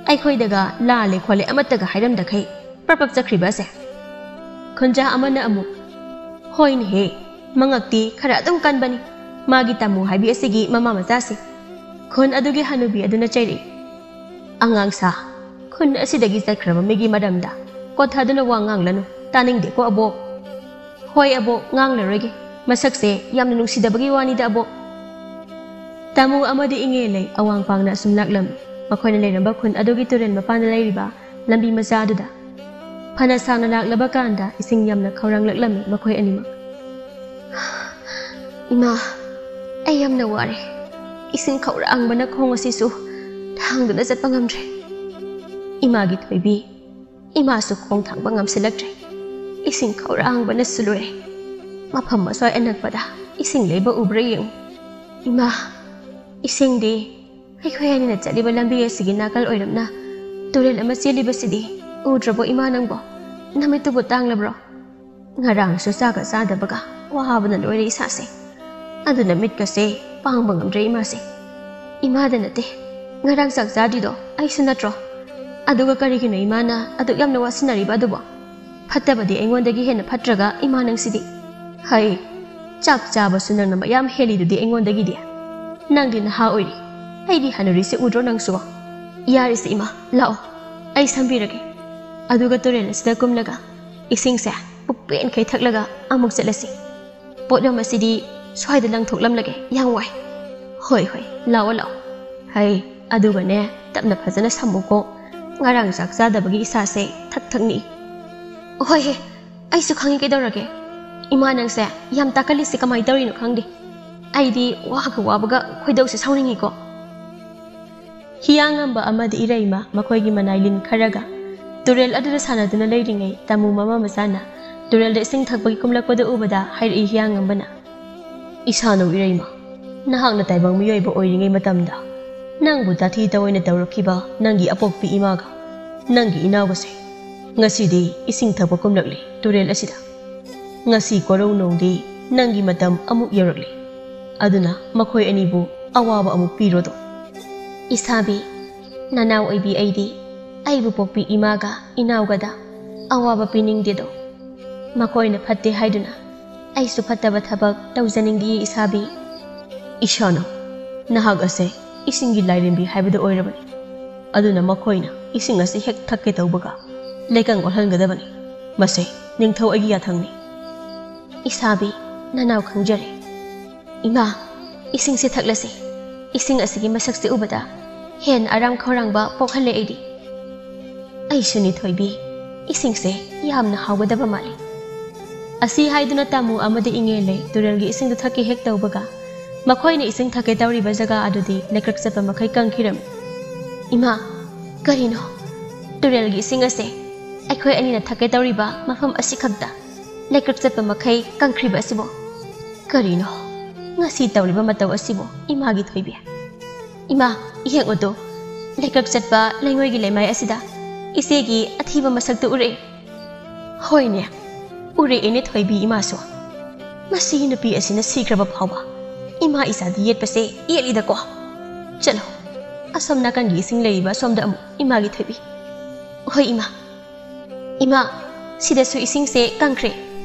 ꯑꯩꯈꯣꯏꯗꯒ ꯂꯥꯜꯂꯦ ꯈꯣꯠꯂꯦ ꯑꯃꯠꯇꯒ ꯍꯥꯏꯔꯝꯗꯈꯩ ꯄ꯭ꯔꯞ ꯄ꯭ꯔꯞ ꯆꯠꯈ꯭ꯔꯤꯕ ꯑꯁꯦ꯫" ꯈꯨꯟꯖꯥ ꯑꯃꯅ ꯑꯃꯨꯛ, "ꯍꯣꯏꯅꯦꯍꯦ, ꯃꯉꯛꯇꯤ ꯈꯔ ꯑꯗꯨꯝ ꯀꯟꯕꯅꯤ ꯃꯥꯒꯤ ꯇꯥꯃꯨ ꯍꯥꯏꯕꯤ ꯑꯁꯤꯒꯤ ꯃꯃꯥ ꯃꯆꯥꯁꯦ꯫ ꯈꯨꯟ ꯑꯗꯨꯒꯤ ꯍꯅꯨꯕꯤ ꯑꯗꯨꯅ ꯆꯩꯔꯛꯏ, "ꯑꯉꯥꯡ ꯁꯥ, ꯈꯨꯟ ꯑꯁꯤꯗꯒꯤ ꯆꯠꯈ꯭ꯔꯕ ꯃꯤꯒꯤ ꯃꯔꯝꯗ ꯀꯣꯟꯊꯗꯨꯅ ꯋꯥ ꯉꯥꯡꯂꯅꯨ, ꯇꯥꯅꯤꯡꯗꯦꯀꯣ ꯑꯕꯣꯛ꯫" "ꯍꯣꯏ ꯑꯕꯣꯛ, ꯉꯥꯡꯂꯔꯣꯏꯒꯦ, ꯃꯁꯛꯁꯦ ꯌꯥꯝꯅ ꯅꯨꯡꯁꯤꯗꯕꯒꯤ ꯋꯥꯅꯤꯗ ꯑꯕꯣꯛ꯫" ꯇꯥꯃꯨ ꯑꯃꯗꯤ ꯏꯉꯦꯜꯂꯩ ꯑꯋꯥꯡ ꯄꯥꯡꯅ ꯑꯁꯨꯝ ꯂꯥꯛꯂꯝꯃꯤ꯫ ꯃꯈꯣꯏꯅ ꯂꯩꯔꯝꯕ ꯈꯨꯟ ꯑꯗꯨꯒꯤ ꯇꯨꯔꯦꯜ ꯃꯄꯥꯟꯗ ꯂꯩꯔꯤꯕ ꯂꯝꯕꯤ ꯃꯆꯥ ꯑꯗꯨꯗ꯫ ꯐꯅ ꯁꯥꯡꯅ ꯂꯥꯛꯂꯕ ꯀꯥꯟꯗ ꯏꯁꯤꯡ ꯌꯥꯝꯅ ꯈꯧꯔꯥꯡꯂꯛꯂꯝꯃꯤ ꯃꯈꯣꯏ ꯑꯅꯤꯃꯛ꯫ "ꯏꯃꯥ, ꯑꯩ ꯌꯥꯝꯅ ꯋꯥꯔꯦ꯫ ꯏꯁꯤꯡ ꯈꯧꯔꯥꯡꯕꯅ ꯈꯣꯡ ꯑꯁꯤꯁꯨ ꯊꯥꯡꯗꯨꯅ ꯆꯠꯄ ꯉꯝꯗ꯭ꯔꯦ꯫ ꯏꯃꯥꯒꯤ ꯊꯣꯏꯕꯤ, ꯏꯃꯥꯁꯨ ꯈꯣꯡ ꯊꯥꯡꯕ ꯉꯝꯁꯤꯜꯂꯛꯇ꯭ꯔꯦ꯫ ꯏꯁꯤꯡ ꯈꯧꯔꯥꯡꯕꯅꯁꯨ ꯂꯣꯏꯔꯦ꯫" ꯃꯐꯝ ꯑꯁ꯭ꯋꯥꯏ ꯑꯅꯛꯄꯗ ꯏꯁꯤꯡ ꯂꯩꯕ ꯎꯕ꯭ꯔꯥ ꯌꯦꯡꯉꯨ꯫ ꯏꯃꯥ, ꯏꯁꯤꯡꯗꯤ ꯑꯩꯈꯣꯏ ꯑꯅꯤꯅ ꯆꯠꯂꯤꯕ ꯂꯝꯕꯤ ꯑꯁꯤꯒꯤ ꯅꯥꯀꯜ ꯑꯣꯏꯔꯝꯅ ꯇꯨꯔꯦꯜ ꯑꯃ ꯆꯦꯜꯂꯤꯕꯁꯤꯗꯤ ꯎꯗ꯭ꯔꯕꯣ ꯏꯃꯥ ꯅꯪꯕꯣ? ꯅꯃꯤꯠꯇꯨꯕꯨ ꯇꯥꯡꯂꯕ꯭ꯔꯣ? ꯉꯔꯥꯡꯁꯨ ꯆꯥꯒ ꯆꯥꯗꯕꯒ ꯋꯥꯕꯅ ꯂꯣꯏꯔꯦ ꯏꯁꯥꯁꯦ꯫ ꯑꯗꯨꯅ ꯃꯤꯠꯀꯁꯦ ꯄꯥꯡꯕ ꯉꯝꯗ꯭ꯔꯦ ꯏꯃꯥꯁꯦ꯫ ꯏꯃꯥꯗ ꯅꯠꯇꯦ, ꯉꯔꯥꯡ ꯆꯥꯛ ꯆꯥꯗ꯭ꯔꯤꯗꯣ ꯑꯩꯁꯨ ꯅꯠꯇ꯭ꯔꯣ? ꯑꯗꯨꯒ ꯀꯔꯤꯒꯤꯅꯣ ꯏꯃꯥꯅ ꯑꯗꯨꯛ ꯌꯥꯝꯅ ꯋꯥꯁꯤꯟꯅꯔꯤꯕ ꯑꯗꯨꯕꯣ? ꯐꯠꯇꯕꯗꯤ ꯑꯩꯉꯣꯟꯗꯒꯤ ꯍꯦꯟꯅ ꯐꯠꯇ꯭ꯔꯒ ꯏꯃꯥ ꯅꯪꯁꯤꯗꯤ꯫ ꯍꯩ, ꯆꯥꯛ ꯆꯥꯕꯁꯨ ꯅꯪꯅ ꯃꯌꯥꯝ ꯍꯦꯜꯂꯤꯗꯨꯗꯤ ꯑꯩꯉꯣꯟꯗꯒꯤꯗꯤ꯫ ꯅꯪꯗꯤ ꯅꯍꯥ ꯑꯣꯏꯔꯤ, ꯑꯩꯗꯤ ꯍꯅꯨꯔꯤꯁꯦ ꯎꯗ꯭ꯔꯣ ꯅꯪꯁꯨ? ꯌꯥꯔꯤꯁꯦ ꯏꯃꯥ, ꯂꯥꯛꯑꯣ, ꯑꯩ ꯁꯝꯕꯤꯔꯒꯦ꯫ ꯑꯗꯨꯒ ꯇꯨꯔꯦꯜ ꯑꯁꯤꯗ ꯀꯨꯝꯂꯒ ꯏꯁꯤꯡꯁꯦ ꯄꯨꯛꯄꯦꯟꯈꯩ ꯊꯛꯂꯒ ꯑꯃꯨꯛ ꯆꯠꯂꯁꯤ꯫ ꯄꯣꯠꯂꯝ ꯑꯁꯤꯗꯤ ꯁ꯭ꯋꯥꯏꯗ ꯂꯪꯊꯣꯛꯂꯝꯂꯒꯦ, ꯌꯥꯝ ꯋꯥꯏ꯫ ꯍꯣꯏ, ꯍꯣꯏ, ꯂꯥꯛꯑꯣ, ꯂꯥꯛꯑꯣ꯫ ꯍꯩ, ꯑꯗꯨꯒꯅꯦ, ꯇꯞꯅ ꯐꯖꯅ ꯁꯝꯃꯨꯀꯣ꯫ ꯉꯔꯥꯡ ꯆꯥꯛ ꯆꯥꯗꯕꯒꯤ ꯏꯁꯥꯁꯦ ꯊꯛ ꯊꯛ ꯅꯤꯛꯏ꯫ ꯍꯣꯏ ꯍꯦ, ꯑꯩꯁꯨ ꯈꯪꯉꯤ ꯀꯩꯗꯧꯔꯒꯦ꯫ ꯏꯃꯥ ꯅꯪꯁꯦ ꯌꯥꯝ ꯇꯥꯀꯜꯂꯤꯁꯦ ꯀꯃꯥꯏꯅ ꯇꯧꯔꯤꯅꯣ ꯈꯪꯗꯦ꯫ ꯑꯩꯗꯤ ꯋꯥꯒ ꯋꯥꯕꯒ ꯈꯣꯏꯗꯧꯁꯦ ꯁꯥꯎꯅꯤꯡꯉꯤꯀꯣ꯫ ꯍꯤꯌꯥꯡꯉꯝꯕ ꯑꯃꯗꯤ ꯏꯔꯩꯃ ꯃꯈꯣꯏꯒꯤ ꯃꯅꯥꯏ ꯂꯤꯟ ꯈꯔꯒ ꯇꯨꯔꯦꯜ ꯑꯗꯨꯗ ꯁꯥꯟꯅꯗꯨꯅ ꯂꯩꯔꯤꯉꯩ ꯇꯥꯃꯨ ꯃꯃꯥ ꯃꯆꯥꯅ ꯇꯨꯔꯦꯜꯗ ꯏꯁꯤꯡ ꯊꯛꯄꯒꯤ ꯀꯨꯝꯂꯛꯄꯗꯨ ꯎꯕꯗ ꯍꯥꯏꯔꯛꯏ ꯍꯤꯌꯥꯡꯉꯝꯕꯅ, "ꯏꯁꯥꯅꯧ ꯏꯔꯩꯃ, ꯅꯍꯥꯛꯅ ꯇꯥꯏꯕꯪ ꯃꯤꯑꯣꯏꯕ ꯑꯣꯏꯔꯤꯉꯩ ꯃꯇꯝꯗ ꯅꯪꯕꯨ ꯇꯥꯊꯤ ꯇꯑꯣꯏꯅ ꯇꯧꯔꯛꯈꯤꯕ ꯅꯪꯒꯤ ꯑꯄꯣꯛꯄꯤ ꯏꯃꯥꯒ ꯅꯪꯒꯤ ꯏꯅꯥꯎꯒꯁꯦ ꯉꯁꯤꯗꯤ ꯏꯁꯤꯡ ꯊꯛꯄ ꯀꯨꯝꯂꯛꯂꯤ ꯇꯨꯔꯦꯜ ꯑꯁꯤꯗ꯫ ꯉꯁꯤ ꯀꯣꯔꯧ ꯅꯣꯡꯗꯤ ꯅꯪꯒꯤ ꯃꯇꯝ ꯑꯃꯨꯛ ꯌꯧꯔꯛꯂꯤ꯫ ꯑꯗꯨꯅ ꯃꯈꯣꯏ ꯑꯅꯤꯕꯨ ꯑꯋꯥꯕ ꯑꯃꯨꯛ ꯄꯤꯔꯣꯗꯣ꯫" ꯏꯁꯥꯕꯤ, ꯅꯅꯥꯎ ꯑꯣꯏꯕꯤ ꯑꯩꯗꯤ ꯑꯩꯕꯨ ꯄꯣꯛꯄꯤ ꯏꯃꯥꯒ ꯏꯅꯥꯎꯒꯗ ꯑꯋꯥꯕ ꯄꯤꯅꯤꯡꯗꯦꯗꯣ꯫ ꯃꯈꯣꯏꯅ ꯐꯠꯇꯦ ꯍꯥꯏꯗꯨꯅ ꯑꯩꯁꯨ ꯐꯠꯇꯕ ꯊꯕꯛ ꯇꯧꯖꯅꯤꯡꯗꯤꯌꯦ ꯏꯁꯥꯕꯤ꯫ ꯏꯁꯥꯅ ꯅꯍꯥꯛ ꯑꯁꯦ ꯏꯁꯤꯡꯒꯤ ꯂꯥꯏꯔꯦꯝꯕꯤ ꯍꯥꯏꯕꯗꯨ ꯑꯣꯏꯔꯕꯅꯤ꯫ ꯑꯗꯨꯅ ꯃꯈꯣꯏꯅ ꯏꯁꯤꯡ ꯑꯁꯤ ꯍꯦꯛ ꯊꯛꯀꯦ ꯇꯧꯕꯒ ꯂꯩꯀꯪ ꯑꯣꯜꯍꯟꯒꯗꯕꯅꯤ꯫ ꯃꯁꯦ ꯅꯤꯡꯊꯧ ꯑꯩꯒꯤ ꯌꯥꯊꯪꯅꯤ꯫ ꯏꯁꯥꯕꯤ, ꯅꯅꯥꯎ ꯈꯪꯖꯔꯦ꯫ ꯏꯃꯥ, ꯏꯁꯤꯡꯁꯦ ꯊꯛꯂꯁꯦ꯫ ꯏꯁꯤꯡ ꯑꯁꯤꯒꯤ ꯃꯁꯛꯁꯦ ꯎꯕꯗ ꯍꯦꯟꯅ ꯑꯔꯥꯝ ꯈꯧꯔꯥꯡꯕ ꯄꯣꯛꯍꯜꯂꯦ ꯑꯩꯗꯤ꯫ ꯑꯩꯁꯨꯅꯤ ꯊꯣꯏꯕꯤ, ꯏꯁꯤꯡꯁꯦ ꯌꯥꯝꯅ ꯍꯥꯎꯒꯗꯕ ꯃꯥꯜꯂꯤ꯫ ꯑꯁꯤ ꯍꯥꯏꯗꯨꯅ ꯇꯥꯃꯨ ꯑꯃꯗꯤ ꯏꯉꯦꯜꯂꯩ ꯇꯨꯔꯦꯜꯒꯤ ꯏꯁꯤꯡꯗꯨ ꯊꯛꯀꯦ ꯍꯦꯛ ꯇꯧꯕꯒ, ꯃꯈꯣꯏꯅ ꯏꯁꯤꯡ ꯊꯛꯀꯦ ꯇꯧꯔꯤꯕ ꯖꯒꯥ ꯑꯗꯨꯗꯤ ꯂꯩꯀ꯭ꯔꯛ ꯆꯠꯄ ꯃꯈꯩ ꯀꯪꯈꯤꯔꯝꯃꯤ꯫ ꯏꯃꯥ, ꯀꯔꯤꯅꯣ? ꯇꯨꯔꯦꯜꯒꯤ ꯏꯁꯤꯡ ꯑꯁꯦ ꯑꯩꯈꯣꯏ ꯑꯅꯤꯅ ꯊꯛꯀꯦ ꯇꯧꯔꯤꯕ ꯃꯐꯝ ꯑꯁꯤꯈꯛꯇ? ꯂꯩꯀ꯭ꯔꯛ ꯆꯠꯄ ꯃꯈꯩ ꯀꯪꯈ꯭ꯔꯤꯕ ꯑꯁꯤꯕꯣ? ꯀꯔꯤꯅꯣ ꯉꯁꯤ ꯇꯧꯔꯤꯕ ꯃꯇꯧ ꯑꯁꯤꯕꯣ, ꯏꯃꯥꯒꯤ ꯊꯣꯏꯕꯤ? ꯏꯃꯥ, ꯌꯦꯡꯉꯨꯗꯣ, ꯂꯩꯀ꯭ꯔꯛ ꯆꯠꯄ ꯂꯩꯉꯣꯏꯒꯤ ꯂꯩꯃꯥꯏ ꯑꯁꯤꯗ ꯏꯆꯦꯒꯤ ꯑꯊꯤꯕ ꯃꯁꯛꯇꯨ ꯎꯔꯛꯑꯦ꯫ ꯍꯣꯏꯅꯦ, ꯎꯔꯛꯑꯦꯅꯦ ꯊꯣꯏꯕꯤ ꯏꯃꯥꯁꯨ꯫ ꯃꯁꯤꯒꯤ ꯅꯨꯄꯤ ꯑꯁꯤꯅ ꯁꯤꯈ꯭ꯔꯕ ꯐꯥꯎꯕ ꯏꯃꯥ ꯏꯆꯥꯗꯤ ꯌꯦꯠꯄꯁꯦ ꯌꯦꯠꯂꯤꯗꯀꯣ꯫ ꯆꯠꯂꯣ, ꯑꯁꯣꯝ ꯅꯥꯀꯟꯒꯤ ꯏꯁꯤꯡ ꯂꯩꯔꯤꯕ ꯑꯁꯣꯝꯗ ꯑꯃꯨꯛ, ꯏꯃꯥꯒꯤ ꯊꯣꯏꯕꯤ꯫ ꯍꯣꯏ ꯏꯃꯥ꯫ ꯏꯃꯥ, ꯁꯤꯗꯁꯨ ꯏꯁꯤꯡꯁꯦ ꯀꯪꯈ꯭ꯔꯦ꯫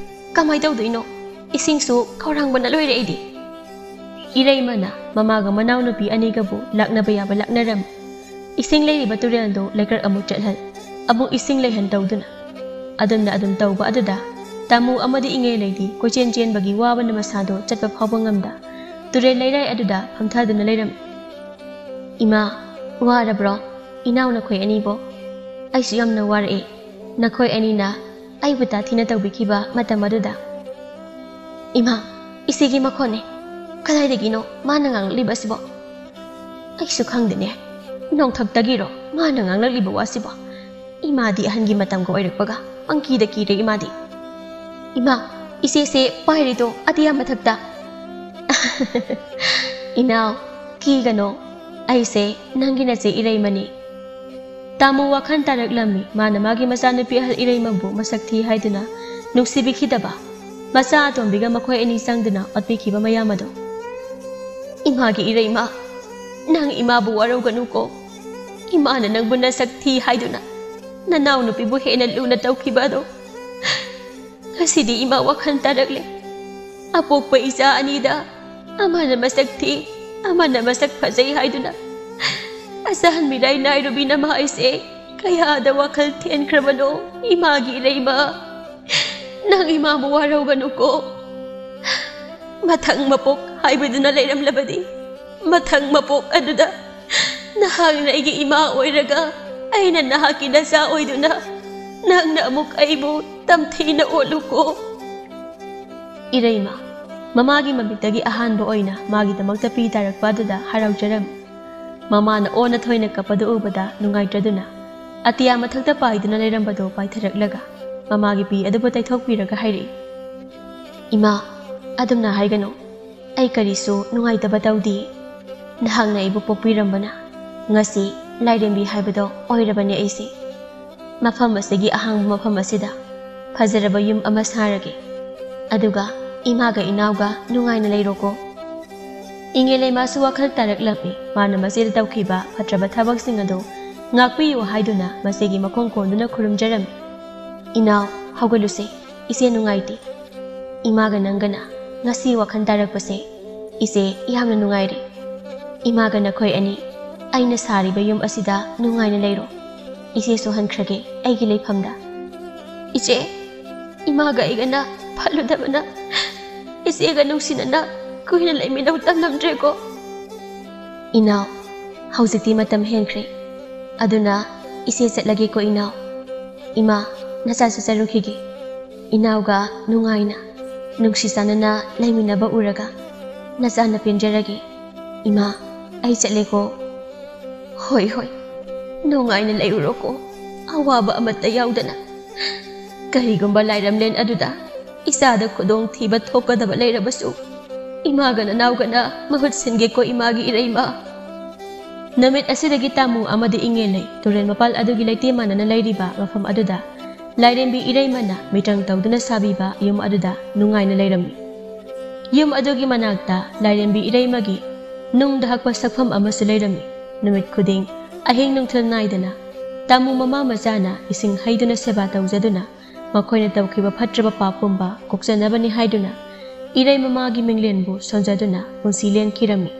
ꯀꯃꯥꯏ ꯇꯧꯗꯣꯏꯅꯣ? ꯏꯁꯤꯡꯁꯨ ꯈꯧꯔꯥꯡꯕꯅ ꯂꯣꯏꯔꯦ ꯑꯩꯗꯤ꯫ ꯏꯔꯩꯃꯅ ꯃꯃꯥꯒ ꯃꯅꯥꯎꯅꯨꯄꯤ ꯑꯅꯤꯒꯕꯨ ꯂꯥꯛꯅꯕ ꯌꯥꯕ ꯂꯥꯛꯅꯔꯝꯃꯤ꯫ ꯏꯁꯤꯡ ꯂꯩꯔꯤꯕ ꯇꯨꯔꯦꯜꯗꯨ ꯂꯩꯀ꯭ꯔꯛ ꯑꯃꯨꯛ ꯆꯠꯍꯜ, ꯑꯃꯨꯛ ꯏꯁꯤꯡ ꯂꯩꯍꯟ ꯇꯧꯗꯨꯅ꯫ ꯑꯗꯨꯝꯅ ꯑꯗꯨꯝ ꯇꯧꯕ ꯑꯗꯨꯗ ꯇꯥꯃꯨ ꯑꯃꯗꯤ ꯏꯉꯩ ꯂꯩꯗꯤ ꯀꯣꯏꯆꯦꯟ ꯆꯦꯟꯕꯒꯤ ꯋꯥꯕꯅ ꯃꯁꯥꯗꯣ ꯆꯠꯄ ꯐꯥꯎꯕ ꯉꯝꯗ ꯇꯨꯔꯦꯜ ꯂꯩꯔꯥꯏ ꯑꯗꯨꯗ ꯐꯝꯊꯗꯨꯅ ꯂꯩꯔꯝꯃꯤ꯫ ꯏꯃꯥ, ꯋꯥꯔꯕ꯭ꯔꯣ? ꯏꯅꯥꯎ ꯅꯈꯣꯏ ꯑꯅꯤꯕꯣ? ꯑꯩꯁꯨ ꯌꯥꯝꯅ ꯋꯥꯔꯛꯑꯦ꯫ ꯅꯈꯣꯏ ꯑꯅꯤꯅ ꯑꯩꯕꯨ ꯇꯥꯊꯤꯅ ꯇꯧꯕꯤꯈꯤꯕ ꯃꯇꯝ ꯑꯗꯨꯗ꯫ ꯏꯃꯥ, ꯏꯆꯦꯒꯤ ꯃꯈꯣꯟꯅꯦ꯫ ꯀꯗꯥꯏꯗꯒꯤꯅꯣ ꯃꯥꯅ ꯉꯥꯡꯂꯛꯂꯤꯕ ꯑꯁꯤꯕꯣ? ꯑꯩꯁꯨ ꯈꯪꯗꯦꯅꯦ꯫ ꯅꯣꯡꯊꯛꯇꯒꯤꯔꯣ ꯃꯥꯅ ꯉꯥꯡꯂꯛꯂꯤꯕ ꯋꯥꯁꯤꯕꯣ? ꯏꯃꯥꯗꯤ ꯑꯍꯟꯒꯤ ꯃꯇꯝꯒ ꯑꯣꯏꯔꯛꯄꯒ ꯄꯪꯀꯤꯗ ꯀꯤꯔꯦ ꯏꯃꯥꯗꯤ꯫ ꯏꯃꯥ, ꯏꯆꯦꯁꯦ ꯄꯥꯏꯔꯤꯗꯣ ꯑꯇꯤꯌꯥ ꯃꯊꯛꯇ꯫ ꯏꯅꯥꯎ, ꯀꯤꯒꯅꯣ꯫ ꯑꯩꯁꯦ ꯅꯪꯒꯤ ꯅꯆꯦ ꯏꯔꯩꯃꯅꯤ꯫ ꯇꯥꯃꯨ ꯋꯥꯈꯜ ꯇꯥꯔꯛꯂꯝꯃꯤ꯫ ꯃꯥꯅ ꯃꯥꯒꯤ ꯃꯆꯥꯅꯨꯄꯤ ꯑꯍꯜ ꯏꯔꯩꯃꯕꯨ ꯃꯁꯛ ꯊꯤ ꯍꯥꯏꯗꯨꯅ ꯅꯨꯡꯁꯤꯕꯤꯈꯤꯗꯕ ꯃꯆꯥ ꯑꯇꯣꯝꯕꯤꯒ ꯃꯈꯣꯏ ꯑꯅꯤ ꯆꯪꯗꯨꯅ ꯑꯣꯠꯄꯤꯈꯤꯕ ꯃꯌꯥꯝ ꯑꯗꯣ꯫ ꯏꯃꯥꯒꯤ ꯏꯔꯩꯃ, ꯅꯪ ꯏꯃꯥꯕꯨ ꯋꯥꯔꯧꯒꯅꯨꯀꯣ꯫ ꯏꯃꯥꯅ ꯅꯪꯕꯨ ꯅꯁꯛ ꯊꯤ ꯍꯥꯏꯗꯨꯅ ꯅꯅꯥꯎ ꯅꯨꯄꯤꯕꯨ ꯍꯦꯟꯅ ꯂꯨꯅ ꯇꯧꯈꯤꯕ ꯑꯗꯣ꯫ ꯉꯁꯤꯗꯤ ꯏꯃꯥ ꯋꯥꯈꯜ ꯇꯥꯔꯛꯂꯦ꯫ ꯑꯄꯣꯛꯄ ꯏꯆꯥ ꯑꯅꯤꯗ ꯑꯃꯅ ꯃꯁꯛ ꯊꯤ, ꯑꯃꯅ ꯃꯁꯛ ꯐꯖꯩ ꯍꯥꯏꯗꯨꯅ ꯑꯆꯥꯟ ꯃꯤꯔꯥꯏ ꯅꯥꯏꯔꯨꯕꯤ ꯅꯃꯥ ꯑꯩꯁꯦ ꯀꯌꯥꯗ ꯋꯥꯈꯜ ꯊꯦꯟꯈ꯭ꯔꯕꯅꯣ ꯏꯃꯥꯒꯤ ꯏꯔꯩꯃ꯫ ꯅꯪ ꯏꯃꯥꯕꯨ ꯋꯥꯔꯧꯒꯅꯨꯀꯣ꯫ ꯃꯊꯪ ꯃꯄꯣꯛ ꯍꯥꯏꯕꯗꯨꯅ ꯂꯩꯔꯝꯂꯕꯗꯤ ꯃꯊꯪ ꯃꯄꯣꯛ ꯑꯗꯨꯗ ꯅꯍꯥꯛꯅ ꯑꯩꯒꯤ ꯏꯃꯥ ꯑꯣꯏꯔꯒ ꯑꯩꯅ ꯅꯍꯥꯛꯀꯤ ꯅꯆꯥ ꯑꯣꯏꯗꯨꯅ ꯅꯪꯅ ꯑꯃꯨꯛ ꯑꯩꯕꯨ ꯇꯝꯊꯤꯅ ꯑꯣꯠꯂꯨꯀꯣ꯫ ꯏꯔꯩꯃ, ꯃꯃꯥꯒꯤ ꯃꯃꯤꯠꯇꯒꯤ ꯑꯍꯥꯟꯕ ꯑꯣꯏꯅ ꯃꯥꯒꯤꯗꯃꯛꯇ ꯄꯤ ꯇꯥꯔꯛꯄ ꯑꯗꯨꯗ ꯍꯔꯥꯎꯖꯔꯝꯃꯤ꯫ ꯃꯃꯥꯅ ꯑꯣꯟꯅ ꯊꯣꯏꯅ ꯀꯞꯄꯗꯨ ꯎꯕꯗ ꯅꯨꯡꯉꯥꯏꯇ꯭ꯔꯗꯨꯅ ꯑꯇꯤꯌꯥ ꯃꯊꯛꯇ ꯄꯥꯏꯗꯨꯅ ꯂꯩꯔꯝꯕꯗꯨ ꯄꯥꯏꯊꯔꯛꯂꯒ ꯃꯃꯥꯒꯤ ꯄꯤ ꯑꯗꯨꯕꯨ ꯇꯩꯊꯣꯛꯄꯤꯔꯒ ꯍꯥꯏꯔꯛꯏ, "ꯏꯃꯥ, ꯑꯗꯨꯝꯅ ꯍꯥꯏꯒꯅꯨ꯫ ꯑꯩ ꯀꯔꯤꯁꯨ ꯅꯨꯡꯉꯥꯏꯇꯕ ꯇꯧꯗꯦ꯫ ꯅꯍꯥꯛꯅ ꯑꯩꯕꯨ ꯄꯣꯛꯄꯤꯔꯝꯕꯅ ꯉꯁꯤ ꯂꯥꯏꯔꯦꯝꯕꯤ ꯍꯥꯏꯕꯗꯣ ꯑꯣꯏꯔꯕꯅꯦ ꯑꯩꯁꯦ꯫ ꯃꯐꯝ ꯑꯁꯤꯒꯤ ꯑꯍꯥꯡꯕ ꯃꯐꯝ ꯑꯁꯤꯗ ꯐꯖꯔꯕ ꯌꯨꯝ ꯑꯃ ꯁꯥꯔꯒꯦ꯫ ꯑꯗꯨꯒ ꯏꯃꯥꯒ ꯏꯅꯥꯎꯒ ꯅꯨꯡꯉꯥꯏꯅ ꯂꯩꯔꯣꯀꯣ꯫" ꯏꯉꯦꯜ ꯂꯩꯃꯥꯁꯨ ꯋꯥꯈꯜ ꯇꯥꯔꯛꯂꯝꯃꯤ꯫ ꯃꯥꯅ ꯃꯆꯦꯗ ꯇꯧꯈꯤꯕ ꯐꯠꯇ꯭ꯔꯕ ꯊꯕꯛꯁꯤꯡ ꯑꯗꯨ ꯉꯥꯛꯄꯤꯌꯨ ꯍꯥꯏꯗꯨꯅ ꯃꯆꯦꯒꯤ ꯃꯈꯣꯡ ꯀꯣꯟꯗꯨꯅ ꯈꯨꯔꯨꯝꯖꯔꯝꯃꯤ꯫ "ꯏꯅꯥꯎ, ꯍꯧꯒꯠꯂꯨꯁꯦ꯫ ꯏꯆꯦ ꯅꯨꯡꯉꯥꯏꯇꯦ꯫ ꯏꯃꯥꯒ ꯅꯪꯒꯅ ꯉꯁꯤ ꯋꯥꯈꯜ ꯇꯥꯔꯛꯄꯁꯦ ꯏꯆꯦ ꯌꯥꯝꯅ ꯅꯨꯡꯉꯥꯏꯔꯦ꯫ ꯏꯃꯥꯒ ꯅꯈꯣꯏ ꯑꯅꯤ ꯑꯩꯅ ꯁꯥꯔꯤꯕ ꯌꯨꯝ ꯑꯁꯤꯗ ꯅꯨꯡꯉꯥꯏꯅ ꯂꯩꯔꯣ꯫ ꯏꯆꯦꯁꯨ ꯍꯟꯈ꯭ꯔꯒꯦ ꯑꯩꯒꯤ ꯂꯩꯐꯝꯗ꯫" "ꯏꯆꯦ, ꯏꯃꯥꯒ ꯑꯩꯒꯅ ꯐꯠꯂꯨꯗꯕꯅ ꯏꯆꯦꯒ ꯅꯨꯡꯁꯤꯅꯅ ꯀꯨꯏꯅ ꯂꯩꯃꯤꯟꯅꯧ ꯇꯝꯂꯝꯗ꯭ꯔꯦꯀꯣ꯫" "ꯏꯅꯥꯎ, ꯍꯧꯖꯤꯛꯇꯤ ꯃꯇꯝ ꯍꯦꯟꯈ꯭ꯔꯦ꯫ ꯑꯗꯨꯅ ꯏꯆꯦ ꯆꯠꯂꯒꯦꯀꯣ ꯏꯅꯥꯎ꯫ ꯏꯃꯥ, ꯅꯆꯥꯁꯨ ꯆꯠꯔꯨꯈꯤꯒꯦ꯫ ꯏꯅꯥꯎꯒ ꯅꯨꯡꯉꯥꯏꯅ, ꯅꯨꯡꯁꯤ ꯆꯥꯟꯅꯅ ꯂꯩꯃꯤꯟꯅꯕ ꯎꯔꯒ ꯅꯆꯥꯅ ꯄꯦꯟꯖꯔꯒꯦ꯫ ꯏꯃꯥ, ꯑꯩ ꯆꯠꯂꯦꯀꯣ꯫" "ꯍꯣꯏ, ꯍꯣꯏ, ꯅꯨꯡꯉꯥꯏꯅ ꯂꯩꯔꯨꯔꯣꯀꯣ, ꯑꯋꯥꯕ ꯑꯃꯠꯇ ꯌꯥꯎꯗꯅ꯫ ꯀꯔꯤꯒꯨꯝꯕ ꯂꯥꯏꯔꯝꯂꯦꯟ ꯑꯗꯨꯗ ꯏꯆꯥꯗ ꯈꯨꯗꯣꯡꯊꯤꯕ ꯊꯣꯛꯀꯗꯕ ꯂꯩꯔꯕꯁꯨ, ꯏꯃꯥꯒ ꯅꯅꯥꯎꯒꯅ ꯃꯍꯨꯠ ꯁꯤꯟꯒꯦꯀꯣ ꯏꯃꯥꯒꯤ ꯏꯔꯩꯃ꯫" ꯅꯨꯃꯤꯠ ꯑꯁꯤꯗꯒꯤ ꯇꯥꯃꯨ ꯑꯃꯗꯤ ꯏꯉꯦꯜ ꯂꯩ ꯇꯨꯔꯦꯜ ꯃꯄꯥꯜ ꯑꯗꯨꯒꯤ ꯂꯩꯇꯦꯝ ꯃꯥꯟꯅꯅ ꯂꯩꯔꯤꯕ ꯃꯐꯝ ꯑꯗꯨꯗ ꯂꯥꯏꯔꯦꯝꯕꯤ ꯏꯔꯩꯃꯅ ꯃꯤꯇ꯭ꯔꯪ ꯇꯧꯗꯨꯅ ꯁꯥꯕꯤꯕ ꯌꯨꯝ ꯑꯗꯨꯗ ꯅꯨꯡꯉꯥꯏꯅ ꯂꯩꯔꯝꯃꯤ꯫ ꯌꯨꯝ ꯑꯗꯨꯒꯤ ꯃꯅꯥꯛꯇ ꯂꯥꯏꯔꯦꯝꯕꯤ ꯏꯔꯩꯃꯒꯤ ꯅꯨꯡꯗ ꯍꯛꯄ ꯁꯛꯐꯝ ꯑꯃꯁꯨ ꯂꯩꯔꯝꯃꯤ꯫ ꯅꯨꯃꯤꯠ ꯈꯨꯗꯤꯡ ꯑꯍꯤꯡ ꯅꯨꯡꯊꯤꯜ ꯅꯥꯏꯗꯅ ꯇꯥꯃꯨ ꯃꯃꯥ ꯃꯆꯥꯅ ꯏꯁꯤꯡ ꯍꯩꯗꯨꯅ ꯁꯦꯕꯥ ꯇꯧꯖꯗꯨꯅ ꯃꯈꯣꯏꯅ ꯇꯧꯈꯤꯕ ꯐꯠꯇ꯭ꯔꯕ ꯄꯥꯞ ꯄꯨꯝꯕ ꯀꯣꯛꯆꯅꯕꯅꯤ ꯍꯥꯏꯗꯨꯅ ꯏꯔꯩ ꯃꯃꯥꯒꯤ ꯃꯤꯡꯂꯦꯟꯕꯨ ꯁꯣꯟꯖꯗꯨꯅ ꯄꯨꯟꯁꯤ ꯂꯦꯟꯈꯤꯔꯝꯃꯤ꯫